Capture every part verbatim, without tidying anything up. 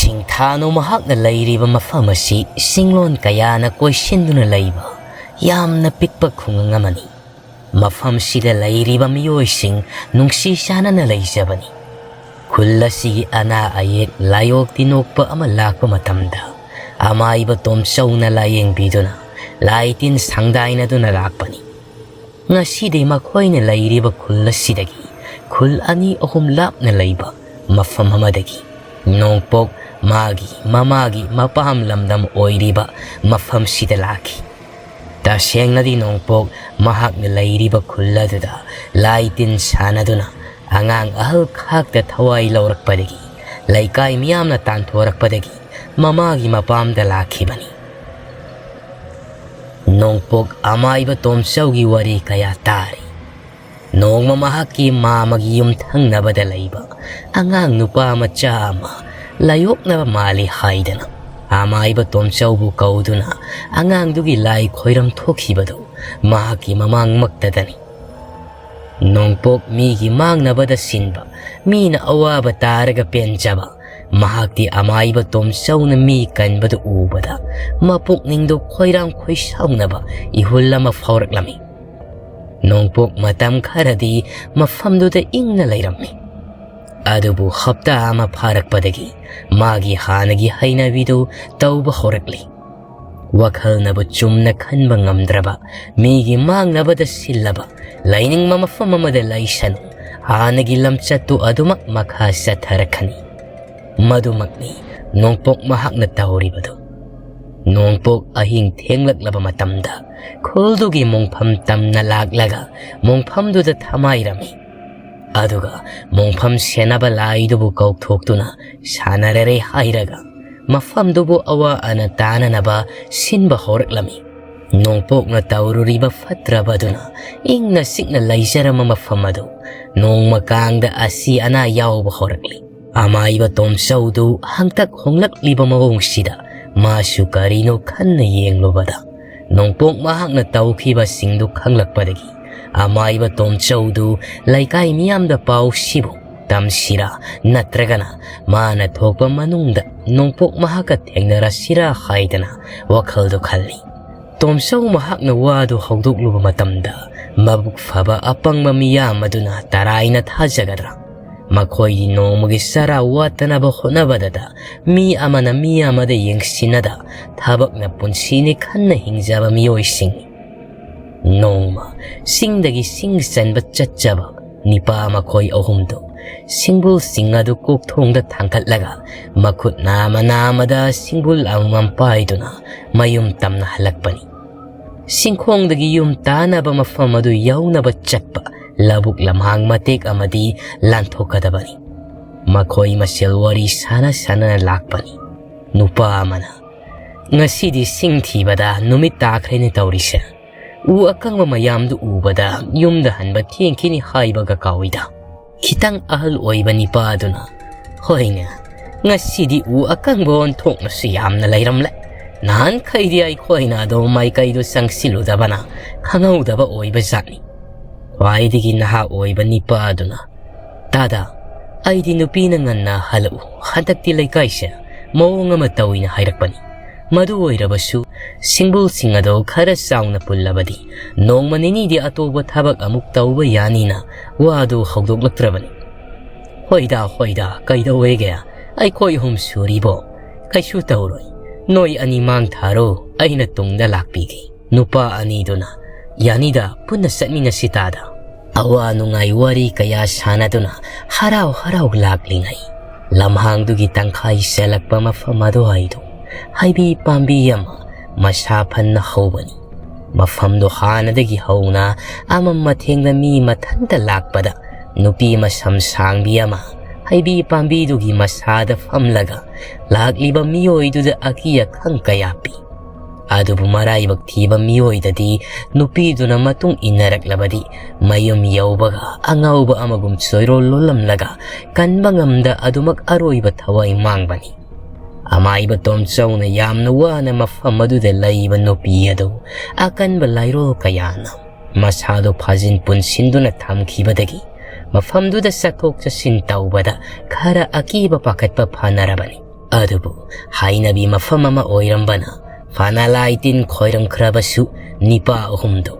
ꯅꯤꯡꯊꯥꯅꯨ ꯃꯍꯥꯛꯅ ꯂꯩꯔꯤꯕ ꯃꯐꯝ ꯑꯁꯤ ꯁꯤꯡꯂꯣꯟ ꯀꯌꯥꯅ ꯀꯣꯏꯁꯤꯟꯗꯨꯅ ꯂꯩꯕ ꯌꯥꯝꯅ ꯄꯤꯛꯄ ꯈꯨꯡꯒꯪ ꯑꯃꯅꯤ꯫ ꯃꯐꯝꯁꯤꯗ ꯂꯩꯔꯤꯕ ꯃꯤꯑꯣꯏꯁꯤꯡ ꯅꯨꯡꯁꯤ ꯆꯥꯟꯅꯅ ꯂꯩꯖꯕꯅꯤ꯫ ꯈꯨꯜ ꯑꯁꯤꯒꯤ ꯑꯅꯥ ꯑꯌꯦꯛ ꯂꯥꯏꯑꯣꯛ ꯇꯤꯟꯑꯣꯛꯄ ꯑꯃ ꯂꯥꯛꯄ ꯃꯇꯝꯗ ꯑꯃꯥꯏꯕ ꯇꯣꯝꯆꯧꯅ ꯂꯥꯏꯌꯦꯡꯕꯤꯗꯨꯅ ꯂꯥꯏ ꯇꯤꯟ ꯁꯪꯗꯥꯏꯅꯗꯨꯅ ꯂꯥꯛꯄꯅꯤ꯫ ꯉꯁꯤꯗꯤ ꯃꯈꯣꯏꯅ ꯂꯩꯔꯤꯕ ꯈꯨꯜ ꯑꯁꯤꯗꯒꯤ ꯈꯨꯜ ꯑꯅꯤ ꯑꯍꯨꯝ ꯂꯥꯞꯅ ꯂꯩꯕ ꯃꯐꯝ ꯑꯃꯗꯒꯤ ꯅꯣꯡꯄꯣꯛ ꯃꯥꯒꯤ ꯃꯃꯥꯒꯤ ꯃꯄꯥꯝ ꯂꯝꯗꯝ ꯑꯣꯏꯔꯤꯕ ꯃꯐꯝꯁꯤꯗ ꯂꯥꯛꯈꯤ꯫ ꯇꯁꯦꯡꯅꯗꯤ ꯅꯣꯡꯄꯣꯛ ꯃꯍꯥꯛꯅ ꯂꯩꯔꯤꯕ ꯈꯨꯜ ꯑꯗꯨꯗ ꯂꯥꯏ ꯇꯤꯟ ꯁꯥꯟꯅꯗꯨꯅ ꯑꯉꯥꯡ ꯑꯍꯜ ꯈꯥꯛꯇ ꯊꯋꯥꯏ ꯂꯧꯔꯛꯄꯗꯒꯤ ꯂꯩꯀꯥꯏ ꯃꯤꯌꯥꯝꯅ ꯇꯥꯟꯊꯣꯔꯛꯄꯗꯒꯤ ꯃꯃꯥꯒꯤ ꯃꯄꯥꯝꯗ ꯂꯥꯛꯈꯤꯕꯅꯤ꯫ ꯅꯣꯡꯄꯣꯛ ꯑꯃꯥꯏꯕ ꯇꯣꯝꯆꯧꯒꯤ ꯋꯥꯔꯤ ꯀꯌꯥ ꯇꯥꯔꯤ꯫ ꯅꯣꯡꯃ ꯃꯍꯥꯛꯀꯤ ꯃꯥꯃꯒꯤ ꯌꯨꯝꯊꯪꯅꯕꯗ ꯂꯩꯕ ꯑꯉꯥꯡ ꯅꯨꯄꯥ ꯃꯆꯥ ꯑꯃ ꯂꯥꯏꯑꯣꯛꯅꯕ ꯃꯥꯜꯂꯤ ꯍꯥꯏꯗꯅ ꯑꯃꯥꯏꯕ ꯇꯣꯝꯆꯧꯕꯨ ꯀꯧꯗꯨꯅ ꯑꯉꯥꯡꯗꯨꯒꯤ ꯂꯥꯏ ꯈꯣꯏꯔꯝ ꯊꯣꯛꯈꯤꯕꯗꯨ ꯃꯍꯥꯛꯀꯤ ꯃꯃꯥꯡꯃꯛꯇꯗꯅꯤ꯫ ꯅꯣꯡꯄꯣꯛ ꯃꯤꯒꯤ ꯃꯥꯡꯅꯕꯗ ꯁꯤꯟꯕ, ꯃꯤꯅ ꯑꯋꯥꯕ ꯇꯥꯔꯒ ꯄꯦꯟꯖꯕ, ꯃꯍꯥꯛꯇꯤ ꯑꯃꯥꯏꯕ ꯇꯣꯝꯆꯧꯅ ꯃꯤ ꯀꯟꯕꯗꯨ ꯎꯕꯗ ꯃꯄꯨꯛꯅꯤꯡꯗꯨ ꯈꯣꯏꯔꯥꯡ ꯈꯣꯏꯁꯥꯎꯅꯕ ꯏꯍꯨꯜ ꯑꯃ ꯐꯥꯎꯔꯛꯂꯝꯃꯤ꯫ ꯅꯣꯡꯄꯣꯛ ꯃꯇꯝ ꯈꯔꯗꯤ ꯃꯐꯝꯗꯨꯗ ꯏꯪꯅ ꯂꯩꯔꯝꯃꯤ꯫ ꯑꯗꯨꯕꯨ ꯍꯞꯇꯥ ꯑꯃ ꯐꯥꯔꯛꯄꯗꯒꯤ ꯃꯥꯒꯤ ꯍꯥꯟꯅꯒꯤ ꯍꯩꯅꯕꯤꯗꯨ ꯇꯧꯕ ꯍꯧꯔꯛꯂꯤ꯫ ꯋꯥꯈꯜꯅꯕꯨ ꯆꯨꯝꯅ ꯈꯟꯕ ꯉꯝꯗ꯭ꯔꯕ, ꯃꯤꯒꯤ ꯃꯥꯡꯅꯕꯗ ꯁꯤꯜꯂꯕ, ꯂꯩꯅꯤꯡꯕ ꯃꯐꯝ ꯑꯃꯗ ꯂꯩꯁꯅꯨ, ꯍꯥꯟꯅꯒꯤ ꯂꯝꯆꯠꯇꯨ ꯑꯗꯨꯃꯛ ꯃꯈꯥ ꯆꯠꯊꯔꯛꯀꯅꯤ꯫ ꯃꯗꯨꯃꯛꯅꯤ ꯅꯣꯡꯄꯣꯛ ꯃꯍꯥꯛꯅ ꯇꯧꯔꯤꯕꯗꯨ꯫ ꯅꯣꯡꯄꯣꯛ ꯑꯍꯤꯡ ꯊꯦꯡꯂꯛꯂꯕ ꯃꯇꯝꯗ ꯈꯨꯜꯗꯨꯒꯤ ꯃꯣꯡꯐꯝ ꯇꯝꯅ ꯂꯥꯛꯂꯒ ꯃꯣꯡꯐꯝꯗꯨꯗ ꯊꯃꯥꯏꯔꯝꯃꯤ꯫ ꯑꯗꯨꯒ ꯃꯣꯡꯐꯝ ꯁꯦꯟꯅꯕ ꯂꯥꯏꯗꯨꯕꯨ ꯀꯧꯊꯣꯛꯇꯨꯅ ꯁꯥꯟꯅꯔꯔꯦ ꯍꯥꯏꯔꯒ ꯃꯐꯝꯗꯨꯕꯨ ꯑꯋꯥ ꯑꯅꯥ ꯇꯥꯅꯅꯕ ꯁꯤꯟꯕ ꯍꯧꯔꯛꯂꯝꯃꯤ꯫ ꯅꯣꯡꯄꯣꯛꯅ ꯇꯧꯔꯨꯔꯤꯕ ꯐꯠꯇ꯭ꯔꯕꯗꯨꯅ ꯏꯪꯅ ꯆꯤꯛꯅ ꯂꯩꯖꯔꯝꯕ ꯃꯐꯝ ꯑꯗꯨ ꯅꯣꯡꯃ ꯀꯥꯡꯗ ꯑꯁꯤ ꯑꯅꯥ ꯌꯥꯎꯕ ꯍꯧꯔꯛꯂꯤ꯫ ꯑꯃꯥꯏꯕ ꯇꯣꯝꯆꯧꯗꯨ ꯍꯟꯇꯛ ꯍꯣꯡꯂꯛꯂꯤꯕ ꯃꯑꯣꯡꯁꯤꯗ ꯃꯥꯁꯨ ꯀꯔꯤꯅꯣ ꯈꯟꯅ ꯌꯦꯡꯂꯨꯕꯗ ꯅꯣꯡꯄꯣꯛ ꯃꯍꯥꯛꯅ ꯇꯧꯈꯤꯕꯁꯤꯡꯗꯨ ꯈꯪꯂꯛꯄꯗꯒꯤ ꯑꯃꯥꯏꯕ ꯇꯣꯝꯆꯧꯗꯨ ꯂꯩꯀꯥꯏ ꯃꯤꯌꯥꯝꯗ ꯄꯥꯎꯁꯤꯕꯨ ꯇꯝꯁꯤꯔꯥ, ꯅꯠꯇ꯭ꯔꯒꯅ ꯃꯥꯅ ꯊꯣꯛꯄ ꯃꯅꯨꯡꯗ ꯅꯣꯡꯄꯣꯛ ꯃꯍꯥꯛꯀ ꯊꯦꯡꯅꯔꯁꯤꯔꯥ ꯍꯥꯏꯗꯅ ꯋꯥꯈꯜꯗꯨ ꯈꯜꯂꯤ꯫ ꯇꯣꯝꯆꯧ ꯃꯍꯥꯛꯅ ꯋꯥꯗꯨ ꯍꯧꯗꯣꯛꯂꯨꯕ ꯃꯇꯝꯗ, ꯃꯕꯨꯛ ꯐꯕ ꯑꯄꯪꯕ ꯃꯤꯌꯥꯝ ꯑꯗꯨꯅ ꯇꯔꯥꯏꯅ ꯊꯥꯖꯒꯗ꯭ꯔꯥ? ꯃꯈꯣꯏꯗꯤ ꯅꯣꯡꯃꯒꯤ ꯆꯔꯥ ꯋꯥꯠꯇꯅꯕ ꯍꯣꯠꯅꯕꯗꯗ ꯃꯤ ꯑꯃꯅ ꯃꯤ ꯑꯃꯗ ꯌꯦꯡꯁꯤꯟꯅꯗ ꯊꯕꯛꯅ ꯄꯨꯟꯁꯤꯅꯤ ꯈꯟꯅ ꯍꯤꯡꯖꯕ ꯃꯤꯑꯣꯏꯁꯤꯡꯅꯤ꯫ ꯅꯣꯡꯃ ꯆꯤꯡꯗꯒꯤ ꯆꯤꯡ ꯆꯟꯕ ꯆꯠꯆꯕ ꯅꯤꯄꯥ ꯃꯈꯣꯏ ꯑꯍꯨꯝꯗꯨ ꯁꯤꯡꯕꯨꯜꯁꯤꯡ ꯑꯗꯨ ꯀꯣꯛꯊꯣꯡꯗ ꯊꯥꯡꯒꯠꯂꯒ ꯃꯈꯨꯠ ꯅꯥꯃ ꯅꯥꯃꯗ ꯁꯤꯡꯕꯨꯜ ꯑꯃꯃꯝ ꯄꯥꯏꯗꯨꯅ ꯃꯌꯨꯝ ꯇꯝꯅ ꯍꯜꯂꯛꯄꯅꯤ꯫ ꯆꯤꯡꯈꯣꯡꯗꯒꯤ ꯌꯨꯝ ꯇꯥꯅꯕ ꯃꯐꯝ ꯑꯗꯨ ꯌꯧꯅꯕ ꯆꯠꯄ ꯂꯧꯕꯨꯛ ꯂꯝꯍꯥꯡ ꯃꯇꯦꯛ ꯑꯃꯗꯤ ꯂꯥꯟꯊꯣꯛꯀꯗꯕꯅꯤ꯫ ꯃꯈꯣꯏ ꯃꯁꯦꯜ ꯋꯥꯔꯤ ꯁꯥꯟꯅ ꯁꯥꯟꯅꯅ ꯂꯥꯛꯄꯅꯤ꯫ ꯅꯨꯄꯥ ꯑꯃꯅ, "ꯉꯁꯤꯗꯤ ꯁꯤꯡ ꯊꯤꯕꯗ ꯅꯨꯃꯤꯠ ꯇꯥꯈ꯭ꯔꯦꯅꯦ ꯇꯧꯔꯤꯁꯦ꯫ ꯎ ꯑꯀꯪꯕ ꯃꯌꯥꯝꯗꯨ ꯎꯕꯗ ꯌꯨꯝꯗ ꯍꯟꯕ ꯊꯦꯡꯈꯤꯅꯤ ꯍꯥꯏꯕꯒ ꯀꯥꯎꯏꯗ꯫" ꯈꯤꯇꯪ ꯑꯍꯜ ꯑꯣꯏꯕ ꯅꯤꯄꯥ ꯑꯗꯨꯅ, "ꯍꯣꯏꯅꯦ, ꯉꯁꯤꯗꯤ ꯎ ꯑꯀꯪꯕ ꯑꯣꯟꯊꯣꯛꯅꯁꯨ ꯌꯥꯝꯅ ꯂꯩꯔꯝꯂꯦ꯫ ꯅꯍꯥꯟꯈꯩꯗꯤ ꯑꯩꯈꯣꯏꯅ ꯑꯗꯣ ꯃꯥꯏꯀꯩꯗꯨ ꯆꯪꯁꯤꯜꯂꯨꯗꯕꯅ ꯈꯪꯍꯧꯗꯕ ꯑꯣꯏꯕ ꯖꯥꯠꯅꯤ꯫" ꯈ꯭ꯋꯥꯏꯗꯒꯤ ꯅꯍꯥ ꯑꯣꯏꯕ ꯅꯤꯄꯥ ꯑꯗꯨꯅ, "ꯇꯥꯗ, ꯑꯩꯗꯤ ꯅꯨꯄꯤꯅ ꯉꯟꯅ ꯍꯜꯂꯛꯎ, ꯍꯟꯗꯛꯇꯤ ꯂꯩꯀꯥꯏꯁꯦ ꯃꯑꯣꯡ ꯑꯃ ꯇꯧꯏꯅ ꯍꯥꯏꯔꯛꯄꯅꯤ꯫ ꯃꯗꯨ ꯑꯣꯏꯔꯕꯁꯨ ꯁꯤꯡꯕꯨꯜꯁꯤꯡ ꯑꯗꯣ ꯈꯔ ꯆꯥꯎꯅ ꯄꯨꯜꯂꯕꯗꯤ ꯅꯣꯡꯃ ꯅꯤꯅꯤꯗꯤ ꯑꯇꯣꯞꯄ ꯊꯕꯛ ꯑꯃꯨꯛ ꯇꯧꯕ ꯌꯥꯅꯤꯅ ꯋꯥꯗꯨ ꯍꯧꯗꯣꯛꯂꯛꯇ꯭ꯔꯕꯅꯤ꯫" "ꯍꯣꯏꯗ, ꯍꯣꯏꯗ, ꯀꯩꯗꯧꯋꯦꯒꯦ? ꯑꯩꯈꯣꯏ ꯑꯍꯨꯝ ꯁꯨꯔꯤꯕꯣ? ꯀꯩꯁꯨ ꯇꯧꯔꯣꯏ꯫ ꯅꯣꯏ ꯑꯅꯤ ꯃꯥꯡ ꯊꯥꯔꯣ, ꯑꯩꯅ ꯇꯨꯡꯗ ꯂꯥꯛꯄꯤꯒꯦ꯫" ꯅꯨꯄꯥ ꯑꯅꯤꯗꯨꯅ, "ꯌꯥꯅꯤꯗ, ꯄꯨꯟꯅ ꯆꯠꯃꯤꯟꯅꯁꯤ ꯇꯥꯗ꯫" ꯑꯋꯥ ꯅꯨꯡꯉꯥꯏ ꯋꯥꯔꯤ ꯀꯌꯥ ꯁꯥꯟꯅꯗꯨꯅ ꯍꯔꯥꯎ ꯍꯔꯥꯎ ꯂꯥꯛꯂꯤꯉꯩ, ꯂꯝꯍꯥꯡꯗꯨꯒꯤ ꯇꯪꯈꯥꯏ ꯆꯦꯜꯂꯛꯄ ꯃꯐꯝ ꯑꯗꯨꯋꯥꯏꯗꯨ ꯍꯩꯕꯤ ꯄꯥꯝꯕꯤ ꯑꯃ ꯃꯁꯥ ꯐꯟꯅ ꯍꯧꯕꯅꯤ꯫ ꯃꯐꯝꯗꯨ ꯍꯥꯟꯅꯗꯒꯤ ꯍꯧꯅ ꯑꯃꯝ ꯑꯊꯦꯡꯗ ꯃꯤ ꯃꯊꯟꯇ ꯂꯥꯛꯄꯗ, ꯅꯨꯄꯤ ꯃꯁꯝ ꯁꯥꯡꯕꯤ ꯑꯃ ꯍꯩꯕꯤ ꯄꯥꯝꯕꯤꯗꯨꯒꯤ ꯃꯁꯥꯗ ꯐꯝꯂꯒ ꯂꯥꯛꯂꯤꯕ ꯃꯤꯑꯣꯏꯗꯨꯗ ꯑꯀꯤ ꯑꯈꯪ ꯀꯌꯥ ꯄꯤ꯫ ꯑꯗꯨꯕꯨ ꯃꯔꯥꯏꯕꯛ ꯊꯤꯕ ꯃꯤꯑꯣꯏꯗꯗꯤ ꯅꯨꯄꯤꯗꯨꯅ ꯃꯇꯨꯡ ꯏꯟꯅꯔꯛꯂꯕꯗꯤ ꯃꯌꯨꯝ ꯌꯧꯕꯒ ꯑꯉꯥꯎꯕ ꯑꯃꯒꯨꯝ ꯆꯣꯏꯔꯣꯜ ꯂꯣꯜꯂꯝꯂꯒ ꯀꯟꯕ ꯉꯝꯗ ꯑꯗꯨꯃꯛ ꯑꯔꯣꯏꯕ ꯊꯋꯥꯏ ꯃꯥꯡꯕꯅꯤ꯫ ꯑꯃꯥꯏꯕ ꯇꯣꯝꯆꯧꯅ ꯌꯥꯝꯅ ꯋꯥꯅ ꯃꯐꯝ ꯑꯗꯨꯗ ꯂꯩꯕ ꯅꯨꯄꯤ ꯑꯗꯨ ꯑꯀꯟꯕ ꯂꯥꯏꯔꯣꯜ ꯀꯌꯥꯅ ꯃꯁꯥꯗꯨ ꯐꯥꯖꯤꯟ ꯄꯨꯟꯁꯤꯟꯗꯨꯅ ꯊꯝꯈꯤꯕꯗꯒꯤ ꯃꯐꯝꯗꯨꯗ ꯆꯠꯊꯣꯛ ꯆꯠꯁꯤꯟ ꯇꯧꯕꯗ ꯈꯔ ꯑꯀꯤꯕ ꯄꯥꯈꯠꯄ ꯐꯅꯔꯕꯅꯤ꯫ ꯑꯗꯨꯕꯨ ꯍꯩꯅꯕꯤ ꯃꯐꯝ ꯑꯃ ꯑꯣꯏꯔꯝꯕꯅ ꯐꯅ ꯂꯥꯏ ꯇꯤꯟ ꯈꯣꯏꯔꯝꯈ꯭ꯔꯕꯁꯨ ꯅꯤꯄꯥ ꯑꯍꯨꯝꯗꯨ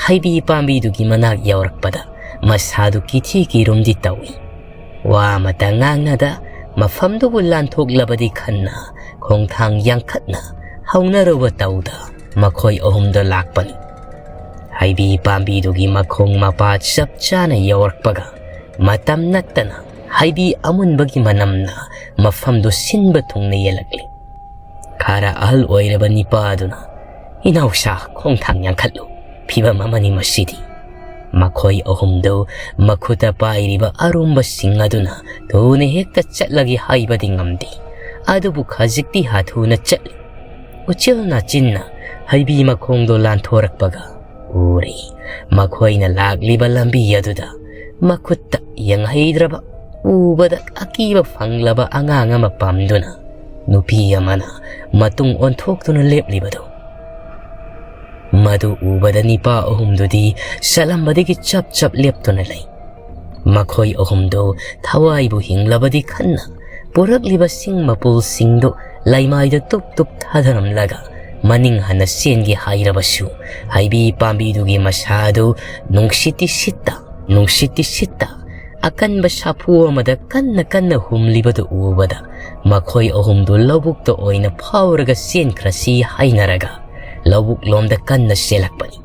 ꯍꯩꯕꯤ ꯄꯥꯝꯕꯤꯗꯨꯒꯤ ꯃꯅꯥꯛ ꯌꯧꯔꯛꯄꯗ ꯃꯁꯥꯗꯨ ꯀꯤꯊꯤ ꯀꯤꯔꯨꯝꯗꯤ ꯇꯧꯏ꯫ ꯋꯥ ꯑꯃꯇ ꯉꯥꯡꯅꯗ ꯃꯐꯝꯗꯨꯕꯨ ꯂꯥꯟꯊꯣꯛꯂꯕꯗꯤ ꯈꯟꯅ ꯈꯣꯡꯊꯥꯡ ꯌꯥꯡꯈꯠꯅ ꯍꯧꯅꯔꯨꯕ ꯇꯧꯗ ꯃꯈꯣꯏ ꯑꯍꯨꯝꯗꯣ ꯂꯥꯛꯄꯅꯤ꯫ ꯍꯩꯕꯤ ꯄꯥꯝꯕꯤꯗꯨꯒꯤ ꯃꯈꯣꯡ ꯃꯄꯥ ꯆꯞ ꯆꯥꯅ ꯌꯧꯔꯛꯄꯒ ꯃꯇꯝ ꯅꯠꯇꯅ ꯍꯩꯕꯤ ꯑꯃꯨꯟꯕꯒꯤ ꯃꯅꯝꯅ ꯃꯐꯝꯗꯨ ꯁꯤꯟꯕ ꯊꯨꯡꯅ ꯌꯦꯜꯂꯛꯂꯤ꯫ ꯈꯔ ꯑꯍꯜ ꯑꯣꯏꯔꯕ ꯅꯤꯄꯥ ꯑꯗꯨꯅ, "ꯏꯅꯥꯎꯁꯥ, ꯈꯣꯡꯊꯥꯡ ꯌꯥꯡꯈꯠꯂꯨ, ꯐꯤꯕꯝ ꯑꯃꯅꯤ ꯃꯁꯤꯗꯤ"꯫ ꯃꯈꯣꯏ ꯑꯍꯨꯝꯗꯨ ꯃꯈꯨꯠꯇ ꯄꯥꯏꯔꯤꯕ ꯑꯔꯨꯝꯕꯁꯤꯡ ꯑꯗꯨꯅ ꯊꯨꯅ ꯍꯦꯛꯇ ꯆꯠꯂꯒꯦ ꯍꯥꯏꯕꯗꯤ ꯉꯝꯗꯦ꯫ ꯑꯗꯨꯕꯨ ꯈꯖꯤꯛꯇꯤ ꯍꯥꯊꯨꯅ ꯆꯠꯂꯤ꯫ ꯎꯆꯤꯜ ꯅꯥꯆꯤꯟꯅ ꯍꯩꯕꯤ ꯃꯈꯣꯡꯗꯣ ꯂꯥꯟꯊꯣꯔꯛꯄꯒ ꯎꯔꯦ꯫ ꯃꯈꯣꯏꯅ ꯂꯥꯛꯂꯤꯕ ꯂꯝꯕꯤ ꯑꯗꯨꯗ ꯃꯈꯨꯠꯇ ꯌꯦꯡꯍꯩꯗ꯭ꯔꯕ, ꯎꯕꯗ ꯑꯀꯤꯕ ꯐꯪꯂꯕ ꯑꯉꯥꯡ ꯑꯃ ꯄꯝꯗꯨꯅ ꯅꯨꯄꯤ ꯑꯃꯅ ꯃꯇꯨꯡ ꯑꯣꯟꯊꯣꯛꯇꯨꯅ ꯂꯦꯞꯂꯤꯕꯗꯨ꯫ ꯃꯗꯨ ꯎꯕꯗ ꯅꯤꯄꯥ ꯑꯍꯨꯝꯗꯨꯗꯤ ꯆꯠꯂꯝꯕꯗꯒꯤ ꯆꯞ ꯆꯞ ꯂꯦꯞꯇꯨꯅ ꯂꯩ꯫ ꯃꯈꯣꯏ ꯑꯍꯨꯝꯗꯨ ꯊꯋꯥꯏꯕꯨ ꯍꯤꯡꯂꯕꯗꯤ ꯈꯟꯅ ꯄꯨꯔꯛꯂꯤꯕ ꯁꯤꯡ ꯃꯄꯨꯜꯁꯤꯡꯗꯨ ꯂꯩꯃꯥꯏꯗ ꯇꯨꯞ ꯇꯨꯞ ꯊꯥꯗꯔꯝꯂꯒ ꯃꯅꯤꯡ ꯍꯟꯅ ꯆꯦꯟꯒꯦ ꯍꯥꯏꯔꯕꯁꯨ ꯍꯩꯕꯤ ꯄꯥꯝꯕꯤꯗꯨꯒꯤ ꯃꯁꯥꯗꯨ ꯅꯨꯡꯁꯤꯠꯇꯤ ꯁꯤꯠꯇ, ꯅꯨꯡꯁꯤꯠꯇꯤ ꯁꯤꯠꯇ ꯑꯀꯟꯕ ꯁꯥꯐꯨ ꯑꯃꯗ ꯀꯟꯅ ꯀꯟꯅ ꯍꯨꯝꯂꯤꯕꯗꯨ ꯎꯕꯗ ꯃꯈꯣꯏ ꯑꯍꯨꯝꯗꯨ ꯂꯧꯕꯨꯛꯇ ꯑꯣꯏꯅ ꯐꯥꯎꯔꯒ ꯆꯦꯟꯈ꯭ꯔꯁꯤ ꯍꯥꯏꯅꯔꯒ ꯂꯧꯕꯨꯛ ꯂꯣꯝꯗ ꯀꯟꯅ ꯆꯦꯜꯂꯛꯄꯅꯤ꯫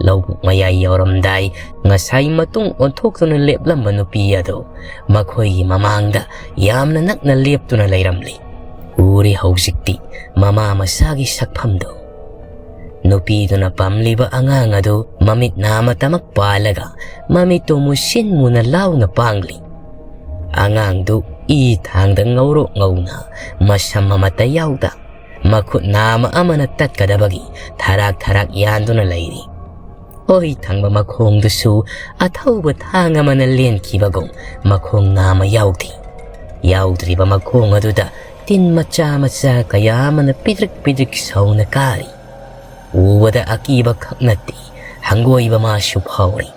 ꯂꯧꯕꯨꯛ ꯃꯌꯥꯏ ꯌꯧꯔꯝꯗꯥꯏ ꯉꯁꯥꯏ ꯃꯇꯨꯡ ꯑꯣꯟꯊꯣꯛꯇꯨꯅ ꯂꯦꯞꯂꯝꯕ ꯅꯨꯄꯤ ꯑꯗꯨ ꯃꯈꯣꯏꯒꯤ ꯃꯃꯥꯡꯗ ꯌꯥꯝꯅ ꯅꯛꯅ ꯂꯦꯞꯇꯨꯅ ꯂꯩꯔꯝꯂꯤ꯫ ꯎꯔꯦ ꯍꯧꯖꯤꯛꯇꯤ ꯃꯃꯥ ꯃꯆꯥꯒꯤ ꯁꯛꯐꯝꯗꯨ꯫ ꯅꯨꯄꯤꯗꯨꯅ ꯄꯝꯂꯤꯕ ꯑꯉꯥꯡ ꯑꯗꯨ ꯃꯃꯤꯠ ꯅꯥꯃꯇꯃꯛ ꯄꯥꯜꯂꯒ ꯃꯃꯤꯠꯇꯨ ꯃꯨꯁꯤꯟ ꯃꯨꯅ ꯂꯥꯎꯅ ꯄꯥꯡꯂꯤ꯫ ꯑꯉꯥꯡꯗꯨ ꯏ ꯊꯥꯡꯗ ꯉꯧꯔꯣꯛ ꯉꯧꯅ ꯃꯁꯝ ꯑꯃꯠꯇ ꯌꯥꯎꯗ ꯃꯈꯨꯠ ꯅꯥꯃ ꯑꯃꯅ ꯇꯠꯀꯗꯕꯒꯤ ꯊꯔꯥꯛ ꯊꯔꯥꯛ ꯌꯥꯟꯗꯨꯅ ꯂꯩꯔꯤ꯫ ꯑꯣꯏ ꯊꯪꯕ ꯃꯈꯣꯡꯗꯨꯁꯨ ꯑꯊꯧꯕ ꯊꯥꯡ ꯑꯃꯅ ꯂꯦꯟꯈꯤꯕꯒꯨꯝ ꯃꯈꯣꯡ ꯅꯥꯃ ꯌꯥꯎꯗꯦ꯫ ꯌꯥꯎꯗ꯭ꯔꯤꯕ ꯃꯈꯣꯡ ꯑꯗꯨꯗ ꯇꯤꯟ ꯃꯆꯥ ꯃꯆꯥ ꯀꯌꯥ ꯑꯃꯅ ꯄꯤꯗ꯭ꯔꯤꯛ ꯄꯤꯗ꯭ꯔꯤꯛ ꯁꯧꯅ ꯀꯥꯔꯤ꯫ ꯎꯕꯗ ꯑꯀꯤꯕ ꯈꯛ ꯅꯠꯇꯦ, ꯍꯪꯒꯣꯏꯕ ꯃꯥꯁꯨ ꯐꯥꯎꯔꯤ꯫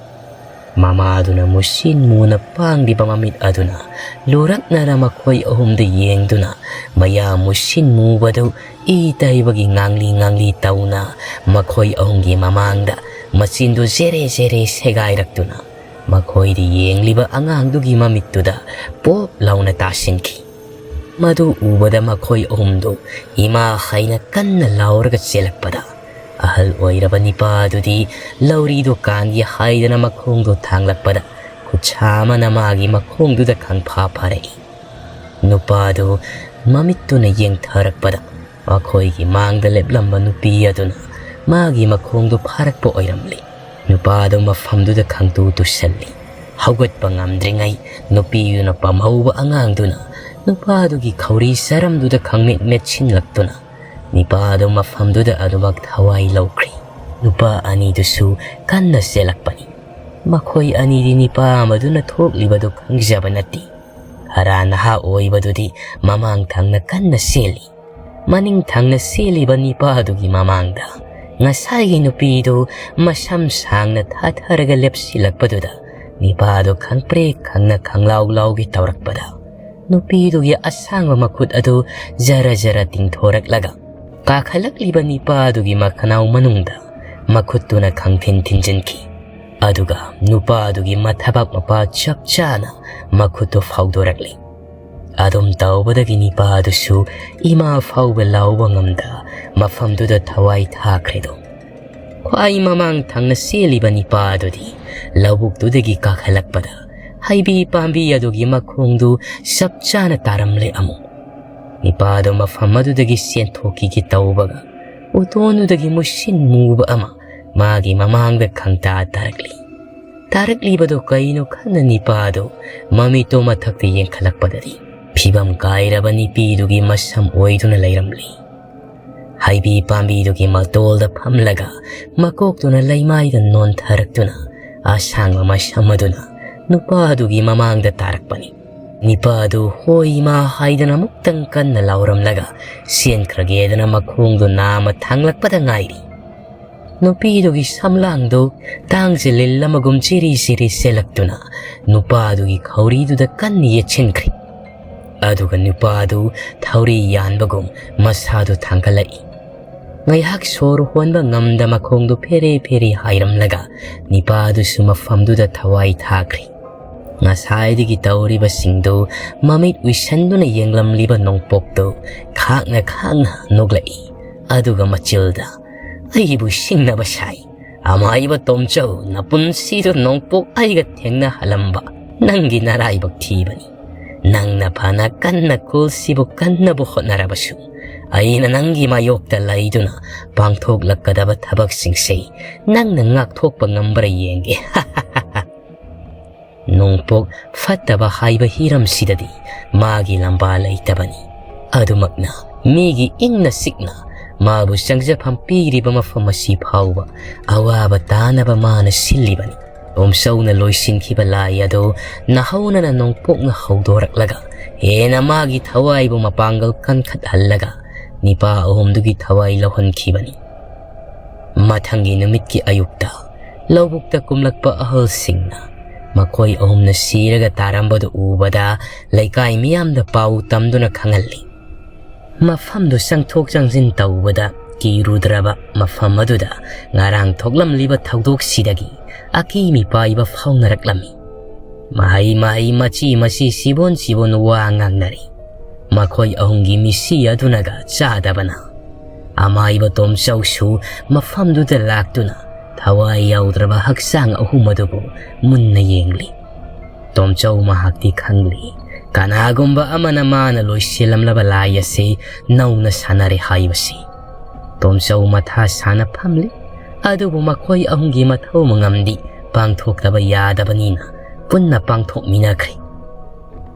ꯃꯃꯥꯗꯨꯅ ꯃꯨꯁꯤꯟ ꯃꯨꯅ ꯄꯥꯡꯂꯤꯕ ꯃꯃꯤꯠ ꯑꯗꯨꯅ ꯂꯨꯔꯛꯅꯅ ꯃꯈꯣꯏ ꯑꯍꯨꯝꯗ ꯌꯦꯡꯗꯨꯅ ꯃꯌꯥ ꯃꯨꯁꯤꯟ ꯃꯨꯕꯗꯨ ꯏ ꯇꯩꯕꯒꯤ ꯉꯥꯡꯂꯤ ꯉꯥꯡꯂꯤ ꯇꯧꯅ ꯃꯈꯣꯏ ꯑꯍꯨꯝꯒꯤ ꯃꯃꯥꯡꯗ ꯃꯆꯤꯟꯗꯨ ꯖꯦꯔꯦ ꯖꯦꯔꯦ ꯁꯦꯒꯥꯏꯔꯛꯇꯨꯅ ꯃꯈꯣꯏꯗ ꯌꯦꯡꯂꯤꯕ ꯑꯉꯥꯡꯗꯨꯒꯤ ꯃꯃꯤꯠꯇꯨꯗ ꯄꯣꯞ ꯂꯥꯎꯅ ꯇꯥꯁꯤꯟꯈꯤ꯫ ꯃꯗꯨ ꯎꯕꯗ ꯃꯈꯣꯏ ꯑꯍꯨꯝꯗꯨ ꯏꯃꯥ ꯍꯥꯏꯅ ꯀꯟꯅ ꯂꯥꯎꯔꯒ ꯆꯦꯜꯂꯛꯄꯗ, ꯑꯍꯜ ꯑꯣꯏꯔꯕ ꯅꯤꯄꯥꯗꯨꯗꯤ ꯂꯧꯔꯤꯗꯨ ꯀꯥꯟꯒꯦ ꯍꯥꯏꯗꯅ ꯃꯈꯣꯡꯗꯨ ꯊꯥꯡꯂꯛꯄꯗ, ꯈꯨꯠꯁꯥ ꯑꯃꯅ ꯃꯥꯒꯤ ꯃꯈꯣꯡꯗꯨꯗ ꯈꯪꯐꯥ ꯐꯥꯔꯛꯏ꯫ ꯅꯨꯄꯥꯗꯨ ꯃꯃꯤꯠꯇꯨꯅ ꯌꯦꯡꯊꯔꯛꯄꯗ, ꯃꯈꯣꯏꯒꯤ ꯃꯥꯡꯗ ꯂꯦꯞꯂꯝꯕ ꯅꯨꯄꯤ ꯑꯗꯨꯅ ꯃꯥꯒꯤ ꯃꯈꯣꯡꯗꯨ ꯐꯥꯔꯛꯄ ꯑꯣꯏꯔꯝꯂꯤ꯫ ꯅꯨꯄꯥꯗꯨ ꯃꯐꯝꯗꯨꯗ ꯈꯪꯇꯨ ꯇꯨꯁꯜꯂꯤ꯫ ꯍꯧꯒꯠꯄ ꯉꯝꯗ꯭ꯔꯤꯉꯩ ꯅꯨꯄꯤꯗꯨꯅ ꯄꯝꯍꯧꯕ ꯑꯉꯥꯡꯗꯨꯅ ꯅꯨꯄꯥꯗꯨꯒꯤ ꯈꯧꯔꯤ ꯆꯔꯝꯗꯨꯗ ꯈꯪꯃꯦꯠ ꯃꯦꯠꯁꯤꯟꯂꯛꯇꯨꯅ ꯅꯤꯄꯥꯗꯨ ꯃꯐꯝꯗꯨꯗ ꯑꯗꯨꯃꯛ ꯊꯋꯥꯏ ꯂꯧꯈ꯭ꯔꯤ꯫ ꯅꯨꯄꯥ ꯑꯅꯤꯗꯨꯁꯨ ꯀꯟꯅ ꯆꯦꯜꯂꯛꯄꯅꯤ꯫ ꯃꯈꯣꯏ ꯑꯅꯤꯗꯤ ꯅꯤꯄꯥ ꯑꯃꯗꯨꯅ ꯊꯣꯛꯂꯤꯕꯗꯨ ꯈꯪꯖꯕ ꯅꯠꯇꯦ꯫ ꯈꯔ ꯅꯍꯥ ꯑꯣꯏꯕꯗꯨꯗꯤ ꯃꯃꯥꯡ ꯊꯪꯅ ꯀꯟꯅ ꯆꯦꯜꯂꯤ꯫ ꯃꯅꯤꯡ ꯊꯪꯅ ꯆꯦꯜꯂꯤꯕ ꯅꯤꯄꯥ ꯑꯗꯨꯒꯤ ꯃꯃꯥꯡꯗ ꯉꯁꯥꯏꯒꯤ ꯅꯨꯄꯤꯗꯨ ꯃꯁꯝ ꯁꯥꯡꯅ ꯊꯥꯊꯔꯒ ꯂꯦꯞꯁꯤꯜꯂꯛꯄꯗꯨꯗ ꯅꯤꯄꯥꯗꯨ ꯈꯪꯄ꯭ꯔꯦꯛ ꯈꯪꯅ ꯈꯪꯂꯥꯎ ꯂꯥꯎꯒꯦ ꯇꯧꯔꯛꯄꯗ ꯅꯨꯄꯤꯗꯨꯒꯤ ꯑꯁꯥꯡꯕ ꯃꯈꯨꯠ ꯑꯗꯨ ꯖꯔ ꯖꯔ ꯇꯤꯡꯊꯣꯔꯛꯂꯒ ꯀꯥꯈꯠꯂꯛꯂꯤꯕ ꯅꯤꯄꯥꯗꯨꯒꯤ ꯃꯈꯅꯥꯎ ꯃꯅꯨꯡꯗ ꯃꯈꯨꯠꯇꯨꯅ ꯈꯪꯊꯤꯟ ꯊꯤꯟꯖꯤꯟꯈꯤ꯫ ꯑꯗꯨꯒ ꯅꯨꯄꯥꯗꯨꯒꯤ ꯃꯊꯕꯥꯛ ꯃꯄꯥ ꯆꯞ ꯆꯥꯅ ꯃꯈꯨꯠꯇꯨ ꯐꯥꯎꯗꯣꯔꯛꯂꯤ꯫ ꯑꯗꯨꯝ ꯇꯧꯕꯗꯒꯤ ꯅꯤꯄꯥꯗꯨꯁꯨ ꯏꯃꯥ ꯐꯥꯎꯕ ꯂꯥꯎꯕ ꯉꯝꯗ ꯃꯐꯝꯗꯨꯗ ꯊꯋꯥꯏ ꯊꯥꯈ꯭ꯔꯦꯗꯣ꯫ ꯈ꯭ꯋꯥꯏ ꯃꯃꯥꯡ ꯊꯪꯅ ꯆꯦꯜꯂꯤꯕ ꯅꯤꯄꯥ ꯑꯗꯨꯗꯤ ꯂꯧꯕꯨꯛꯇꯨꯗꯒꯤ ꯀꯥꯈꯠꯂꯛꯄꯗ ꯍꯩꯕꯤ ꯄꯥꯝꯕꯤ ꯑꯗꯨꯒꯤ ꯃꯈꯣꯡꯗꯨ ꯆꯞ ꯆꯥꯅ ꯇꯥꯔꯝꯂꯦ ꯑꯃꯨꯛ꯫ ꯅꯤꯄꯥꯗꯨ ꯃꯐꯝ ꯑꯗꯨꯗꯒꯤ ꯆꯦꯟꯊꯣꯛꯈꯤꯒꯦ ꯇꯧꯕꯒ ꯎꯇꯣꯟꯗꯨꯗꯒꯤ ꯃꯨꯁꯤꯟ ꯃꯨꯕ ꯑꯃ ꯃꯥꯒꯤ ꯃꯃꯥꯡꯗ ꯈꯪꯇꯥ ꯇꯥꯔꯛꯂꯤ꯫ ꯇꯥꯔꯛꯂꯤꯕꯗꯨ ꯀꯩꯅꯣ ꯈꯟꯅ ꯅꯤꯄꯥꯗꯨ ꯃꯃꯤꯠꯇꯨ ꯃꯊꯛꯇ ꯌꯦꯡꯈꯠꯂꯛꯄꯗꯗꯤ ꯐꯤꯕꯝ ꯀꯥꯏꯔꯕ ꯅꯤꯄꯤꯗꯨꯒꯤ ꯃꯁꯝ ꯑꯣꯏꯗꯨꯅ ꯂꯩꯔꯝꯂꯤ꯫ ꯍꯩꯕꯤ ꯄꯥꯝꯕꯤꯗꯨꯒꯤ ꯃꯇꯣꯜꯗ ꯐꯝꯂꯒ ꯃꯀꯣꯛꯇꯨꯅ ꯂꯩꯃꯥꯏꯗ ꯅꯣꯟꯊꯔꯛꯇꯨꯅ ꯑꯁꯥꯡꯕ ꯃꯁꯝ ꯑꯗꯨꯅ ꯅꯨꯄꯥꯗꯨꯒꯤ ꯃꯃꯥꯡꯗ ꯇꯥꯔꯛꯄꯅꯤ꯫ ꯅꯤꯄꯥꯗꯨ ꯍꯣꯏ ꯏꯃꯥ ꯍꯥꯏꯗꯅ ꯑꯃꯨꯛꯇꯪ ꯀꯟꯅ ꯂꯥꯎꯔꯝꯂꯒ ꯆꯦꯟꯈ꯭ꯔꯒꯦꯗꯅ ꯃꯈꯣꯡꯗꯨ ꯅꯥꯝꯃ ꯊꯥꯡꯂꯛꯄꯗ ꯉꯥꯏꯔꯤ꯫ ꯅꯨꯄꯤꯗꯨꯒꯤ ꯁꯝꯂꯥꯡꯗꯨ ꯇꯥꯡ ꯖꯤꯂꯤꯜ ꯑꯃꯒꯨꯝ ꯆꯤꯔꯤ ꯆꯤꯔꯤ ꯆꯦꯜꯂꯛꯇꯨꯅ ꯅꯨꯄꯥꯗꯨꯒꯤ ꯈꯧꯔꯤꯗꯨꯗ ꯀꯟꯅ ꯌꯦꯠꯁꯤꯟꯈ꯭ꯔꯤ꯫ ꯑꯗꯨꯒ ꯅꯨꯄꯥꯗꯨ ꯊꯧꯔꯤ ꯌꯥꯟꯕꯒꯨꯝ ꯃꯁꯥꯗꯨ ꯊꯥꯡꯒꯠꯂꯛꯏ꯫ ꯉꯥꯏꯍꯥꯛ ꯁꯣꯔ ꯍꯣꯟꯕ ꯉꯝꯗ ꯃꯈꯣꯡꯗꯨ ꯐꯦꯔꯦ ꯐꯦꯔꯦ ꯍꯥꯏꯔꯝꯂꯒ ꯅꯤꯄꯥꯗꯨꯁꯨ ꯃꯐꯝꯗꯨꯗ ꯊꯋꯥꯏ ꯊꯥꯈ꯭ꯔꯤ꯫ ꯉꯁꯥꯏꯗꯒꯤ ꯇꯧꯔꯤꯕꯁꯤꯡꯗꯨ ꯃꯃꯤꯠ ꯎꯏꯁꯟꯗꯨꯅ ꯌꯦꯡꯂꯝꯂꯤꯕ ꯅꯣꯡꯄꯣꯛꯇꯨ ꯈꯥꯛꯅ ꯈꯥꯛꯅ ꯅꯣꯛꯂꯛꯏ꯫ ꯑꯗꯨꯒ ꯃꯆꯤꯜꯗ, "ꯑꯩꯕꯨ ꯁꯤꯡꯅꯕ ꯁꯥꯏ꯫ ꯑꯃꯥꯏꯕ ꯇꯣꯝꯆꯧ, ꯅꯄꯨꯟꯁꯤꯗꯨ ꯅꯣꯡꯄꯣꯛ ꯑꯩꯒ ꯊꯦꯡꯅꯍꯜꯂꯝꯕ ꯅꯪꯒꯤ ꯅꯔꯥꯏꯕꯛ ꯊꯤꯕꯅꯤ꯫ ꯅꯪꯅ ꯐꯅ ꯀꯟꯅ ꯀꯨꯜꯁꯤꯕꯨ ꯀꯟꯅꯕꯨ ꯍꯣꯠꯅꯔꯕꯁꯨ, ꯑꯩꯅ ꯅꯪꯒꯤ ꯃꯥꯌꯣꯛꯇ ꯂꯩꯗꯨꯅ ꯄꯥꯡꯊꯣꯛꯂꯛꯀꯗꯕ ꯊꯕꯛꯁꯤꯡꯁꯦ ꯅꯪꯅ ꯉꯥꯛꯊꯣꯛꯄ ꯉꯝꯕ꯭ꯔꯥ ꯌꯦꯡꯒꯦ꯫" ꯅꯣꯡꯄꯣꯛ ꯐꯠꯇꯕ ꯍꯥꯏꯕ ꯍꯤꯔꯝꯁꯤꯗꯗꯤ ꯃꯥꯒꯤ ꯂꯝꯕꯥ ꯂꯩꯇꯕꯅꯤ꯫ ꯑꯗꯨꯃꯛꯅ ꯃꯤꯒꯤ ꯏꯪꯅ ꯆꯤꯛꯅ ꯃꯥꯕꯨ ꯆꯪꯖꯐꯝ ꯄꯤꯔꯤꯕ ꯃꯐꯝ ꯑꯁꯤ ꯐꯥꯎꯕ ꯑꯋꯥꯕ ꯇꯥꯅꯕ ꯃꯥꯅ ꯁꯤꯜꯂꯤꯕꯅꯤ꯫ ꯇꯣꯝꯆꯧꯅ ꯂꯣꯏꯁꯤꯟꯈꯤꯕ ꯂꯥꯏ ꯑꯗꯨ ꯅꯥꯍꯧꯅꯅ ꯅꯣꯡꯄꯣꯛꯅ ꯍꯧꯗꯣꯔꯛꯂꯒ ꯍꯦꯟꯅ ꯃꯥꯒꯤ ꯊꯋꯥꯏꯕꯨ ꯃꯄꯥꯡꯒꯜ ꯀꯟꯈꯠꯍꯜꯂꯒ ꯅꯤꯄꯥ ꯑꯍꯨꯝꯗꯨꯒꯤ ꯊꯋꯥꯏ ꯂꯧꯍꯟꯈꯤꯕꯅꯤ꯫ ꯃꯊꯪꯒꯤ ꯅꯨꯃꯤꯠꯀꯤ ꯑꯌꯨꯛꯇ ꯂꯧꯕꯨꯛꯇ ꯀꯨꯝꯂꯛꯄ ꯑꯍꯜꯁꯤꯡꯅ ꯃꯈꯣꯏ ꯑꯍꯨꯝꯅ ꯁꯤꯔꯒ ꯇꯥꯔꯝꯕꯗꯨ ꯎꯕꯗ ꯂꯩꯀꯥꯏ ꯃꯤꯌꯥꯝꯗ ꯄꯥꯎ ꯇꯝꯗꯨꯅ ꯈꯪꯍꯜꯂꯤ꯫ ꯃꯐꯝꯗꯨ ꯆꯪꯊꯣꯛ ꯆꯪꯁꯤꯟ ꯇꯧꯕꯗ ꯀꯤꯔꯨꯗ꯭ꯔꯕ ꯃꯐꯝ ꯑꯗꯨꯗ ꯉꯔꯥꯡ ꯊꯣꯛꯂꯝꯂꯤꯕ ꯊꯧꯗꯣꯛꯁꯤꯗꯒꯤ ꯑꯀꯤ ꯃꯤꯄꯥꯏꯕ ꯐꯥꯎꯅꯔꯛꯂꯝꯃꯤ꯫ ꯃꯍꯩ ꯃꯍꯩ, ꯃꯆꯤ ꯃꯆꯤ, ꯁꯤꯕꯣꯟ ꯁꯤꯕꯣꯟ ꯋꯥ ꯉꯥꯡꯅꯔꯤ꯫ ꯃꯈꯣꯏ ꯑꯍꯨꯝꯒꯤ ꯃꯤꯠꯁꯤ ꯑꯗꯨꯅꯒ ꯆꯥꯗꯕꯅ꯫ ꯑꯃꯥꯏꯕ ꯇꯣꯝꯆꯧꯁꯨ ꯃꯐꯝꯗꯨꯗ ꯂꯥꯛꯇꯨꯅ ꯊꯋꯥꯏ ꯌꯥꯎꯗ꯭ꯔꯕ ꯍꯛꯆꯥꯡ ꯑꯍꯨꯝ ꯑꯗꯨꯕꯨ ꯃꯨꯟꯅ ꯌꯦꯡꯂꯤ꯫ ꯇꯣꯝꯆꯧ ꯃꯍꯥꯛꯇꯤ ꯈꯪꯂꯤ, ꯀꯅꯥꯒꯨꯝꯕ ꯑꯃꯅ ꯃꯥꯅ ꯂꯣꯏꯁꯤꯜꯂꯝꯂꯕ ꯂꯥꯏ ꯑꯁꯤ ꯅꯧꯅ ꯁꯥꯟꯅꯔꯦ ꯍꯥꯏꯕꯁꯤ꯫ ꯇꯣꯝꯆꯧ ꯃꯊꯥ ꯁꯥꯅ ꯐꯝꯂꯤ꯫ ꯑꯗꯨꯕꯨ ꯃꯈꯣꯏ ꯑꯍꯨꯝꯒꯤ ꯃꯊꯧ ꯃꯉꯝꯗꯤ ꯄꯥꯡꯊꯣꯛꯇꯕ ꯌꯥꯗꯕꯅꯤꯅ ꯄꯨꯟꯅ ꯄꯥꯡꯊꯣꯛꯃꯤꯟꯅꯈ꯭ꯔꯦ꯫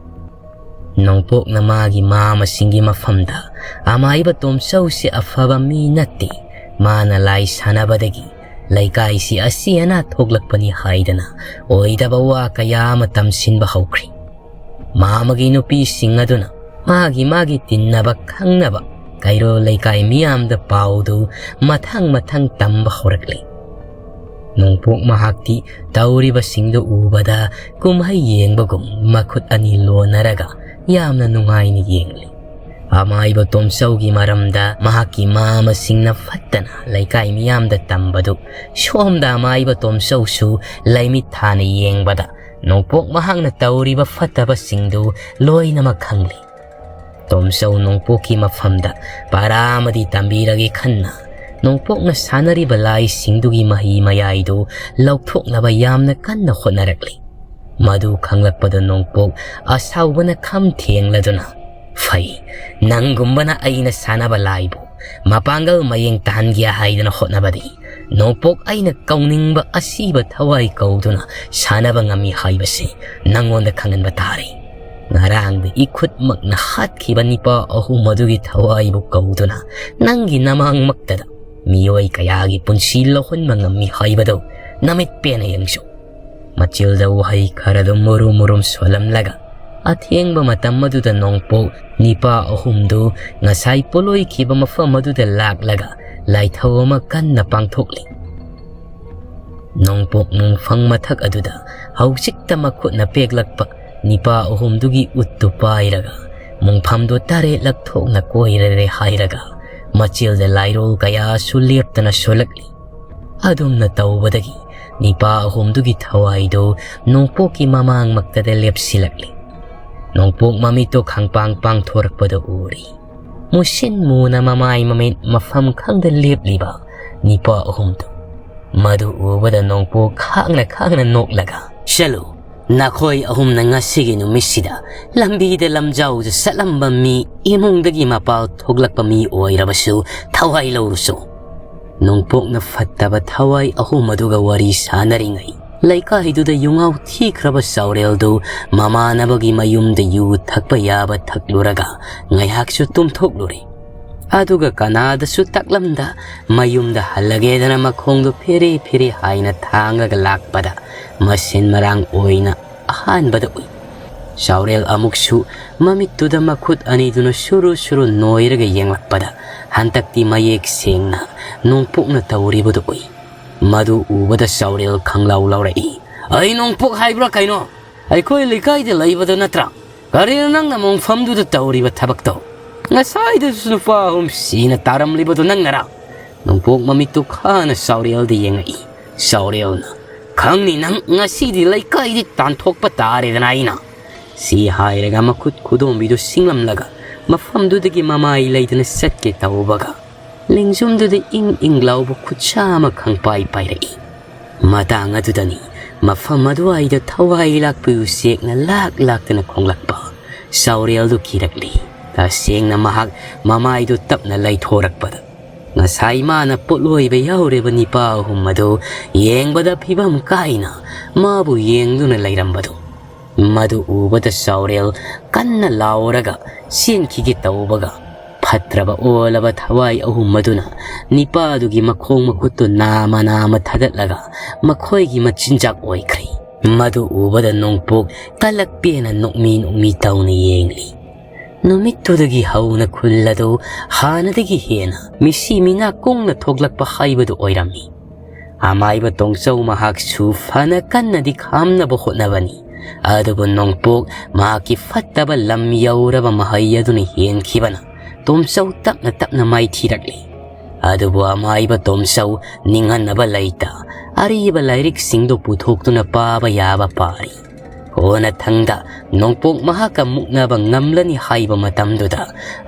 ꯅꯣꯡꯄꯣꯛꯅ ꯃꯥꯒꯤ ꯃꯥꯃꯁꯤꯡꯒꯤ ꯃꯐꯝꯗ ꯑꯃꯥꯏꯕ ꯇꯣꯝꯆꯧꯁꯤ ꯑꯐꯕ ꯃꯤ ꯅꯠꯇꯦ, ꯃꯥꯅ ꯂꯥꯏ ꯁꯥꯟꯅꯕꯗꯒꯤ ꯂꯩꯀꯥꯏꯁꯤ ꯑꯁꯤ ꯑꯅꯥ ꯊꯣꯛꯂꯛꯄꯅꯤ ꯍꯥꯏꯗꯅ ꯑꯣꯏꯗꯕ ꯋꯥ ꯀꯌꯥ ꯑꯃ ꯇꯝꯁꯤꯟꯕ ꯍꯧꯈ꯭ꯔꯦ꯫ ꯃꯥꯃꯒꯤ ꯅꯨꯄꯤꯁꯤꯡ ꯑꯗꯨꯅ ꯃꯥꯒꯤ ꯃꯥꯒꯤ ꯇꯤꯟꯅꯕ ꯈꯪꯅꯕ ꯀꯩꯔꯣꯜ ꯂꯩꯀꯥꯏ ꯃꯤꯌꯥꯝꯗ ꯄꯥꯎꯗꯨ ꯃꯊꯪ ꯃꯊꯪ ꯇꯝꯕ ꯍꯧꯔꯛꯂꯤ꯫ ꯅꯣꯡꯄꯣꯛ ꯃꯍꯥꯛꯇꯤ ꯇꯧꯔꯤꯕꯁꯤꯡꯗꯨ ꯎꯕꯗ ꯀꯨꯝꯍꯩ ꯌꯦꯡꯕꯒꯨꯝ ꯃꯈꯨꯠ ꯑꯅꯤ ꯂꯣꯟꯅꯔꯒ ꯌꯥꯝꯅ ꯅꯨꯡꯉꯥꯏꯅ ꯌꯦꯡꯂꯤ꯫ ꯑꯃꯥꯏꯕ ꯇꯣꯝꯆꯧꯒꯤ ꯃꯔꯝꯗ ꯃꯍꯥꯛꯀꯤ ꯃꯃꯥꯁꯤꯡꯅ ꯐꯠꯇꯅ ꯂꯩꯀꯥꯏ ꯃꯤꯌꯥꯝꯗ ꯇꯝꯕꯗꯨ ꯁꯣꯝꯗ ꯑꯃꯥꯏꯕ ꯇꯣꯝꯆꯧꯁꯨ ꯂꯩꯃꯤꯠ ꯊꯥꯅ ꯌꯦꯡꯕꯗ ꯅꯣꯡꯄꯣꯛ ꯃꯍꯥꯛꯅ ꯇꯧꯔꯤꯕ ꯐꯠꯇꯕꯁꯤꯡꯗꯨ ꯂꯣꯏꯅꯃꯛ ꯈꯪꯂꯤ꯫ ꯇꯣꯝꯆꯧ ꯅꯣꯡꯄꯣꯛꯀꯤ ꯃꯐꯝꯗ ꯄꯔꯥ ꯑꯃꯗꯤ ꯇꯝꯕꯤꯔꯒꯦ ꯈꯟꯅ ꯅꯣꯡꯄꯣꯛꯅ ꯁꯥꯟꯅꯔꯤꯕ ꯂꯥꯏꯁꯤꯡꯗꯨꯒꯤ ꯃꯍꯤ ꯃꯌꯥꯏꯗꯨ ꯂꯧꯊꯣꯛꯅꯕ ꯌꯥꯝꯅ ꯀꯟꯅ ꯍꯣꯠꯅꯔꯛꯂꯤ꯫ ꯃꯗꯨ ꯈꯪꯂꯛꯄꯗ ꯅꯣꯡꯄꯣꯛ ꯑꯁꯥꯎꯕꯅ ꯈꯝ ꯊꯦꯡꯂꯗꯨꯅ, "ꯐꯩ, ꯅꯪꯒꯨꯝꯕꯅ ꯑꯩꯅ ꯁꯥꯟꯅꯕ ꯂꯥꯏꯕꯨ ꯃꯄꯥꯡꯒꯜ ꯃꯌꯦꯡ ꯇꯥꯍꯟꯒꯦ ꯍꯥꯏꯗꯅ ꯍꯣꯠꯅꯕꯗꯤ ꯅꯣꯡꯄꯣꯛ ꯑꯩꯅ ꯀꯧꯅꯤꯡꯕ ꯑꯁꯤꯕ ꯊꯋꯥꯏ ꯀꯧꯗꯨꯅ ꯁꯥꯟꯅꯕ ꯉꯝꯃꯤ ꯍꯥꯏꯕꯁꯤ ꯅꯪꯉꯣꯟꯗ ꯈꯪꯍꯟꯕ ꯇꯥꯔꯦ꯫ ꯉꯔꯥꯡꯗ ꯏꯈꯨꯠꯃꯛꯅ ꯍꯥꯠꯈꯤꯕ ꯅꯤꯄꯥ ꯑꯍꯨꯝ ꯑꯗꯨꯒꯤ ꯊꯋꯥꯏꯕꯨ ꯀꯧꯗꯨꯅ ꯅꯪꯒꯤ ꯅꯃꯥꯡꯃꯛꯇꯗ ꯃꯤꯑꯣꯏ ꯀꯌꯥꯒꯤ ꯄꯨꯟꯁꯤ ꯂꯧꯍꯟꯕ ꯉꯝꯃꯤ ꯍꯥꯏꯕꯗꯨ ꯅꯃꯤꯠ ꯄꯦꯟꯅ ꯌꯦꯡꯖꯧ꯫" ꯃꯆꯤꯜꯗ ꯋꯥꯍꯩ ꯈꯔꯗꯨ ꯃꯨꯔꯨꯝ ꯃꯨꯔꯨꯝ ꯁꯣꯜꯂꯝꯂꯒ, ꯑꯊꯦꯡꯕ ꯃꯇꯝ ꯑꯗꯨꯗ ꯅꯣꯡꯄꯣꯛ ꯅꯤꯄꯥ ꯑꯍꯨꯝꯗꯨ ꯉꯁꯥꯏ ꯄꯣꯂꯣꯏꯈꯤꯕ ꯃꯐꯝ ꯑꯗꯨꯗ ꯂꯥꯛꯂꯒ ꯂꯥꯏꯊꯧ ꯑꯃ ꯀꯟꯅ ꯄꯥꯡꯊꯣꯛꯂꯤ꯫ ꯅꯣꯡꯄꯣꯛ ꯃꯨꯡꯐꯪ ꯃꯊꯛ ꯑꯗꯨꯗ ꯍꯧꯖꯤꯛꯇ ꯃꯈꯨꯠꯅ ꯄꯦꯛꯂꯛꯄ ꯅꯤꯄꯥ ꯑꯍꯨꯝꯗꯨꯒꯤ ꯎꯠꯇꯨ ꯄꯥꯏꯔꯒ ꯃꯨꯡꯐꯝꯗꯨ ꯇꯔꯦꯠꯂꯛ ꯊꯣꯛꯅ ꯀꯣꯏꯔꯔꯦ ꯍꯥꯏꯔꯒ ꯃꯆꯤꯜꯗ ꯂꯥꯏꯔꯣꯜ ꯀꯌꯥꯁꯨ ꯂꯦꯞꯇꯅ ꯁꯣꯜꯂꯛꯂꯤ꯫ ꯑꯗꯨꯝꯅ ꯇꯧꯕꯗꯒꯤ ꯅꯤꯄꯥ ꯑꯍꯨꯝꯗꯨꯒꯤ ꯊꯋꯥꯏꯗꯨ ꯅꯣꯡꯄꯣꯛꯀꯤ ꯃꯃꯥꯡꯃꯛꯇꯗ ꯂꯦꯞꯁꯤꯜꯂꯛꯂꯤ꯫ ꯅꯣꯡꯄꯣꯛ ꯃꯃꯤꯠꯇꯨ ꯈꯪꯄꯥꯡ ꯄꯥꯡꯊꯣꯔꯛꯄꯗ ꯎꯔꯤ꯫ ꯃꯨꯁꯤꯟ ꯃꯨꯅ ꯃꯃꯥꯏ ꯃꯃꯤꯠ ꯃꯐꯝ ꯈꯪꯗ ꯂꯦꯞꯂꯤꯕ ꯅꯤꯄꯥ ꯑꯍꯨꯝꯗꯨ꯫ ꯃꯗꯨ ꯎꯕꯗ ꯅꯣꯡꯄꯣꯛ ꯈꯥꯡꯅ ꯈꯥꯡꯅ ꯅꯣꯛꯂꯒ, "ꯆꯠꯂꯨ, ꯅꯈꯣꯏ ꯑꯍꯨꯝꯅ ꯉꯁꯤꯒꯤ ꯅꯨꯃꯤꯠꯁꯤꯗ ꯂꯝꯕꯤꯗ ꯂꯝꯖꯥꯎꯗ ꯆꯠꯂꯝꯕ ꯃꯤ, ꯏꯃꯨꯡꯗꯒꯤ ꯃꯄꯥꯜ ꯊꯣꯛꯂꯛꯄ ꯃꯤ ꯑꯣꯏꯔꯕꯁꯨ ꯊꯋꯥꯏ ꯂꯧꯔꯨꯁꯨ꯫" ꯅꯣꯡꯄꯣꯛꯅ ꯐꯠꯇꯕ ꯊꯋꯥꯏ ꯑꯍꯨꯝ ꯑꯗꯨꯒ ꯋꯥꯔꯤ ꯁꯥꯟꯅꯔꯤꯉꯩ, ꯂꯩꯀꯥꯏꯗꯨꯗ ꯌꯨꯉꯥꯎ ꯊꯤꯈ꯭ꯔꯕ ꯆꯥꯎꯔꯦꯜꯗꯨ ꯃꯃꯥꯟꯅꯕꯒꯤ ꯃꯌꯨꯝꯗ ꯌꯨ ꯊꯛꯄ ꯌꯥꯕ ꯊꯛꯂꯨꯔꯒ ꯉꯥꯏꯍꯥꯛꯁꯨ ꯇꯨꯝꯊꯣꯛꯂꯨꯔꯦ꯫ ꯑꯗꯨꯒ ꯀꯅꯥꯗꯁꯨ ꯇꯥꯛꯂꯝꯗ ꯃꯌꯨꯝꯗ ꯍꯜꯂꯒꯦꯗꯅ ꯃꯈꯣꯡꯗꯨ ꯐꯦꯔꯦ ꯐꯦꯔꯦ ꯍꯥꯏꯅ ꯊꯥꯡꯂꯒ ꯂꯥꯛꯄꯗ ꯃꯁꯦꯟ ꯃꯔꯥꯡ ꯑꯣꯏꯅ ꯑꯍꯥꯟꯕꯗ ꯎꯏ꯫ ꯆꯥꯎꯔꯦꯜ ꯑꯃꯨꯛꯁꯨ ꯃꯃꯤꯠꯇꯨꯗ ꯃꯈꯨꯠ ꯑꯅꯤꯗꯨꯅ ꯁꯨꯔꯨ ꯁꯨꯔꯨ ꯅꯣꯏꯔꯒ ꯌꯦꯡꯂꯛꯄꯗ ꯍꯟꯗꯛꯇꯤ ꯃꯌꯦꯛ ꯁꯦꯡꯅ ꯅꯣꯡꯄꯣꯛꯅ ꯇꯧꯔꯤꯕꯗꯨ ꯎꯏ꯫ ꯃꯗꯨ ꯎꯕꯗ ꯆꯥꯎꯔꯦꯜ ꯈꯪꯂꯥꯎ ꯂꯥꯎꯔꯛꯏ꯫ "ꯑꯩ ꯅꯣꯡꯄꯣꯛ ꯍꯥꯏꯕ꯭ꯔꯥ ꯀꯩꯅꯣ? ꯑꯩꯈꯣꯏ ꯂꯩꯀꯥꯏꯗ ꯂꯩꯕꯗꯣ ꯅꯠꯇ꯭ꯔꯥ? ꯀꯔꯤꯅꯣ ꯅꯪꯅ ꯃꯣꯡꯐꯝꯗꯨꯗ ꯇꯧꯔꯤꯕ ꯊꯕꯛꯇꯣ? ꯉꯁꯥꯏꯗꯁꯨ ꯅꯨꯄꯥ ꯑꯍꯨꯝ ꯁꯤꯅ ꯇꯥꯔꯝꯂꯤꯕꯗꯣ ꯅꯪꯅꯔꯥ?" ꯅꯣꯡꯄꯣꯛ ꯃꯃꯤꯠꯇꯨ ꯈꯥꯅ ꯆꯥꯎꯔꯦꯜꯗ ꯌꯦꯡꯉꯛꯏ꯫ ꯆꯥꯎꯔꯦꯜꯅ, "ꯈꯪꯅꯤ ꯅꯪ, ꯉꯁꯤꯗꯤ ꯂꯩꯀꯥꯏꯗꯤ ꯇꯥꯟꯊꯣꯛꯄ ꯇꯥꯔꯦꯗꯅ ꯑꯩꯅ꯫ ꯁꯤ ꯍꯥꯏꯔꯒ ꯃꯈꯨꯠ ꯈꯨꯗꯣꯝꯕꯤꯗꯨ ꯁꯤꯡꯂꯝꯂꯒ ꯃꯐꯝꯗꯨꯗꯒꯤ ꯃꯃꯥꯏ ꯂꯩꯗꯨꯅ ꯆꯠꯀꯦ ꯇꯧꯕꯒ, ꯂꯦꯡꯖꯨꯝꯗꯨꯗ ꯏꯪ ꯏꯪ ꯂꯥꯎꯕ ꯈꯨꯠꯁꯥ ꯑꯃ ꯈꯪꯄꯥꯏ ꯄꯥꯏꯔꯛꯏ꯫ ꯃꯇꯥꯡ ꯑꯗꯨꯗꯅꯤ ꯃꯐꯝ ꯑꯗꯨꯋꯥꯏꯗ ꯊꯋꯥꯏ ꯂꯥꯛꯄ ꯎꯆꯦꯛꯅ ꯂꯥꯛ ꯂꯥꯛꯇꯅ ꯈꯣꯡꯂꯛꯄ꯫ ꯆꯥꯎꯔꯦꯜꯗꯨ ꯀꯤꯔꯛꯂꯤ꯫ ꯇꯁꯦꯡꯅ ꯃꯍꯥꯛ ꯃꯃꯥꯏꯗꯨ ꯇꯞꯅ ꯂꯩꯊꯣꯔꯛꯄꯗ, ꯉꯁꯥꯏ ꯃꯥꯅ ꯄꯣꯠꯂꯣꯏꯕ ꯌꯥꯎꯔꯤꯕ ꯅꯤꯄꯥ ꯑꯍꯨꯝ ꯑꯗꯨ ꯌꯦꯡꯕꯗ ꯐꯤꯕꯝ ꯀꯥꯏꯅ ꯃꯥꯕꯨ ꯌꯦꯡꯗꯨꯅ ꯂꯩꯔꯝꯕꯗꯨ꯫ ꯃꯗꯨ ꯎꯕꯗ ꯆꯥꯎꯔꯦꯜ ꯀꯟꯅ ꯂꯥꯎꯔꯒ ꯆꯦꯟꯈꯤꯒꯦ ꯇꯧꯕꯒ, ꯐꯠꯇ꯭ꯔꯕ ꯑꯣꯜꯂꯕ ꯊꯋꯥꯏ ꯑꯍꯨꯝ ꯑꯗꯨꯅ ꯅꯤꯄꯥꯗꯨꯒꯤ ꯃꯈꯣꯡ ꯃꯈꯨꯠꯇꯨ ꯅꯥꯃ ꯅꯥꯃ ꯊꯥꯗꯠꯂꯒ ꯃꯈꯣꯏꯒꯤ ꯃꯆꯤꯟꯖꯥꯛ ꯑꯣꯏꯈ꯭ꯔꯦ꯫ ꯃꯗꯨ ꯎꯕꯗ ꯅꯣꯡꯄꯣꯛ ꯀꯂꯛ ꯄꯦꯟꯅ ꯅꯣꯛꯃꯤ ꯅꯣꯛꯃꯤ ꯇꯧꯅ ꯌꯦꯡꯂꯤ꯫ ꯅꯨꯃꯤꯠꯇꯨꯗꯒꯤ ꯍꯧꯅ ꯈꯨꯜ ꯑꯗꯨ ꯍꯥꯟꯅꯗꯒꯤ ꯍꯦꯟꯅ ꯃꯤꯁꯤ ꯃꯤꯅꯥ ꯀꯨꯡꯅ ꯊꯣꯛꯂꯛꯄ ꯍꯥꯏꯕꯗꯨ ꯑꯣꯏꯔꯝꯃꯤ꯫ ꯑꯃꯥꯏꯕ ꯇꯣꯡꯆꯧ ꯃꯍꯥꯛꯁꯨ ꯐꯅ ꯀꯟꯅꯗꯤ ꯈꯥꯝꯅꯕ ꯍꯣꯠꯅꯕꯅꯤ, ꯑꯗꯨꯕꯨ ꯅꯣꯡꯄꯣꯛ ꯃꯍꯥꯛꯀꯤ ꯐꯠꯇꯕ ꯂꯝ ꯌꯧꯔꯕ ꯃꯍꯩ ꯑꯗꯨꯅ ꯍꯦꯟꯈꯤꯕꯅ ꯇꯣꯝꯆꯧ ꯇꯞꯅ ꯇꯞꯅ ꯃꯥꯏꯊꯤꯔꯛꯂꯤ꯫ ꯑꯗꯨꯕꯨ ꯑꯃꯥꯏꯕ ꯇꯣꯝꯆꯧ ꯅꯤꯡꯍꯟꯅꯕ ꯂꯩꯇ ꯑꯔꯤꯕ ꯂꯥꯏꯔꯤꯛꯁꯤꯡꯗꯨ ꯄꯨꯊꯣꯛꯇꯨꯅ ꯄꯥꯕ ꯌꯥꯕ ꯄꯥꯔꯤ꯫ ꯀꯣꯟꯅꯊꯪꯗ ꯅꯣꯡꯄꯣꯛ ꯃꯍꯥꯛꯀ ꯃꯨꯛꯅꯕ ꯉꯝꯂꯅꯤ ꯍꯥꯏꯕ ꯃꯇꯝꯗꯨꯗ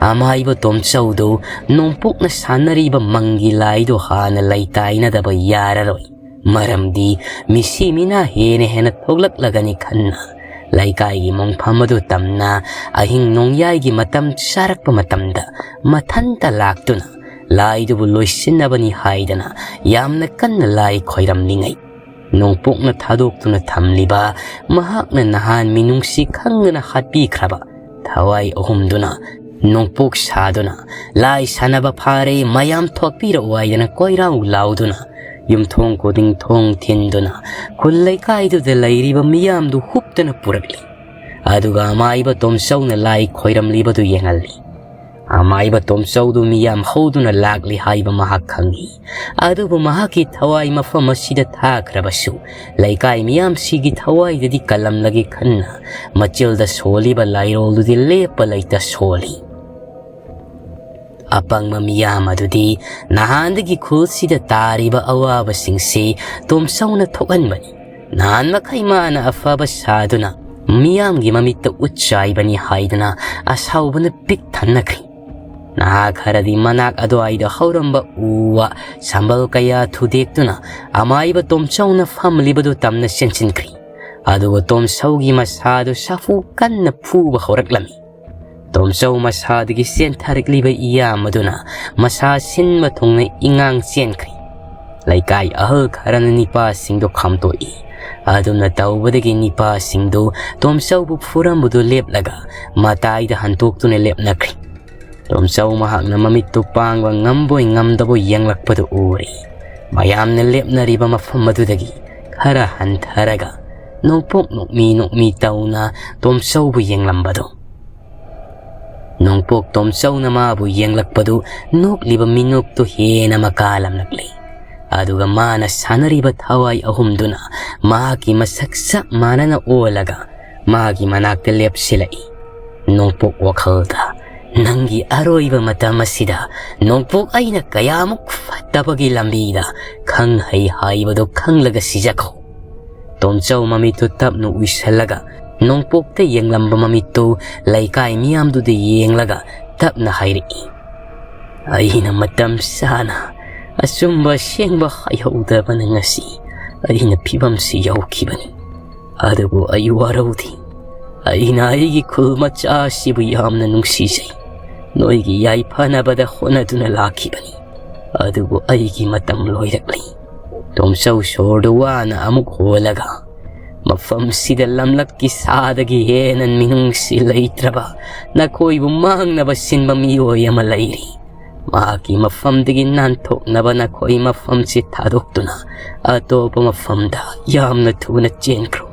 ꯑꯃꯥꯏꯕ ꯇꯣꯝꯆꯧꯗꯨ ꯅꯣꯡꯄꯣꯛꯅ ꯁꯥꯟꯅꯔꯤꯕ ꯃꯪꯒꯤ ꯂꯥꯏꯗꯨ ꯍꯥꯟꯅ ꯂꯩꯇꯥꯏꯅꯗꯕ ꯌꯥꯔꯔꯣꯏ꯫ ꯃꯔꯝꯗꯤ ꯃꯤꯁꯤ ꯃꯤꯅꯥ ꯍꯦꯟꯅ ꯍꯦꯟꯅ ꯊꯣꯛꯂꯛꯂꯒꯅꯤ ꯈꯟꯅ ꯂꯩꯀꯥꯏꯒꯤ ꯃꯣꯡꯐꯝ ꯑꯗꯨ ꯇꯝꯅ ꯑꯍꯤꯡ ꯅꯣꯡꯌꯥꯏꯒꯤ ꯃꯇꯝ ꯆꯥꯔꯛꯄ ꯃꯇꯝꯗ ꯃꯊꯟꯇ ꯂꯥꯛꯇꯨꯅ ꯂꯥꯏꯗꯨꯕꯨ ꯂꯣꯏꯁꯤꯟꯅꯕꯅꯤ ꯍꯥꯏꯗꯅ ꯌꯥꯝꯅ ꯀꯟꯅ ꯂꯥꯏ ꯈꯣꯏꯔꯝꯂꯤꯉꯩ, ꯅꯣꯡꯄꯣꯛꯅ ꯊꯥꯗꯣꯛꯇꯨꯅ ꯊꯝꯂꯤꯕ ꯃꯍꯥꯛꯅ ꯅꯍꯥꯟ ꯃꯤꯅꯨꯡꯁꯤ ꯈꯪꯗꯅ ꯍꯥꯠꯄꯤꯈ꯭ꯔꯕ ꯊꯋꯥꯏ ꯑꯍꯨꯝꯗꯨꯅ ꯅꯣꯡꯄꯣꯛ ꯁꯥꯗꯨꯅ ꯂꯥꯏ ꯁꯥꯟꯅꯕ ꯐꯥꯔꯦ, ꯃꯌꯥꯝ ꯊꯣꯛꯄꯤꯔꯛꯎ ꯍꯥꯏꯗꯅ ꯀꯣꯏꯔꯥꯎ ꯂꯥꯎꯗꯨꯅ ꯌꯨꯝꯊꯣꯡ ꯈꯨꯗꯤꯡ ꯊꯣꯡ ꯊꯤꯟꯗꯨꯅ ꯈꯨꯜ ꯂꯩꯀꯥꯏꯗꯨꯗ ꯂꯩꯔꯤꯕ ꯃꯤꯌꯥꯝꯗꯨ ꯍꯨꯞꯇꯅ ꯄꯨꯔꯛꯂꯤ꯫ ꯑꯗꯨꯒ ꯑꯃꯥꯏꯕ ꯇꯣꯝꯆꯧꯅ ꯂꯥꯏ ꯈꯣꯏꯔꯝꯂꯤꯕꯗꯨ ꯌꯦꯡꯍꯜꯂꯤ꯫ ꯑꯃꯥꯏꯕ ꯇꯣꯝꯆꯧꯗꯨ ꯃꯤꯌꯥꯝ ꯍꯧꯗꯨꯅ ꯂꯥꯛꯂꯤ ꯍꯥꯏꯕ ꯃꯍꯥꯛ ꯈꯪꯏ꯫ ꯑꯗꯨꯕꯨ ꯃꯍꯥꯛꯀꯤ ꯊꯋꯥꯏ ꯃꯐꯝ ꯑꯁꯤꯗ ꯊꯥꯈ꯭ꯔꯕꯁꯨ, ꯂꯩꯀꯥꯏ ꯃꯤꯌꯥꯝꯁꯤꯒꯤ ꯊꯋꯥꯏꯗꯗꯤ ꯀꯜꯂꯝꯂꯒꯦ ꯈꯟꯅ ꯃꯆꯤꯜꯗ ꯁꯣꯜꯂꯤꯕ ꯂꯥꯏꯔꯣꯜꯗꯨꯗꯤ ꯂꯦꯞꯄ ꯂꯩꯇ ꯁꯣꯜꯂꯤ꯫ ꯑꯄꯪꯕ ꯃꯤꯌꯥꯝ ꯑꯗꯨꯗꯤ ꯅꯍꯥꯟꯗꯒꯤ ꯈꯨꯜꯁꯤꯗ ꯇꯥꯔꯤꯕ ꯑꯋꯥꯕꯁꯤꯡꯁꯤ ꯇꯣꯝꯆꯧꯅ ꯊꯣꯛꯍꯟꯕꯅꯤ꯫ ꯅꯍꯥꯟ ꯃꯈꯩ ꯃꯥꯅ ꯑꯐꯕ ꯁꯥꯗꯨꯅ ꯃꯤꯌꯥꯝꯒꯤ ꯃꯃꯤꯠꯇ ꯎꯠ ꯆꯥꯏꯕꯅꯤ ꯍꯥꯏꯗꯨꯅ ꯑꯁꯥꯎꯕꯅ ꯄꯤꯛ ꯊꯟꯅꯈ꯭ꯔꯤ꯫ ꯅꯍꯥ ꯈꯔꯗꯤ ꯃꯅꯥꯛ ꯑꯗꯨꯋꯥꯏꯗ ꯍꯧꯔꯝꯕ ꯎ ꯋꯥ ꯁꯝꯕꯜ ꯀꯌꯥ ꯊꯨꯗꯦꯛꯇꯨꯅ ꯑꯃꯥꯏꯕ ꯇꯣꯝꯆꯧꯅ ꯐꯝꯂꯤꯕꯗꯨ ꯇꯝꯅ ꯆꯦꯟꯁꯤꯟꯈ꯭ꯔꯤ꯫ ꯑꯗꯨꯒ ꯇꯣꯝꯆꯧꯒꯤ ꯃꯁꯥꯗꯨ ꯁꯥꯐꯨ ꯀꯟꯅ ꯐꯨꯕ ꯍꯧꯔꯛꯂꯝꯃꯤ꯫ ꯇꯣꯝꯆꯧ ꯃꯁꯥꯗꯒꯤ ꯆꯦꯟꯊꯔꯛꯂꯤꯕ ꯏꯌꯥꯝ ꯑꯗꯨꯅ ꯃꯁꯥ ꯁꯤꯟꯕ ꯊꯨꯡꯅ ꯏꯉꯥꯡ ꯆꯦꯟꯈ꯭ꯔꯤ꯫ ꯂꯩꯀꯥꯏ ꯑꯍꯜ ꯈꯔꯅ ꯅꯤꯄꯥꯁꯤꯡꯗꯨ ꯈꯥꯝꯇꯣꯛꯏ꯫ ꯑꯗꯨꯝꯅ ꯇꯧꯕꯗꯒꯤ ꯅꯤꯄꯥꯁꯤꯡꯗꯨ ꯇꯣꯝꯆꯧꯕꯨ ꯐꯨꯔꯝꯕꯗꯨ ꯂꯦꯞꯂꯒ ꯃꯇꯥꯏꯗ ꯍꯟꯇꯣꯛꯇꯨꯅ ꯂꯦꯞꯅꯈ꯭ꯔꯤ꯫ ꯇꯣꯝꯆꯧ ꯃꯍꯥꯛꯅ ꯃꯃꯤꯠꯇꯨ ꯄꯥꯡꯕ ꯉꯝꯕꯣꯏ ꯉꯝꯗꯕꯣꯏ ꯌꯦꯡꯂꯛꯄꯗꯨ ꯎꯔꯦ꯫ ꯃꯌꯥꯝꯅ ꯂꯦꯞꯅꯔꯤꯕ ꯃꯐꯝ ꯑꯗꯨꯗꯒꯤ ꯈꯔ ꯍꯟꯊꯔꯒ ꯅꯣꯡꯄꯣꯛ ꯅꯣꯛꯃꯤ ꯅꯣꯛꯃꯤ ꯇꯧꯅ ꯇꯣꯝꯆꯧꯕꯨ ꯌꯦꯡꯂꯝꯕꯗꯨ꯫ ꯅꯣꯡꯄꯣꯛ ꯇꯣꯝꯆꯧꯅ ꯃꯥꯕꯨ ꯌꯦꯡꯂꯛꯄꯗꯨ ꯅꯣꯛꯂꯤꯕ ꯃꯤꯅꯣꯛꯇꯨ ꯍꯦꯟꯅ ꯃꯀꯥ ꯂꯝꯂꯛꯂꯤ꯫ ꯑꯗꯨꯒ ꯃꯥꯅ ꯁꯥꯟꯅꯔꯤꯕ ꯊꯋꯥꯏ ꯑꯍꯨꯝꯗꯨꯅ ꯃꯍꯥꯛꯀꯤ ꯃꯁꯛ ꯆꯞ ꯃꯥꯟꯅꯅ ꯑꯣꯜꯂꯒ ꯃꯥꯒꯤ ꯃꯅꯥꯛꯇ ꯂꯦꯞꯁꯤꯜꯂꯛꯏ꯫ ꯅꯣꯡꯄꯣꯛ ꯋꯥꯈꯜꯗ, "ꯅꯪꯒꯤ ꯑꯔꯣꯏꯕ ꯃꯇꯝ ꯑꯁꯤꯗ ꯅꯣꯡꯄꯣꯛ ꯑꯩꯅ ꯀꯌꯥꯃꯨꯛ ꯐꯠꯇꯕꯒꯤ ꯂꯝꯕꯤꯗ ꯈꯪ ꯍꯩ ꯍꯥꯏꯕꯗꯨ ꯈꯪꯂꯒ ꯁꯤꯖꯈꯣ"꯫ ꯇꯣꯝꯆꯧ ꯃꯃꯤꯠꯇꯨ ꯇꯞꯅ ꯎꯏꯁꯜꯂꯒ ꯅꯣꯡꯄꯣꯛꯇ ꯌꯦꯡꯂꯝꯕ ꯃꯃꯤꯠꯇꯨ ꯂꯩꯀꯥꯏ ꯃꯤꯌꯥꯝꯗꯨꯗ ꯌꯦꯡꯂꯒ ꯇꯞꯅ ꯍꯥꯏꯔꯛꯏ, "ꯑꯩꯅ ꯃꯇꯝ ꯆꯥꯅ ꯑꯆꯨꯝꯕ ꯑꯁꯦꯡꯕ ꯍꯥꯏꯍꯧꯗꯕꯅ ꯉꯁꯤ ꯑꯩꯅ ꯐꯤꯕꯝꯁꯤ ꯌꯧꯈꯤꯕꯅꯤ꯫ ꯑꯗꯨꯕꯨ ꯑꯩ ꯋꯥꯔꯧꯗꯦ꯫ ꯑꯩꯅ ꯑꯩꯒꯤ ꯈꯨꯜ ꯃꯆꯥ ꯑꯁꯤꯕꯨ ꯌꯥꯝꯅ ꯅꯨꯡꯁꯤꯖꯩ꯫ ꯅꯣꯏꯒꯤ ꯌꯥꯏꯐꯅꯕꯗ ꯍꯣꯠꯅꯗꯨꯅ ꯂꯥꯛꯈꯤꯕꯅꯤ꯫ ꯑꯗꯨꯕꯨ ꯑꯩꯒꯤ ꯃꯇꯝ ꯂꯣꯏꯔꯛꯂꯤ"꯫ ꯇꯣꯝꯆꯧ ꯁꯣꯔꯗꯨ ꯋꯥꯅ ꯑꯃꯨꯛ ꯍꯣꯜꯂꯒ, "ꯃꯐꯝꯁꯤꯗ ꯂꯝꯂꯛꯀꯤ ꯁꯥꯗꯒꯤ ꯍꯦꯟꯅ ꯃꯤꯅꯨꯡꯁꯤ ꯂꯩꯇ꯭ꯔꯕ ꯅꯈꯣꯏꯕꯨ ꯃꯥꯡꯅꯕ ꯁꯤꯟꯕ ꯃꯤꯑꯣꯏ ꯑꯃ ꯂꯩꯔꯤ꯫ ꯃꯍꯥꯛꯀꯤ ꯃꯐꯝꯗꯒꯤ ꯅꯥꯟꯊꯣꯛꯅꯕ ꯅꯈꯣꯏ ꯃꯐꯝꯁꯤ ꯊꯥꯗꯣꯛꯇꯨꯅ ꯑꯇꯣꯞꯄ ꯃꯐꯝꯗ ꯌꯥꯝꯅ ꯊꯨꯅ ꯆꯦꯟꯈ꯭ꯔꯣ꯫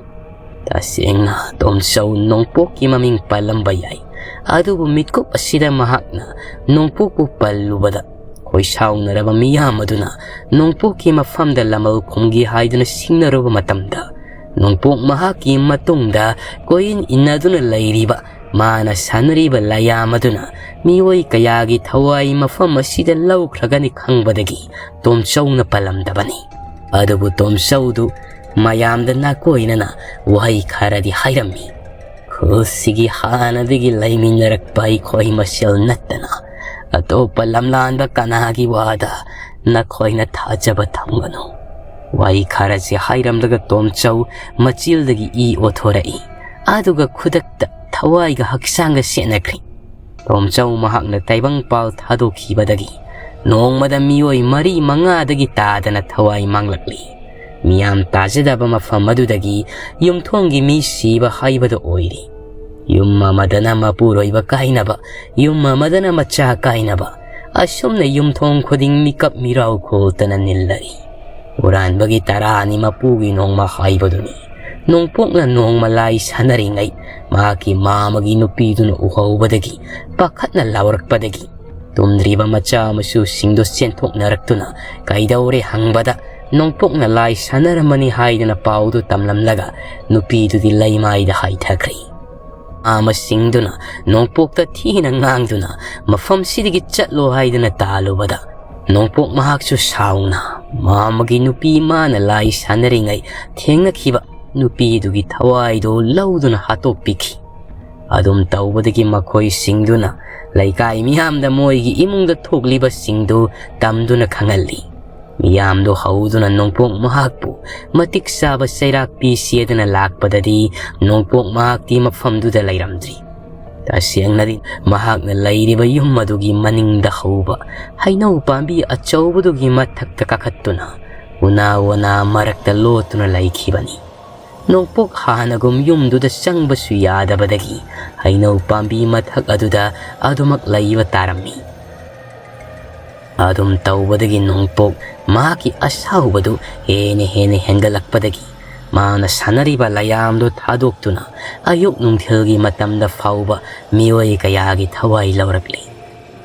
ꯇꯁꯦꯡꯅ ꯇꯣꯝꯆꯧ ꯅꯣꯡꯄꯣꯛꯀꯤ ꯃꯃꯤꯡ ꯄꯜꯂꯝꯕ ꯌꯥꯏ, ꯑꯗꯨꯕꯨ ꯃꯤꯠꯀꯨꯞ ꯑꯁꯤꯗ ꯃꯍꯥꯛꯅ ꯅꯣꯡꯄꯣꯛꯄꯨ ꯄꯜꯂꯨꯕꯗ, ꯈꯣꯏꯁꯥꯎꯅꯔꯕ ꯃꯤꯌꯥꯝ ꯑꯗꯨꯅ ꯅꯣꯡꯄꯣꯛꯀꯤ ꯃꯐꯝꯗ ꯂꯃꯜ ꯈꯨꯝꯒꯦ ꯍꯥꯏꯗꯨꯅ ꯁꯤꯡꯅꯔꯨꯕ ꯃꯇꯝꯗ, ꯅꯣꯡꯄꯣꯛ ꯃꯍꯥꯛꯀꯤ ꯃꯇꯨꯡꯗ ꯀꯣꯏꯏꯟ ꯏꯟꯅꯗꯨꯅ ꯂꯩꯔꯤꯕ ꯃꯥꯅ ꯁꯥꯟꯅꯔꯤꯕ ꯂꯥꯌꯥꯝ ꯑꯗꯨꯅ ꯃꯤꯑꯣꯏ ꯀꯌꯥꯒꯤ ꯊꯋꯥꯏ ꯃꯐꯝ ꯑꯁꯤꯗ ꯂꯧꯈ꯭ꯔꯒꯅꯤ ꯈꯪꯕꯗꯒꯤ ꯇꯣꯝꯆꯧꯅ ꯄꯜꯂꯝꯗꯕꯅꯤ꯫ ꯑꯗꯨꯕꯨ ꯇꯣꯝꯆꯧꯗꯨ ꯃꯌꯥꯝꯗ ꯅꯥꯀꯣꯏꯅꯅ ꯋꯥꯍꯩ ꯈꯔꯗꯤ ꯍꯥꯏꯔꯝꯃꯤ꯫ "ꯈꯨꯜꯁꯤꯒꯤ ꯍꯥꯟꯅꯗꯒꯤ ꯂꯩꯃꯤꯟꯅꯔꯛꯄ ꯑꯩꯈꯣꯏ ꯃꯁꯦꯜ ꯅꯠꯇꯅ ꯑꯇꯣꯞꯄ ꯂꯝꯂꯥꯟꯕ ꯀꯅꯥꯒꯤ ꯋꯥꯗ ꯅꯈꯣꯏꯅ ꯊꯥꯖꯕ ꯊꯝꯒꯅꯨ"꯫ ꯋꯥꯍꯩ ꯈꯔꯁꯤ ꯍꯥꯏꯔꯝꯂꯒ ꯇꯣꯝꯆꯧ ꯃꯆꯤꯜꯗꯒꯤ ꯏ ꯑꯣꯊꯣꯔꯛꯏ꯫ ꯑꯗꯨꯒ ꯈꯨꯗꯛꯇ ꯊꯋꯥꯏꯒ ꯍꯛꯆꯥꯡꯒ ꯁꯦꯠꯅꯈ꯭ꯔꯤ꯫ ꯇꯣꯝꯆꯧ ꯃꯍꯥꯛꯅ ꯇꯥꯏꯕꯪ ꯄꯥꯜ ꯊꯥꯗꯣꯛꯈꯤꯕꯗꯒꯤ ꯅꯣꯡꯃꯗ ꯃꯤꯑꯣꯏ ꯃꯔꯤ ꯃꯉꯥꯗꯒꯤ ꯇꯥꯗꯅ ꯊꯋꯥꯏ ꯃꯥꯡꯂꯛꯂꯤ꯫ ꯃꯤꯌꯥꯝ ꯇꯥꯖꯗꯕ ꯃꯐꯝ ꯑꯗꯨꯗꯒꯤ ꯌꯨꯝꯊꯣꯡꯒꯤ ꯃꯤ ꯁꯤꯕ ꯍꯥꯏꯕꯗꯨ ꯑꯣꯏꯔꯤ꯫ ꯌꯨꯝ ꯑꯃꯗꯅ ꯃꯄꯨꯔꯣꯏꯕ ꯀꯥꯏꯅꯕ, ꯌꯨꯝ ꯑꯃꯗꯅ ꯃꯆꯥ ꯀꯥꯏꯅꯕ, ꯑꯁꯨꯝꯅ ꯌꯨꯝꯊꯣꯡ ꯈꯨꯗꯤꯡ ꯃꯤꯀꯞ ꯃꯤꯔꯥꯎ ꯈꯣꯜꯇꯅ ꯅꯤꯜꯂꯔꯤ꯫ ꯍꯨꯔꯥꯟꯕꯒꯤ ꯇꯔꯥꯅꯤ ꯃꯄꯨꯒꯤ ꯅꯣꯡꯃ ꯍꯥꯏꯕꯗꯨꯅꯤ꯫ ꯅꯣꯡꯄꯣꯛꯅ ꯅꯣꯡꯃ ꯂꯥꯏ ꯁꯥꯟꯅꯔꯤꯉꯩ ꯃꯍꯥꯛꯀꯤ ꯃꯥꯃꯒꯤ ꯅꯨꯄꯤꯗꯨꯅ ꯎꯍꯧꯕꯗꯒꯤ ꯄꯥꯈꯠꯅ ꯂꯥꯎꯔꯛꯄꯗꯒꯤ ꯇꯨꯝꯗ꯭ꯔꯤꯕ ꯃꯆꯥ ꯃꯁꯨꯁꯤꯡꯗꯨ ꯆꯦꯟꯊꯣꯛꯅꯔꯛꯇꯨꯅ ꯀꯩꯗꯧꯔꯦ ꯍꯪꯕꯗ ꯅꯣꯡꯄꯣꯛꯅ ꯂꯥꯏ ꯁꯥꯟꯅꯔꯝꯃꯅꯤ ꯍꯥꯏꯗꯨꯅ ꯄꯥꯎꯗꯨ ꯇꯝꯂꯝꯂꯒ ꯅꯨꯄꯤꯗꯨꯗꯤ ꯂꯩꯃꯥꯏꯗ ꯍꯥꯏꯊꯈ꯭ꯔꯦ꯫ ꯃꯥꯃꯁꯤꯡꯗꯨꯅ ꯅꯣꯡꯄꯣꯛꯇ ꯊꯤꯅ ꯉꯥꯡꯗꯨꯅ ꯃꯐꯝꯁꯤꯗꯒꯤ ꯆꯠꯂꯣ ꯍꯥꯏꯗꯨꯅ ꯇꯥꯜꯂꯨꯕꯗ ꯅꯣꯡꯄꯣꯛ ꯃꯍꯥꯛꯁꯨ ꯁꯥꯎꯅ ꯃꯥꯃꯒꯤ ꯅꯨꯄꯤ ꯃꯥꯅ ꯂꯥꯏ ꯁꯥꯟꯅꯔꯤꯉꯩ ꯊꯦꯡꯅꯈꯤꯕ ꯅꯨꯄꯤꯗꯨꯒꯤ ꯊꯋꯥꯏꯗꯨ ꯂꯧꯗꯨꯅ ꯍꯥꯠꯇꯣꯛꯄꯤꯈꯤ꯫ ꯑꯗꯨꯝ ꯇꯧꯕꯗꯒꯤ ꯃꯈꯣꯏꯁꯤꯡꯗꯨꯅ ꯂꯩꯀꯥꯏ ꯃꯤꯌꯥꯝꯗ ꯃꯣꯏꯒꯤ ꯏꯃꯨꯡꯗ ꯊꯣꯛꯂꯤꯕꯁꯤꯡꯗꯨ ꯇꯝꯗꯨꯅ ꯈꯪꯍꯜꯂꯤ꯫ ꯃꯤꯌꯥꯝꯗꯨ ꯍꯧꯗꯨꯅ ꯅꯣꯡꯄꯣꯛ ꯃꯍꯥꯛꯄꯨ ꯃꯇꯤꯛ ꯆꯥꯕ ꯆꯩꯔꯥꯛ ꯄꯤꯁꯦꯗꯅ ꯂꯥꯛꯄꯗꯗꯤ ꯅꯣꯡꯄꯣꯛ ꯃꯍꯥꯛꯇꯤ ꯃꯐꯝꯗꯨꯗ ꯂꯩꯔꯝꯗ꯭ꯔꯤ꯫ ꯇꯁꯦꯡꯅꯗꯤ ꯃꯍꯥꯛꯅ ꯂꯩꯔꯤꯕ ꯌꯨꯝ ꯑꯗꯨꯒꯤ ꯃꯅꯤꯡꯗ ꯍꯧꯕ ꯍꯩꯅꯧ ꯄꯥꯝꯕꯤ ꯑꯆꯧꯕꯗꯨꯒꯤ ꯃꯊꯛꯇ ꯀꯥꯈꯠꯇꯨꯅ ꯎꯅꯥ ꯋꯥꯅꯥ ꯃꯔꯛꯇ ꯂꯣꯠꯇꯨꯅ ꯂꯩꯈꯤꯕꯅꯤ꯫ ꯅꯣꯡꯄꯣꯛ ꯍꯥꯟꯅꯒꯨꯝ ꯌꯨꯝꯗꯨꯗ ꯆꯪꯕꯁꯨ ꯌꯥꯗꯕꯗꯒꯤ ꯍꯩꯅꯧ ꯄꯥꯝꯕꯤ ꯃꯊꯛ ꯑꯗꯨꯗ ꯑꯗꯨꯃꯛ ꯂꯩꯕ ꯇꯥꯔꯝꯃꯤ꯫ ꯑꯗꯨꯝ ꯇꯧꯕꯗꯒꯤ ꯅꯣꯡꯄꯣꯛ ꯃꯍꯥꯛꯀꯤ ꯑꯁꯥꯎꯕꯗꯨ ꯍꯦꯟꯅ ꯍꯦꯟꯅ ꯍꯦꯟꯒꯠꯂꯛꯄꯗꯒꯤ ꯃꯥꯅ ꯁꯥꯟꯅꯔꯤꯕ ꯂꯌꯥꯝꯗꯨ ꯊꯥꯗꯣꯛꯇꯨꯅ ꯑꯌꯨꯛ ꯅꯨꯡꯊꯤꯜꯒꯤ ꯃꯇꯝꯗ ꯐꯥꯎꯕ ꯃꯤꯑꯣꯏ ꯀꯌꯥꯒꯤ ꯊꯋꯥꯏ ꯂꯧꯔꯛꯂꯤ꯫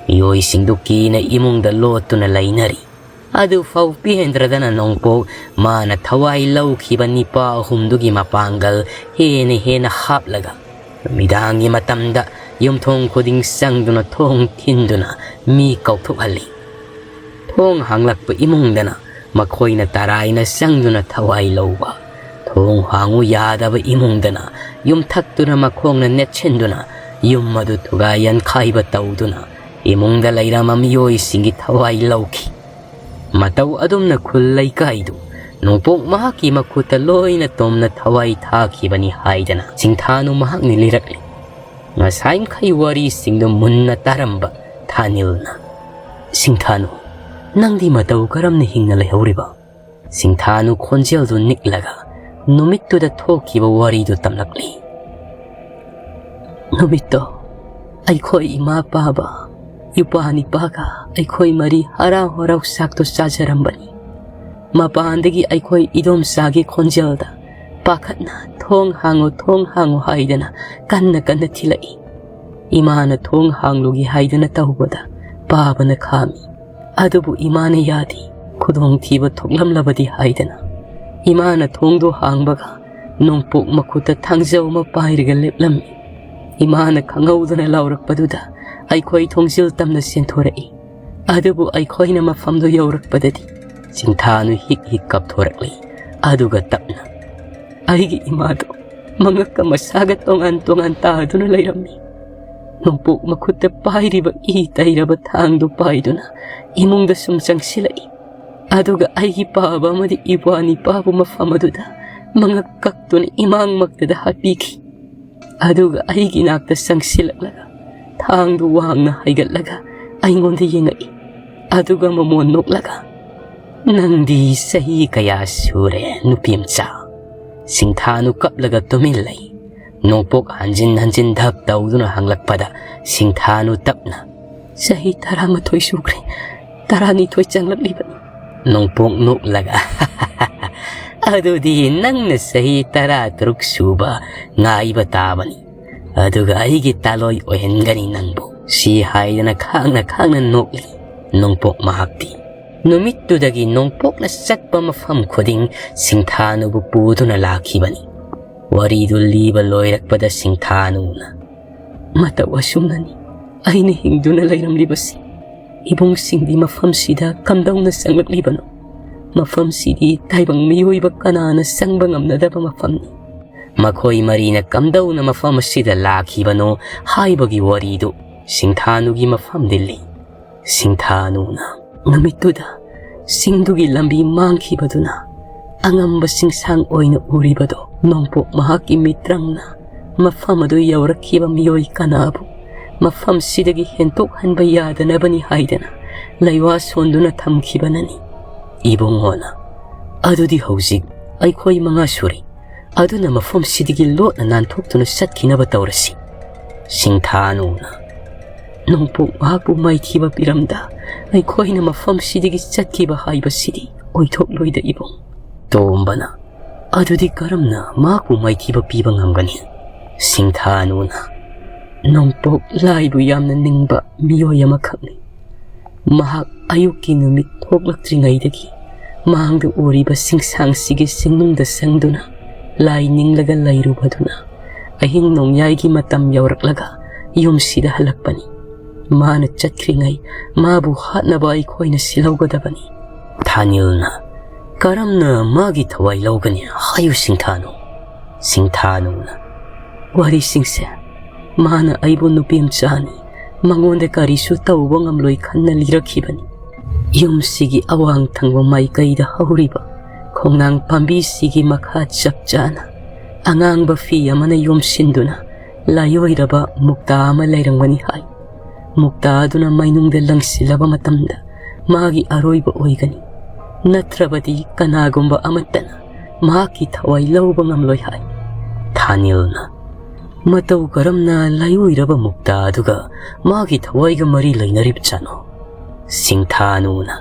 ꯃꯤꯑꯣꯏꯁꯤꯡꯗꯨ ꯀꯤꯅ ꯏꯃꯨꯡꯗ ꯂꯣꯠꯇꯨꯅ ꯂꯩꯅꯔꯤ꯫ ꯑꯗꯨꯐꯥꯎ ꯄꯦꯟꯗ꯭ꯔꯗꯅ ꯅꯣꯡꯄꯣꯛ ꯃꯥꯅ ꯊꯋꯥꯏ ꯂꯧꯈꯤꯕ ꯅꯤꯄꯥ ꯑꯍꯨꯝꯗꯨꯒꯤ ꯃꯄꯥꯡꯒꯜ ꯍꯦꯟꯅ ꯍꯦꯟꯅ ꯍꯥꯞꯂꯒ ꯅꯨꯃꯤꯗꯥꯡꯒꯤ ꯃꯇꯝꯗ ꯌꯨꯝꯊꯣꯡ ꯈꯨꯗꯤꯡ ꯆꯪꯗꯨꯅ ꯊꯣꯡ ꯊꯤꯟꯗꯨꯅ ꯃꯤ ꯀꯧꯊꯣꯛꯍꯜꯂꯤ꯫ ꯊꯣꯡ ꯍꯥꯡꯂꯛꯄ ꯏꯃꯨꯡꯗꯅ ꯃꯈꯣꯏꯅ ꯇꯔꯥꯏꯅ ꯆꯪꯗꯨꯅ ꯊꯋꯥꯏ ꯂꯧꯕ, ꯊꯣꯡ ꯍꯥꯡꯉꯨ ꯌꯥꯗꯕ ꯏꯃꯨꯡꯗꯅ ꯌꯨꯝꯊꯛꯇꯨꯅ ꯃꯈꯣꯡꯅ ꯅꯦꯠꯁꯤꯟꯗꯨꯅ ꯌꯨꯝ ꯑꯗꯨ ꯊꯨꯒꯥꯏ ꯌꯥꯟꯈꯥꯏꯕ ꯇꯧꯗꯨꯅ ꯏꯃꯨꯡꯗ ꯂꯩꯔꯝꯕ ꯃꯤꯑꯣꯏꯁꯤꯡꯒꯤ ꯊꯋꯥꯏ ꯂꯧꯈꯤ꯫ ꯃꯇꯧ ꯑꯗꯨꯝꯅ ꯈꯨꯜ ꯂꯩꯀꯥꯏꯗꯨ ꯅꯣꯡꯄꯣꯛ ꯃꯍꯥꯛꯀꯤ ꯃꯈꯨꯠꯇ ꯂꯣꯏꯅ ꯇꯣꯝꯅ ꯊꯋꯥꯏ ꯊꯥꯈꯤꯕꯅꯤ ꯍꯥꯏꯗꯅ ꯁꯤꯡꯊꯥꯅꯨ ꯃꯍꯥꯛꯅ ꯂꯤꯔꯛꯂꯤ꯫ ꯉꯁꯥꯏꯈꯩ ꯋꯥꯔꯤꯁꯤꯡꯗꯨ ꯃꯨꯟꯅ ꯇꯥꯔꯝꯕ ꯊꯥꯅꯤꯜꯅ, "ꯁꯤꯡꯊꯥꯅꯨ, ꯅꯪꯗꯤ ꯃꯇꯧ ꯀꯔꯝꯅ ꯍꯤꯡꯅ ꯂꯩꯍꯧꯔꯤꯕ?" ꯁꯤꯡꯊꯥꯅꯨ ꯈꯣꯟꯖꯦꯜꯗꯨ ꯅꯤꯛꯂꯒ ꯅꯨꯃꯤꯠꯇꯨꯗ ꯊꯣꯛꯈꯤꯕ ꯋꯥꯔꯤꯗꯨ ꯇꯝꯂꯛꯂꯤ꯫ ꯅꯨꯃꯤꯠꯇꯣ ꯑꯩꯈꯣꯏ ꯏꯃꯥ ꯄꯥꯕ, ꯏꯄ꯭ꯋꯥ ꯅꯤꯄꯥꯒ ꯑꯩꯈꯣꯏ ꯃꯔꯤ ꯍꯔꯥꯎ ꯍꯔꯥꯎ ꯆꯥꯛꯇꯣ ꯆꯥꯖꯔꯝꯕꯅꯤ꯫ ꯃꯄꯥꯟꯗꯒꯤ ꯑꯩꯈꯣꯏ ꯏꯗꯣꯝꯆꯥꯒꯤ ꯈꯣꯟꯖꯦꯜꯗ ꯄꯥꯈꯠꯅ "ꯊꯣꯡ ꯍꯥꯡꯉꯨ, ꯊꯣꯡ ꯍꯥꯡꯉꯨ" ꯍꯥꯏꯗꯅ ꯀꯟꯅ ꯀꯟꯅ ꯊꯤꯜꯂꯛꯏ꯫ ꯏꯃꯥꯅ ꯊꯣꯡ ꯍꯥꯡꯂꯨꯒꯦ ꯍꯥꯏꯗꯨꯅ ꯇꯧꯕꯗ ꯄꯥꯕꯅ ꯈꯥꯝꯃꯤ꯫ ꯑꯗꯨꯕꯨ ꯏꯃꯥꯅ ꯌꯥꯗꯦ, ꯈꯨꯗꯣꯡꯊꯤꯕ ꯊꯣꯛꯂꯝꯂꯕꯗꯤ ꯍꯥꯏꯗꯅ꯫ ꯏꯃꯥꯅ ꯊꯣꯡꯗꯣ ꯍꯥꯡꯕꯒ ꯅꯣꯡꯄꯣꯛ ꯃꯈꯨꯠꯇ ꯊꯥꯡꯖꯧ ꯑꯃ ꯄꯥꯏꯔꯒ ꯂꯦꯞꯂꯝꯃꯤ꯫ ꯏꯃꯥꯅ ꯈꯪꯍꯧꯗꯅ ꯂꯥꯎꯔꯛꯄꯗꯨꯗ ꯑꯩꯈꯣꯏ ꯊꯣꯡꯖꯤꯜ ꯇꯝꯅ ꯆꯦꯟꯊꯣꯔꯛꯏ꯫ ꯑꯗꯨꯕꯨ ꯑꯩꯈꯣꯏꯅ ꯃꯐꯝꯗꯨ ꯌꯧꯔꯛꯄꯗꯗꯤ ꯁꯤꯡꯊꯥꯅꯨ ꯍꯤꯛ ꯍꯤꯛ ꯀꯞꯊꯣꯔꯛꯂꯤ꯫ ꯑꯗꯨꯒ ꯇꯞꯅ, "ꯑꯩꯒꯤ ꯏꯃꯥꯗꯣ ꯃꯉꯛꯀ ꯃꯁꯥꯒ ꯇꯣꯉꯥꯟ ꯇꯣꯉꯥꯟ ꯇꯥꯗꯨꯅ ꯂꯩꯔꯝꯃꯤ꯫ ꯅꯣꯡꯄꯣꯛ ꯃꯈꯨꯠꯇ ꯄꯥꯏꯔꯤꯕ ꯏ ꯇꯩꯔꯕ ꯊꯥꯡꯗꯨ ꯄꯥꯏꯗꯨꯅ ꯏꯃꯨꯡꯗ ꯁꯨꯝ ꯆꯪꯁꯤꯜꯂꯛꯏ꯫ ꯑꯗꯨꯒ ꯑꯩꯒꯤ ꯄꯥꯕ ꯑꯃꯗꯤ ꯏꯄ꯭ꯋꯥ ꯅꯤꯄꯥꯕꯨ ꯃꯐꯝ ꯑꯗꯨꯗ ꯃꯉꯛ ꯀꯛꯇꯨꯅ ꯏꯃꯥꯡꯃꯛꯇꯗ ꯍꯥꯠꯄꯤꯈꯤ꯫ ꯑꯗꯨꯒ ꯑꯩꯒꯤ ꯅꯥꯛꯇ ꯆꯪꯁꯤꯜꯂꯛꯂꯒ ꯊꯥꯡꯗꯨ ꯋꯥꯡꯅ ꯍꯥꯏꯒꯠꯂꯒ ꯑꯩꯉꯣꯟꯗ ꯌꯦꯡꯉꯛꯏ꯫ ꯑꯗꯨꯒ ꯃꯃꯣꯟ ꯅꯣꯛꯂꯒ, 'ꯅꯪꯗꯤ ꯆꯍꯤ ꯀꯌꯥ ꯁꯨꯔꯦ, ꯅꯨꯄꯤ ꯃꯆꯥ?' ꯁꯤꯡꯊꯥꯅꯨ ꯀꯞꯂꯒ ꯇꯨꯃꯤꯟ ꯂꯩ꯫ ꯅꯣꯡꯄꯣꯛ ꯍꯟꯖꯤꯟ ꯍꯟꯖꯤꯟ ꯙꯞ ꯇꯧꯗꯨꯅ ꯍꯪꯂꯛꯄꯗ ꯁꯤꯡꯊꯥꯅꯨ ꯇꯞꯅ, "ꯆꯍꯤ ꯇꯔꯥꯃꯥꯊꯣꯏ ꯁꯨꯈ꯭ꯔꯦ, ꯇꯔꯥꯅꯤꯊꯣꯏ ꯆꯪꯂꯛꯂꯤꯕꯅꯤ"꯫ ꯅꯣꯡꯄꯣꯛ ꯅꯣꯛꯂꯒ, "ꯑꯗꯨꯗꯤ ꯅꯪꯅ ꯆꯍꯤ ꯇꯔꯥ ꯇꯔꯨꯛ ꯁꯨꯕ ꯉꯥꯏꯕ ꯇꯥꯕꯅꯤ, ꯑꯗꯨꯒ ꯑꯩꯒꯤ ꯇꯥꯂꯣꯏ ꯑꯣꯏꯍꯟꯒꯅꯤ ꯅꯪꯕꯨ", ꯁꯤ ꯍꯥꯏꯗꯅ ꯈꯥꯡꯅ ꯈꯥꯡꯅ ꯅꯣꯛꯂꯤ ꯅꯣꯡꯄꯣꯛ ꯃꯍꯥꯛꯇꯤ꯫ ꯅꯨꯃꯤꯠꯇꯨꯗꯒꯤ ꯅꯣꯡꯄꯣꯛꯅ ꯆꯠꯄ ꯃꯐꯝ ꯈꯨꯗꯤꯡ ꯁꯤꯡꯊꯥꯅꯨꯕꯨ ꯄꯨꯗꯨꯅ ꯂꯥꯛꯈꯤꯕꯅꯤ꯫ ꯋꯥꯔꯤꯗꯨ ꯂꯤꯕ ꯂꯣꯏꯔꯛꯄꯗ ꯁꯤꯡꯊꯥꯅꯨꯅ, "ꯃꯇꯧ ꯑꯁꯨꯝꯅꯅꯤ ꯑꯩꯅ ꯍꯤꯡꯗꯨꯅ ꯂꯩꯔꯝꯂꯤꯕꯁꯤ꯫ ꯏꯕꯨꯡꯁꯤꯡꯗꯤ ꯃꯐꯝꯁꯤꯗ ꯀꯝꯗꯧꯅ ꯆꯪꯂꯛꯂꯤꯕꯅꯣ? ꯃꯐꯝꯁꯤꯗꯤ ꯇꯥꯏꯕꯪ ꯃꯤꯑꯣꯏꯕ ꯀꯅꯥꯅ ꯆꯪꯕ ꯉꯝꯅꯗꯕ ꯃꯐꯝꯅꯤ꯫ ꯃꯈꯣꯏ ꯃꯔꯤꯅ ꯀꯝꯗꯧꯅ ꯃꯐꯝ ꯑꯁꯤꯗ ꯂꯥꯛꯈꯤꯕꯅꯣ?" ꯍꯥꯏꯕꯒꯤ ꯋꯥꯔꯤꯗꯨ ꯁꯤꯡꯊꯥꯅꯨꯒꯤ ꯃꯐꯝꯗ ꯂꯤ꯫ ꯁꯤꯡꯊꯥꯅꯨꯅ ꯅꯨꯃꯤꯠꯇꯨꯗ ꯆꯤꯡꯗꯨꯒꯤ ꯂꯝꯕꯤ ꯃꯥꯡꯈꯤꯕꯗꯨꯅ ꯑꯉꯝꯕ ꯆꯤꯡꯁꯥꯡ ꯑꯣꯏꯅ ꯎꯔꯤꯕꯗꯣ ꯅꯣꯡꯄꯣꯛ ꯃꯍꯥꯛꯀꯤ ꯃꯤꯇ꯭ꯔꯪꯅ ꯃꯐꯝ ꯑꯗꯨ ꯌꯧꯔꯛꯈꯤꯕ ꯃꯤꯑꯣꯏ ꯀꯅꯥꯕꯨ ꯃꯐꯝꯁꯤꯗꯒꯤ ꯍꯦꯟꯇꯣꯛꯍꯟꯕ ꯌꯥꯗꯅꯕꯅꯤ ꯍꯥꯏꯗꯅ ꯂꯩꯋꯥ ꯁꯣꯟꯗꯨꯅ ꯊꯝꯈꯤꯕꯅꯅꯤ꯫ ꯏꯕꯨꯡꯉꯣꯅ, "ꯑꯗꯨꯗꯤ ꯍꯧꯖꯤꯛ ꯑꯩꯈꯣꯏ ꯃꯉꯥ ꯁꯨꯔꯦ, ꯑꯗꯨꯅ ꯃꯐꯝꯁꯤꯗꯒꯤ ꯂꯣꯠꯅ ꯅꯥꯟꯊꯣꯛꯇꯨꯅ ꯆꯠꯈꯤꯅꯕ ꯇꯧꯔꯁꯤ"꯫ ꯁꯤꯡꯊꯥꯅꯨꯅ, "ꯅꯣꯡꯄꯣꯛ ꯃꯍꯥꯛꯄꯨ ꯃꯥꯏꯊꯤꯕ ꯄꯤꯔꯝꯗ ꯑꯩꯈꯣꯏꯅ ꯃꯐꯝꯁꯤꯗꯒꯤ ꯆꯠꯈꯤꯕ ꯍꯥꯏꯕꯁꯤꯗꯤ ꯑꯣꯏꯊꯣꯛꯂꯣꯏꯗ ꯏꯕꯨꯡ"꯫ ꯇꯣꯝꯕꯅ, "ꯑꯗꯨꯗꯤ ꯀꯔꯝꯅ ꯃꯍꯥꯛꯄꯨ ꯃꯥꯏꯊꯤꯕ ꯄꯤꯕ ꯉꯝꯒꯅꯤ?" ꯁꯤꯡꯊꯥꯅꯨꯅ, "ꯅꯣꯡꯄꯣꯛ ꯂꯥꯏꯕꯨ ꯌꯥꯝꯅ ꯅꯤꯡꯕ ꯃꯤꯑꯣꯏ ꯑꯃꯈꯛꯅꯤ꯫ ꯃꯍꯥꯛ ꯑꯌꯨꯛꯀꯤ ꯅꯨꯃꯤꯠ ꯊꯣꯛꯂꯛꯇ꯭ꯔꯤꯉꯩꯗꯒꯤ ꯃꯥꯡꯗ ꯎꯔꯤꯕ ꯆꯤꯡꯁꯥꯡꯁꯤꯒꯤ ꯆꯤꯡꯅꯨꯡꯗ ꯆꯪꯗꯨꯅ ꯂꯥꯏ ꯅꯤꯡꯂꯒ ꯂꯩꯔꯨꯕꯗꯨꯅ ꯑꯍꯤꯡ ꯅꯣꯡꯌꯥꯏꯒꯤ ꯃꯇꯝ ꯌꯧꯔꯛꯂꯒ ꯌꯨꯝꯁꯤꯗ ꯍꯜꯂꯛꯄꯅꯤ꯫ ꯃꯥꯅ ꯆꯠꯈ꯭ꯔꯤꯉꯩ ꯃꯥꯕꯨ ꯍꯥꯠꯅꯕ ꯑꯩꯈꯣꯏꯅ ꯁꯤꯜꯍꯧꯒꯗꯕꯅꯤ"꯫ ꯊꯥꯅꯤꯜꯅ, "ꯀꯔꯝꯅ ꯃꯥꯒꯤ ꯊꯋꯥꯏ ꯂꯧꯒꯅꯤ? ꯍꯥꯏꯌꯨ ꯁꯤꯡꯊꯥꯅꯨ"꯫ ꯁꯤꯡꯊꯥꯅꯨꯅ, "ꯋꯥꯔꯤꯁꯤꯡꯁꯦ ꯃꯥꯅ ꯑꯩꯕꯨ ꯅꯨꯄꯤ ꯃꯆꯥꯅꯤ, ꯃꯉꯣꯟꯗ ꯀꯔꯤꯁꯨ ꯇꯧꯕ ꯉꯝꯂꯣꯏ ꯈꯟꯅ ꯂꯤꯔꯛꯈꯤꯕꯅꯤ꯫ ꯌꯨꯝꯁꯤꯒꯤ ꯑꯋꯥꯡ ꯊꯪꯕ ꯃꯥꯏꯀꯩꯗ ꯍꯧꯔꯤꯕ ꯈꯣꯡꯅꯥꯡ ꯄꯥꯝꯕꯤꯁꯤꯒꯤ ꯃꯈꯥ ꯆꯞ ꯆꯥꯅ ꯑꯉꯥꯡꯕ ꯐꯤ ꯑꯃꯅ ꯌꯣꯝꯁꯤꯟꯗꯨꯅ ꯂꯥꯏꯑꯣꯏꯔꯕ ꯃꯨꯛꯇꯥ ꯑꯃ ꯂꯩꯔꯝꯒꯅꯤ ꯍꯥꯏ꯫ ꯃꯨꯛꯇꯥ ꯑꯗꯨꯅ ꯃꯩꯅꯨꯡꯗ ꯂꯪꯁꯤꯜꯂꯕ ꯃꯇꯝꯗ ꯃꯥꯒꯤ ꯑꯔꯣꯏꯕ ꯑꯣꯏꯒꯅꯤ, ꯅꯠꯇ꯭ꯔꯕꯗꯤ ꯀꯅꯥꯒꯨꯝꯕ ꯑꯃꯠꯇꯅ ꯃꯍꯥꯛꯀꯤ ꯊꯋꯥꯏ ꯂꯧꯕ ꯉꯝꯂꯣꯏ" ꯍꯥꯏ꯫ ꯊꯥꯅꯤꯜꯅ, "ꯃꯇꯧ ꯀꯔꯝꯅ ꯂꯥꯏꯑꯣꯏꯔꯕ ꯃꯨꯛꯇꯥ ꯑꯗꯨꯒ ꯃꯥꯒꯤ ꯊꯋꯥꯏꯒ ꯃꯔꯤ ꯂꯩꯅꯔꯤꯕꯖꯥꯠꯅꯣ?" ꯁꯤꯡꯊꯥꯅꯨꯅ,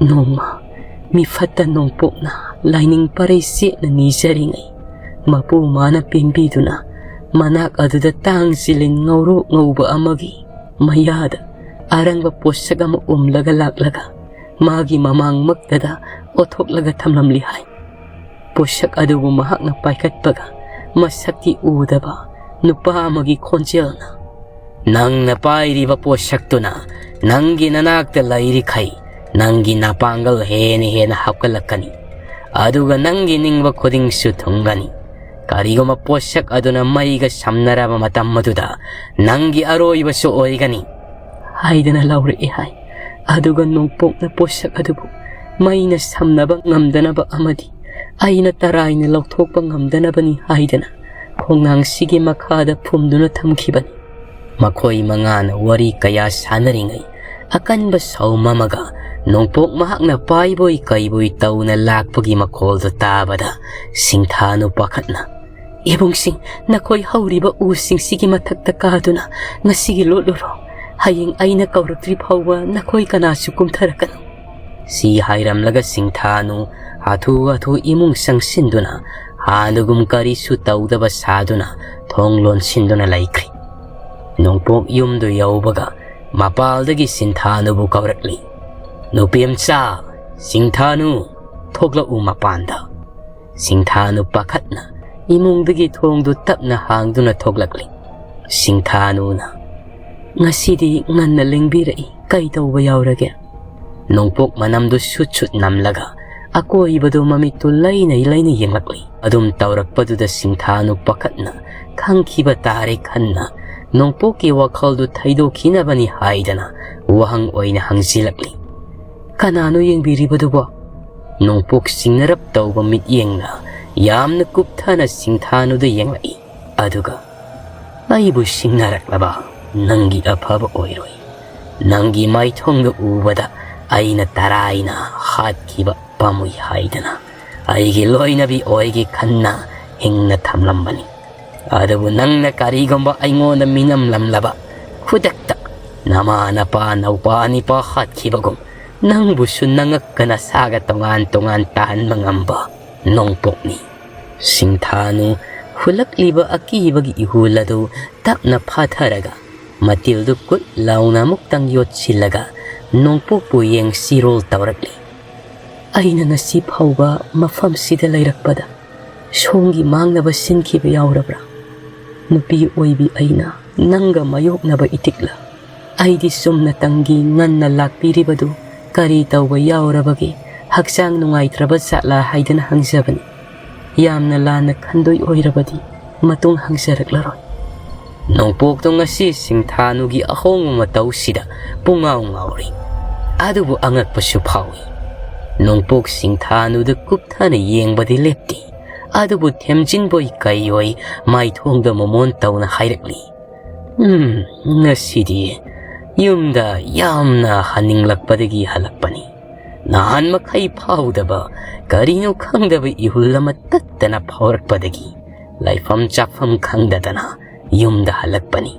"ꯅꯣꯡꯃ ꯃꯤꯐꯠꯇ ꯅꯣꯡꯄꯣꯛꯅ ꯂꯥꯏꯅꯤꯡ ꯄꯔꯩ ꯆꯦꯠꯅ ꯅꯤꯖꯔꯤꯉꯩ, ꯃꯄꯨ ꯃꯥꯅ ꯄꯦꯟꯕꯤꯗꯨꯅ ꯃꯅꯥꯛ ꯑꯗꯨꯗ ꯇꯥꯡ ꯆꯤꯂꯤꯟ ꯉꯧꯔꯣꯛ ꯉꯧꯕ ꯑꯃꯒꯤ ꯃꯌꯥꯗ ꯑꯔꯪꯕ ꯄꯣꯠꯁꯛ ꯑꯃ ꯎꯝꯂꯒ ꯂꯥꯛꯂꯒ ꯃꯥꯒꯤ ꯃꯃꯥꯡꯃꯛꯇꯗ ꯑꯣꯊꯣꯛꯂꯒ ꯊꯝꯂꯝꯂꯤ ꯍꯥꯏ꯫ ꯄꯣꯠꯁꯛ ꯑꯗꯨꯕꯨ ꯃꯍꯥꯛꯅ ꯄꯥꯏꯈꯠꯄꯒ ꯃꯁꯛꯇꯤ ꯎꯗꯕ ꯅꯨꯄꯥ ꯑꯃꯒꯤ ꯈꯣꯟꯖꯦꯜꯅ, "ꯅꯪꯅ ꯄꯥꯏꯔꯤꯕ ꯄꯣꯠꯁꯛꯇꯨꯅ ꯅꯪꯒꯤ ꯅꯅꯥꯛꯇ ꯂꯩꯔꯤꯈꯩ ꯅꯪꯒꯤ ꯅꯄꯥꯡꯒꯜ ꯍꯦꯟꯅ ꯍꯦꯟꯅ ꯍꯥꯞꯀꯠꯂꯛꯀꯅꯤ꯫ ꯑꯗꯨꯒ ꯅꯪꯒꯤ ꯅꯤꯡꯕ ꯈꯨꯗꯤꯡꯁꯨ ꯊꯨꯡꯒꯅꯤ꯫ ꯀꯔꯤꯒꯨꯝꯕ ꯄꯣꯠꯁꯛ ꯑꯗꯨꯅ ꯃꯩꯒ ꯁꯝꯅꯔꯕ ꯃꯇꯝ ꯑꯗꯨꯗ ꯅꯪꯒꯤ ꯑꯔꯣꯏꯕꯁꯨ ꯑꯣꯏꯒꯅꯤ" ꯍꯥꯏꯗꯅ ꯂꯥꯎꯔꯛꯑꯦ ꯍꯥꯏ꯫ ꯑꯗꯨꯒ ꯅꯣꯡꯄꯣꯛꯅ ꯄꯣꯠꯁꯛ ꯑꯗꯨꯕꯨ ꯃꯩꯅ ꯁꯝꯅꯕ ꯉꯝꯗꯅꯕ ꯑꯃꯗꯤ ꯑꯩꯅ ꯇꯔꯥꯏꯅ ꯂꯧꯊꯣꯛꯄ ꯉꯝꯗꯅꯕꯅꯤ ꯍꯥꯏꯗꯅ ꯈꯣꯡꯅꯥꯡꯁꯤꯒꯤ ꯃꯈꯥꯗ ꯐꯨꯝꯗꯨꯅ ꯊꯝꯈꯤꯕꯅꯤ꯫ ꯃꯈꯣꯏ ꯃꯉꯥꯅ ꯋꯥꯔꯤ ꯀꯌꯥ ꯁꯥꯟꯅꯔꯤꯉꯩ, ꯑꯀꯟꯕ ꯁꯧꯝ ꯑꯃꯒ ꯅꯣꯡꯄꯣꯛ ꯃꯍꯥꯛꯅ ꯄꯥꯏꯕꯣꯏ ꯀꯩꯕꯣꯏ ꯇꯧꯅ ꯂꯥꯛꯄꯒꯤ ꯃꯈꯣꯜꯗꯨ ꯇꯥꯕꯗ, ꯁꯤꯡꯊꯥꯅꯨ ꯄꯥꯈꯠꯅ, "ꯏꯕꯨꯡꯁꯤꯡ, ꯅꯈꯣꯏ ꯍꯧꯔꯤꯕ ꯎꯁꯤꯡꯁꯤꯒꯤ ꯃꯊꯛꯇ ꯀꯥꯗꯨꯅ ꯉꯁꯤꯒꯤ ꯂꯣꯠꯂꯨꯔꯣ꯫ ꯍꯌꯦꯡ ꯑꯩꯅ ꯀꯧꯔꯛꯇ꯭ꯔꯤ ꯐꯥꯎꯕ ꯅꯈꯣꯏ ꯀꯅꯥꯁꯨ ꯀꯨꯝꯊꯔꯛꯀꯅꯨ"꯫ ꯁꯤ ꯍꯥꯏꯔꯝꯂꯒ ꯁꯤꯡꯊꯥꯅꯨ ꯍꯥꯊꯨ ꯍꯥꯊꯨ ꯏꯃꯨꯡ ꯆꯪꯁꯤꯟꯗꯨꯅ ꯍꯥꯟꯅꯒꯨꯝ ꯀꯔꯤꯁꯨ ꯇꯧꯗꯕ ꯁꯥꯗꯨꯅ ꯊꯣꯡ ꯂꯣꯟꯁꯤꯟꯗꯨꯅ ꯂꯩꯈ꯭ꯔꯦ꯫ ꯅꯣꯡꯄꯣꯛ ꯌꯨꯝꯗꯨ ꯌꯧꯕꯒ ꯃꯄꯥꯜꯗꯒꯤ ꯁꯤꯡꯊꯥꯅꯨꯕꯨ ꯀꯧꯔꯛꯂꯤ, "ꯅꯨꯄꯤꯃꯆꯥ, ꯁꯤꯡꯊꯥꯅꯨ, ꯊꯣꯛꯂꯛꯎ ꯃꯄꯥꯟꯗ"꯫ ꯁꯤꯡꯊꯥꯅꯨ ꯄꯥꯈꯠꯅ ꯏꯃꯨꯡꯗꯒꯤ ꯊꯣꯡꯗꯨ ꯇꯞꯅ ꯍꯥꯡꯗꯨꯅ ꯊꯣꯛꯂꯛꯂꯤ꯫ ꯁꯤꯡꯊꯥꯅꯨꯅ, "ꯉꯁꯤꯗꯤ ꯉꯟꯅ ꯂꯦꯡꯕꯤꯔꯛꯏ, ꯀꯩ ꯇꯧꯕ ꯌꯥꯎꯔꯒꯦ?" ꯅꯣꯡꯄꯣꯛ ꯃꯅꯝꯗꯨ ꯁꯨꯠ ꯁꯨꯠ ꯅꯝꯂꯒ ꯑꯀꯣꯏꯕꯗꯨ ꯃꯃꯤꯠꯇꯨ ꯂꯩꯅ ꯂꯩꯅ ꯌꯦꯡꯂꯛꯂꯤ꯫ ꯑꯗꯨꯝ ꯇꯧꯔꯛꯄꯗꯨꯗ ꯁꯤꯡꯊꯥꯅꯨ ꯄꯥꯈꯠꯅ ꯈꯪꯈꯤꯕ ꯇꯥꯔꯦ ꯈꯟꯅ ꯅꯣꯡꯄꯣꯛꯀꯤ ꯋꯥꯈꯜꯗꯨ ꯊꯩꯗꯣꯛꯈꯤꯅꯕꯅꯤ ꯍꯥꯏꯗꯅ ꯋꯥꯍꯪ ꯑꯣꯏꯅ ꯍꯪꯖꯤꯜꯂꯛꯂꯤ, "ꯀꯅꯥꯅꯣ ꯌꯦꯡꯕꯤꯔꯤꯕꯗꯨꯕꯣ?" ꯅꯣꯡꯄꯣꯛ ꯆꯤꯡꯅꯔꯞ ꯇꯧꯕ ꯃꯤꯠꯌꯦꯡꯅ ꯌꯥꯝꯅ ꯀꯨꯞꯊꯅ ꯁꯤꯡꯊꯥꯅꯨꯗ ꯌꯦꯡꯂꯛꯏ꯫ ꯑꯗꯨꯒ, "ꯑꯩꯕꯨ ꯁꯤꯡꯅꯔꯛꯂꯕ ꯅꯪꯒꯤ ꯑꯐꯕ ꯑꯣꯏꯔꯣꯏ꯫ ꯅꯪꯒꯤ ꯃꯥꯏꯊꯣꯡꯗꯨ ꯎꯕꯗ ꯑꯩꯅ ꯇꯔꯥꯏꯅ ꯍꯥꯠꯈꯤꯕ ꯄꯥꯝꯃꯨꯏ ꯍꯥꯏꯗꯅ ꯑꯩꯒꯤ ꯂꯣꯏꯅꯕꯤ ꯑꯣꯏꯒꯦ ꯈꯟꯅ ꯍꯤꯡꯅ ꯊꯝꯂꯝꯕꯅꯤ꯫ ꯑꯗꯨꯕꯨ ꯅꯪꯅ ꯀꯔꯤꯒꯨꯝꯕ ꯑꯩꯉꯣꯟꯗ ꯃꯤꯅꯝꯂꯝꯂꯕ, ꯈꯨꯗꯛꯇ ꯅꯃꯥ ꯅꯄꯥ ꯅꯧꯄꯥ ꯅꯤꯄꯥ ꯍꯥꯠꯈꯤꯕꯒꯨꯝ ꯅꯪꯕꯨꯁꯨ ꯅꯉꯛꯀ ꯅꯁꯥꯒ ꯇꯣꯉꯥꯟ ꯇꯣꯉꯥꯟ ꯇꯥꯍꯟꯕ ꯉꯝꯕ ꯅꯣꯡꯄꯣꯛꯅꯤ꯫ ꯁꯤꯡꯊꯥꯅꯨ ꯍꯨꯜꯂꯛꯂꯤꯕ ꯑꯀꯤꯕꯒꯤ ꯏꯍꯨꯜ ꯑꯗꯨ ꯇꯞꯅ ꯐꯥꯊꯔꯒ ꯃꯇꯤꯜꯗꯨ ꯀꯨꯠ ꯂꯥꯎꯅ ꯑꯃꯨꯛꯇꯪ ꯌꯣꯠꯁꯤꯜꯂꯒ ꯅꯣꯡꯄꯣꯛꯄꯨ ꯌꯦꯡꯁꯤꯔꯣꯜ ꯇꯧꯔꯛꯂꯤ꯫ ꯑꯩꯅ ꯉꯁꯤ ꯐꯥꯎꯕ ꯃꯐꯝꯁꯤꯗ ꯂꯩꯔꯛꯄꯗ ꯁꯣꯝꯒꯤ ꯃꯥꯡꯅꯕ ꯁꯤꯟꯈꯤꯕ ꯌꯥꯎꯔꯕ꯭ꯔꯥ? ꯅꯨꯄꯤ ꯑꯣꯏꯕꯤ ꯑꯩꯅ ꯅꯪꯒ ꯃꯥꯌꯣꯛꯅꯕ ꯏꯇꯤꯛꯂ? ꯑꯩꯗꯤ ꯆꯨꯝꯅꯇꯪꯒꯤ ꯉꯟꯅ ꯂꯥꯛꯄꯤꯔꯤꯕꯗꯨ ꯀꯔꯤ ꯇꯧꯕ ꯌꯥꯎꯔꯕꯒꯦ? ꯍꯛꯆꯥꯡ ꯅꯨꯡꯉꯥꯏꯇ꯭ꯔꯕ ꯖꯥꯠꯂꯥ ꯍꯥꯏꯗꯅ ꯍꯪꯖꯕꯅꯤ꯫ ꯌꯥꯝꯅ ꯂꯥꯟꯅ ꯈꯟꯗꯣꯏ ꯑꯣꯏꯔꯕꯗꯤ ꯃꯇꯨꯡ ꯍꯪꯖꯔꯛꯂꯔꯣꯏ꯫ ꯅꯣꯡꯄꯣꯛꯇꯣ ꯉꯁꯤ ꯁꯤꯡꯊꯥꯅꯨꯒꯤ ꯑꯍꯣꯡꯕ ꯃꯇꯧꯁꯤꯗ ꯄꯨꯡꯉꯥꯎ ꯉꯥꯎꯔꯤ꯫ ꯑꯗꯨꯕꯨ ꯑꯉꯛꯄꯁꯨ ꯐꯥꯎꯏ꯫ ꯅꯣꯡꯄꯣꯛ ꯁꯤꯡꯊꯥꯅꯨꯗ ꯀꯨꯞꯊꯅ ꯌꯦꯡꯕꯗꯤ ꯂꯦꯞꯇꯦ꯫ ꯑꯗꯨꯕꯨ ꯊꯦꯝꯖꯤꯟꯕꯣꯏ ꯀꯩꯑꯣꯏ ꯃꯥꯏꯊꯣꯡꯗ ꯃꯣꯃꯣꯟ ꯇꯧꯅ ꯍꯥꯏꯔꯛꯂꯤ, "ꯎꯝ, ꯉꯁꯤꯗꯤ ꯌꯨꯝꯗ ꯌꯥꯝꯅ ꯍꯟꯅꯤꯡꯂꯛꯄꯗꯒꯤ ꯍꯜꯂꯛꯄꯅꯤ꯫ ꯅꯍꯥꯟ ꯃꯈꯩ ꯐꯥꯎꯗꯕ ꯀꯔꯤꯅꯣ ꯈꯪꯗꯕ ꯏꯍꯨꯜ ꯑꯃ ꯇꯠꯇꯅ ꯐꯥꯎꯔꯛꯄꯗꯒꯤ ꯂꯩꯐꯝ ꯆꯥꯐꯝ ꯈꯪꯗꯗꯅ ꯌꯨꯝꯗ ꯍꯜꯂꯛꯄꯅꯤ꯫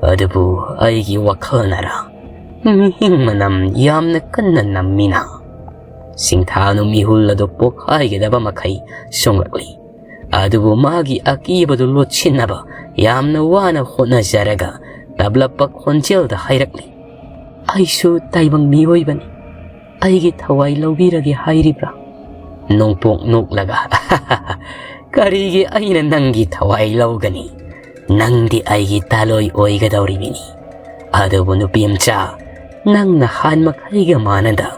ꯑꯗꯨꯕꯨ ꯑꯩꯒꯤ ꯋꯥꯈꯜꯅꯔ ꯃꯤꯍꯤꯡ ꯃꯅꯝ ꯌꯥꯝꯅ ꯀꯟꯅ ꯅꯝꯃꯤꯅ?" ꯁꯤꯡꯊꯥꯅꯨ ꯃꯤꯍꯨꯜ ꯑꯗꯨ ꯄꯣꯛꯈꯥꯏꯒꯗꯕ ꯃꯈꯩ ꯆꯣꯡꯂꯛꯂꯤ꯫ ꯑꯗꯨꯕꯨ ꯃꯥꯒꯤ ꯑꯀꯤꯕꯗꯨ ꯂꯣꯠꯁꯤꯟꯅꯕ ꯌꯥꯝꯅ ꯋꯥꯅ ꯍꯣꯠꯅꯖꯔꯒ ꯇꯞꯂꯞꯄ ꯈꯣꯟꯖꯦꯜꯗ ꯍꯥꯏꯔꯛꯂꯤ, "ꯑꯩꯁꯨ ꯇꯥꯏꯕꯪ ꯃꯤꯑꯣꯏꯕꯅꯤ꯫ ꯑꯩꯒꯤ ꯊꯋꯥꯏ ꯂꯧꯕꯤꯔꯒꯦ ꯍꯥꯏꯔꯤꯕ꯭ꯔꯥ?" ꯅꯣꯡꯄꯣꯛ ꯅꯣꯛꯂꯒ, "ꯀꯔꯤꯒꯤ ꯑꯩꯅ ꯅꯪꯒꯤ ꯊꯋꯥꯏ ꯂꯧꯒꯅꯤ? ꯅꯪꯗꯤ ꯑꯩꯒꯤ ꯇꯥꯂꯣꯏ ꯑꯣꯏꯒꯗꯧꯔꯤꯕꯅꯤ꯫ ꯑꯗꯨꯕꯨ ꯅꯨꯄꯤ ꯃꯆꯥ, ꯅꯪꯅ ꯍꯥꯟ ꯃꯈꯩꯒ ꯃꯥꯟꯅꯗ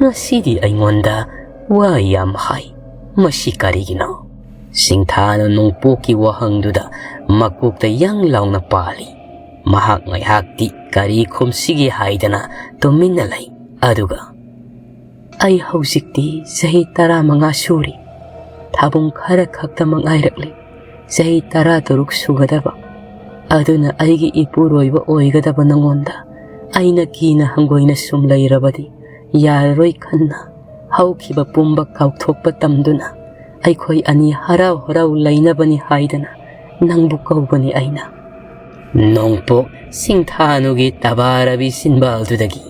ꯉꯁꯤꯗꯤ ꯑꯩꯉꯣꯟꯗ ꯋꯥ ꯌꯥꯝ ꯍꯥꯏ꯫ ꯃꯁꯤ ꯀꯔꯤꯒꯤꯅꯣ?" ꯁꯤꯡꯊꯥꯅ ꯅꯣꯡꯄꯣꯛꯀꯤ ꯋꯥꯍꯪꯗꯨꯗ ꯃꯀꯣꯛꯇ ꯌꯥꯡ ꯂꯥꯎꯅ ꯄꯥꯜꯂꯤ꯫ ꯃꯍꯥꯛ ꯉꯥꯏꯍꯥꯛꯇꯤ ꯀꯔꯤ ꯈꯨꯝꯁꯤꯒꯦ ꯍꯥꯏꯗꯅ ꯇꯨꯃꯤꯟꯅ ꯂꯩ꯫ ꯑꯗꯨꯒ, "ꯑꯩ ꯍꯧꯖꯤꯛꯇꯤ ꯆꯍꯤ ꯇꯔꯥꯃꯉꯥ ꯁꯨꯔꯤ꯫ ꯊꯥꯕꯨꯡ ꯈꯔ ꯈꯛꯇꯃꯛ ꯉꯥꯏꯔꯛꯂꯤ ꯆꯍꯤ ꯇꯔꯥꯇꯔꯨꯛ ꯁꯨꯒꯗꯕ꯫ ꯑꯗꯨꯅ ꯑꯩꯒꯤ ꯏꯄꯨꯔꯣꯏꯕ ꯑꯣꯏꯒꯗꯕ ꯅꯉꯣꯟꯗ ꯑꯩꯅ ꯀꯤꯅ ꯍꯪꯒꯣꯏꯅ ꯁꯨꯝ ꯂꯩꯔꯕꯗꯤ ꯌꯥꯔꯔꯣꯏ ꯈꯟꯅ ꯍꯧꯈꯤꯕ ꯄꯨꯝꯕ ꯀꯥꯎꯊꯣꯛꯄ ꯇꯝꯗꯨꯅ ꯑꯩꯈꯣꯏ ꯑꯅꯤ ꯍꯔꯥꯎ ꯍꯔꯥꯎ ꯂꯩꯅꯕꯅꯤ ꯍꯥꯏꯗꯅ ꯅꯪꯕꯨ ꯀꯧꯕꯅꯤ ꯑꯩꯅ꯫" ꯅꯣꯡꯄꯣꯛ ꯁꯤꯡꯊꯥꯅꯨꯒꯤ ꯇꯕꯥꯔꯕꯤ ꯁꯤꯟꯕꯥꯜꯗꯨꯗꯒꯤ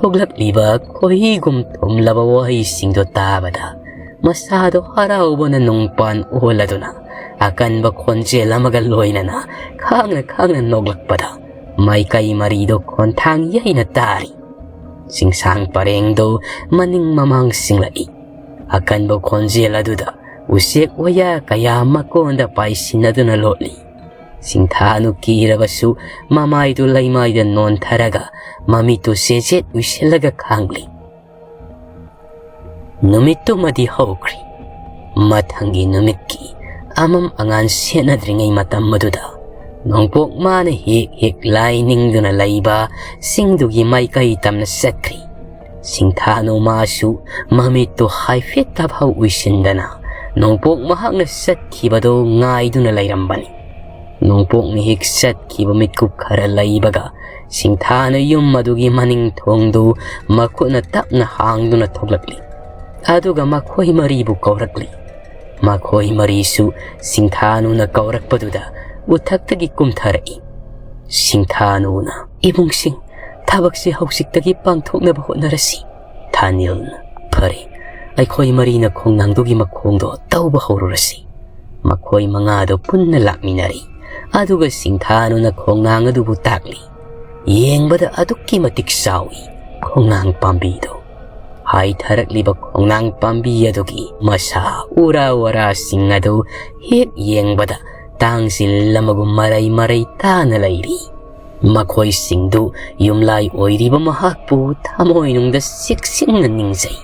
ꯊꯣꯛꯂꯛꯂꯤꯕ ꯈꯣꯏꯍꯤꯒꯨꯝ ꯊꯨꯝꯂꯕ ꯋꯥꯍꯩꯁꯤꯡꯗꯣ ꯇꯥꯕꯗ ꯃꯁꯥꯗꯣ ꯍꯔꯥꯎꯕꯅ ꯅꯨꯡꯄꯥꯟ ꯑꯣꯜꯂꯗꯨꯅ ꯑꯀꯟꯕ ꯈꯣꯟꯖꯦꯜ ꯑꯃꯒ ꯂꯣꯏꯅꯅ ꯈꯥꯡꯅ ꯈꯥꯡꯅ ꯅꯣꯛꯂꯛꯄꯗ ꯃꯥꯏꯀꯩ ꯃꯔꯤꯗꯣ ꯈꯣꯟꯊꯥꯡ ꯌꯩꯅ ꯇꯥꯔꯤ꯫ ꯆꯤꯡꯁꯥꯡ ꯄꯔꯦꯡꯗꯣ ꯃꯅꯤꯡ ꯃꯃꯥꯡ ꯁꯤꯡꯂꯛꯏ꯫ ꯑꯀꯟꯕ ꯈꯣꯟꯖꯦꯜ ꯑꯗꯨꯗ ꯎꯆꯦꯛ ꯋꯥꯌꯥ ꯀꯌꯥ ꯃꯀꯣꯟꯗ ꯄꯥꯏꯁꯤꯟꯅꯗꯨꯅ ꯂꯣꯠꯂꯤ꯫ ꯁꯤꯡꯊꯥꯅꯨ ꯀꯤꯔꯕꯁꯨ ꯃꯃꯥꯏꯗꯨ ꯂꯩꯃꯥꯏꯗ ꯅꯣꯟꯊꯔꯒ ꯃꯃꯤꯠꯇꯨ ꯆꯦꯠꯆꯦꯠ ꯎꯏꯁꯤꯜꯂꯒ ꯈꯥꯡꯂꯤ꯫ ꯅꯨꯃꯤꯠꯇꯨꯃꯗꯤ ꯍꯧꯈ꯭ꯔꯤ꯫ ꯃꯊꯪꯒꯤ ꯅꯨꯃꯤꯠꯀꯤ ꯑꯃꯝ ꯑꯉꯥꯟ ꯁꯦꯠꯅꯗ꯭ꯔꯤꯉꯩ ꯃꯇꯝ ꯑꯗꯨꯗ ꯅꯣꯡꯄꯣꯛ ꯃꯥꯅ ꯍꯦꯛ ꯍꯦꯛ ꯂꯥꯏ ꯅꯤꯡꯗꯨꯅ ꯂꯩꯕ ꯆꯤꯡꯗꯨꯒꯤ ꯃꯥꯏꯀꯩ ꯇꯝꯅ ꯆꯠꯈ꯭ꯔꯤ꯫ ꯁꯤꯡꯊꯥꯅꯨ ꯃꯥꯁꯨ ꯃꯃꯤꯠꯇꯨ ꯍꯥꯏꯐꯦꯠ ꯇꯥꯐꯥꯎ ꯎꯏꯁꯤꯟꯗꯅ ꯅꯣꯡꯄꯣꯛ ꯃꯍꯥꯛꯅ ꯆꯠꯈꯤꯕꯗꯨ ꯉꯥꯏꯗꯨꯅ ꯂꯩꯔꯝꯕꯅꯤ꯫ ꯅꯣꯡꯄꯣꯛꯅ ꯍꯦꯛ ꯆꯠꯈꯤꯕ ꯃꯤꯠꯀꯨꯞ ꯈꯔ ꯂꯩꯕꯒ ꯁꯤꯡꯊꯥꯅ ꯌꯨꯝ ꯑꯗꯨꯒꯤ ꯃꯅꯤꯡ ꯊꯣꯡꯗꯨ ꯃꯈꯨꯠꯅ ꯇꯞꯅ ꯍꯥꯡꯗꯨꯅ ꯊꯣꯛꯂꯛꯂꯤ꯫ ꯑꯗꯨꯒ ꯃꯈꯣꯏ ꯃꯔꯤꯕꯨ ꯀꯧꯔꯛꯂꯤ꯫ ꯃꯈꯣꯏ ꯃꯔꯤꯁꯨ ꯁꯤꯡꯊꯥꯅꯨꯅ ꯀꯧꯔꯛꯄꯗꯨꯗ ꯎꯊꯛꯇꯒꯤ ꯀꯨꯝꯊꯔꯛꯏ꯫ ꯁꯤꯡꯊꯥꯅꯨꯅ, "ꯏꯕꯨꯡꯁꯤꯡ, ꯊꯕꯛꯁꯤ ꯍꯧꯖꯤꯛꯇꯒꯤ ꯄꯥꯡꯊꯣꯛꯅꯕ ꯍꯣꯠꯅꯔꯁꯤ꯫" ꯊꯥꯅꯤꯜꯅ, "ꯐꯔꯦ, ꯑꯩꯈꯣꯏ ꯃꯔꯤꯅ ꯈꯣꯡꯅꯥꯡꯗꯨꯒꯤ ꯃꯈꯣꯡꯗꯣ ꯇꯧꯕ ꯍꯧꯔꯨꯔꯁꯤ꯫" ꯃꯈꯣꯏ ꯃꯉꯥꯗꯣ ꯄꯨꯟꯅ ꯂꯥꯛꯃꯤꯟꯅꯔꯤ꯫ ꯑꯗꯨꯒ ꯁꯤꯡꯊꯥꯅꯨꯅ ꯈꯣꯡꯅꯥꯡ ꯑꯗꯨꯕꯨ ꯇꯥꯛꯂꯤ꯫ ꯌꯦꯡꯕꯗ ꯑꯗꯨꯛꯀꯤ ꯃꯇꯤꯛ ꯆꯥꯎꯏ꯫ ꯈꯣꯡꯅꯥꯡ ꯄꯥꯝꯕꯤꯗꯨ, ꯍꯥꯏꯊꯔꯛꯂꯤꯕ ꯈꯣꯡꯅꯥꯡ ꯄꯥꯝꯕꯤ ꯑꯗꯨꯒꯤ ꯃꯁꯥ ꯎꯔꯥ ꯋꯥꯔꯥꯁꯤꯡ ꯑꯗꯨ ꯍꯦꯛ ꯌꯦꯡꯕꯗ ꯇꯥꯡꯁꯤꯜ ꯑꯃꯒꯨꯝ ꯃꯔꯩ ꯃꯔꯩ ꯇꯥꯅ ꯂꯩꯔꯤ꯫ ꯃꯈꯣꯏꯁꯤꯡꯗꯨ ꯌꯨꯝꯂꯥꯏ ꯑꯣꯏꯔꯤꯕ ꯃꯍꯥꯛꯄꯨ ꯊꯃꯣꯏꯅꯨꯡꯗ ꯆꯦꯛꯁꯤꯟꯅ ꯅꯤꯡꯖꯩ꯫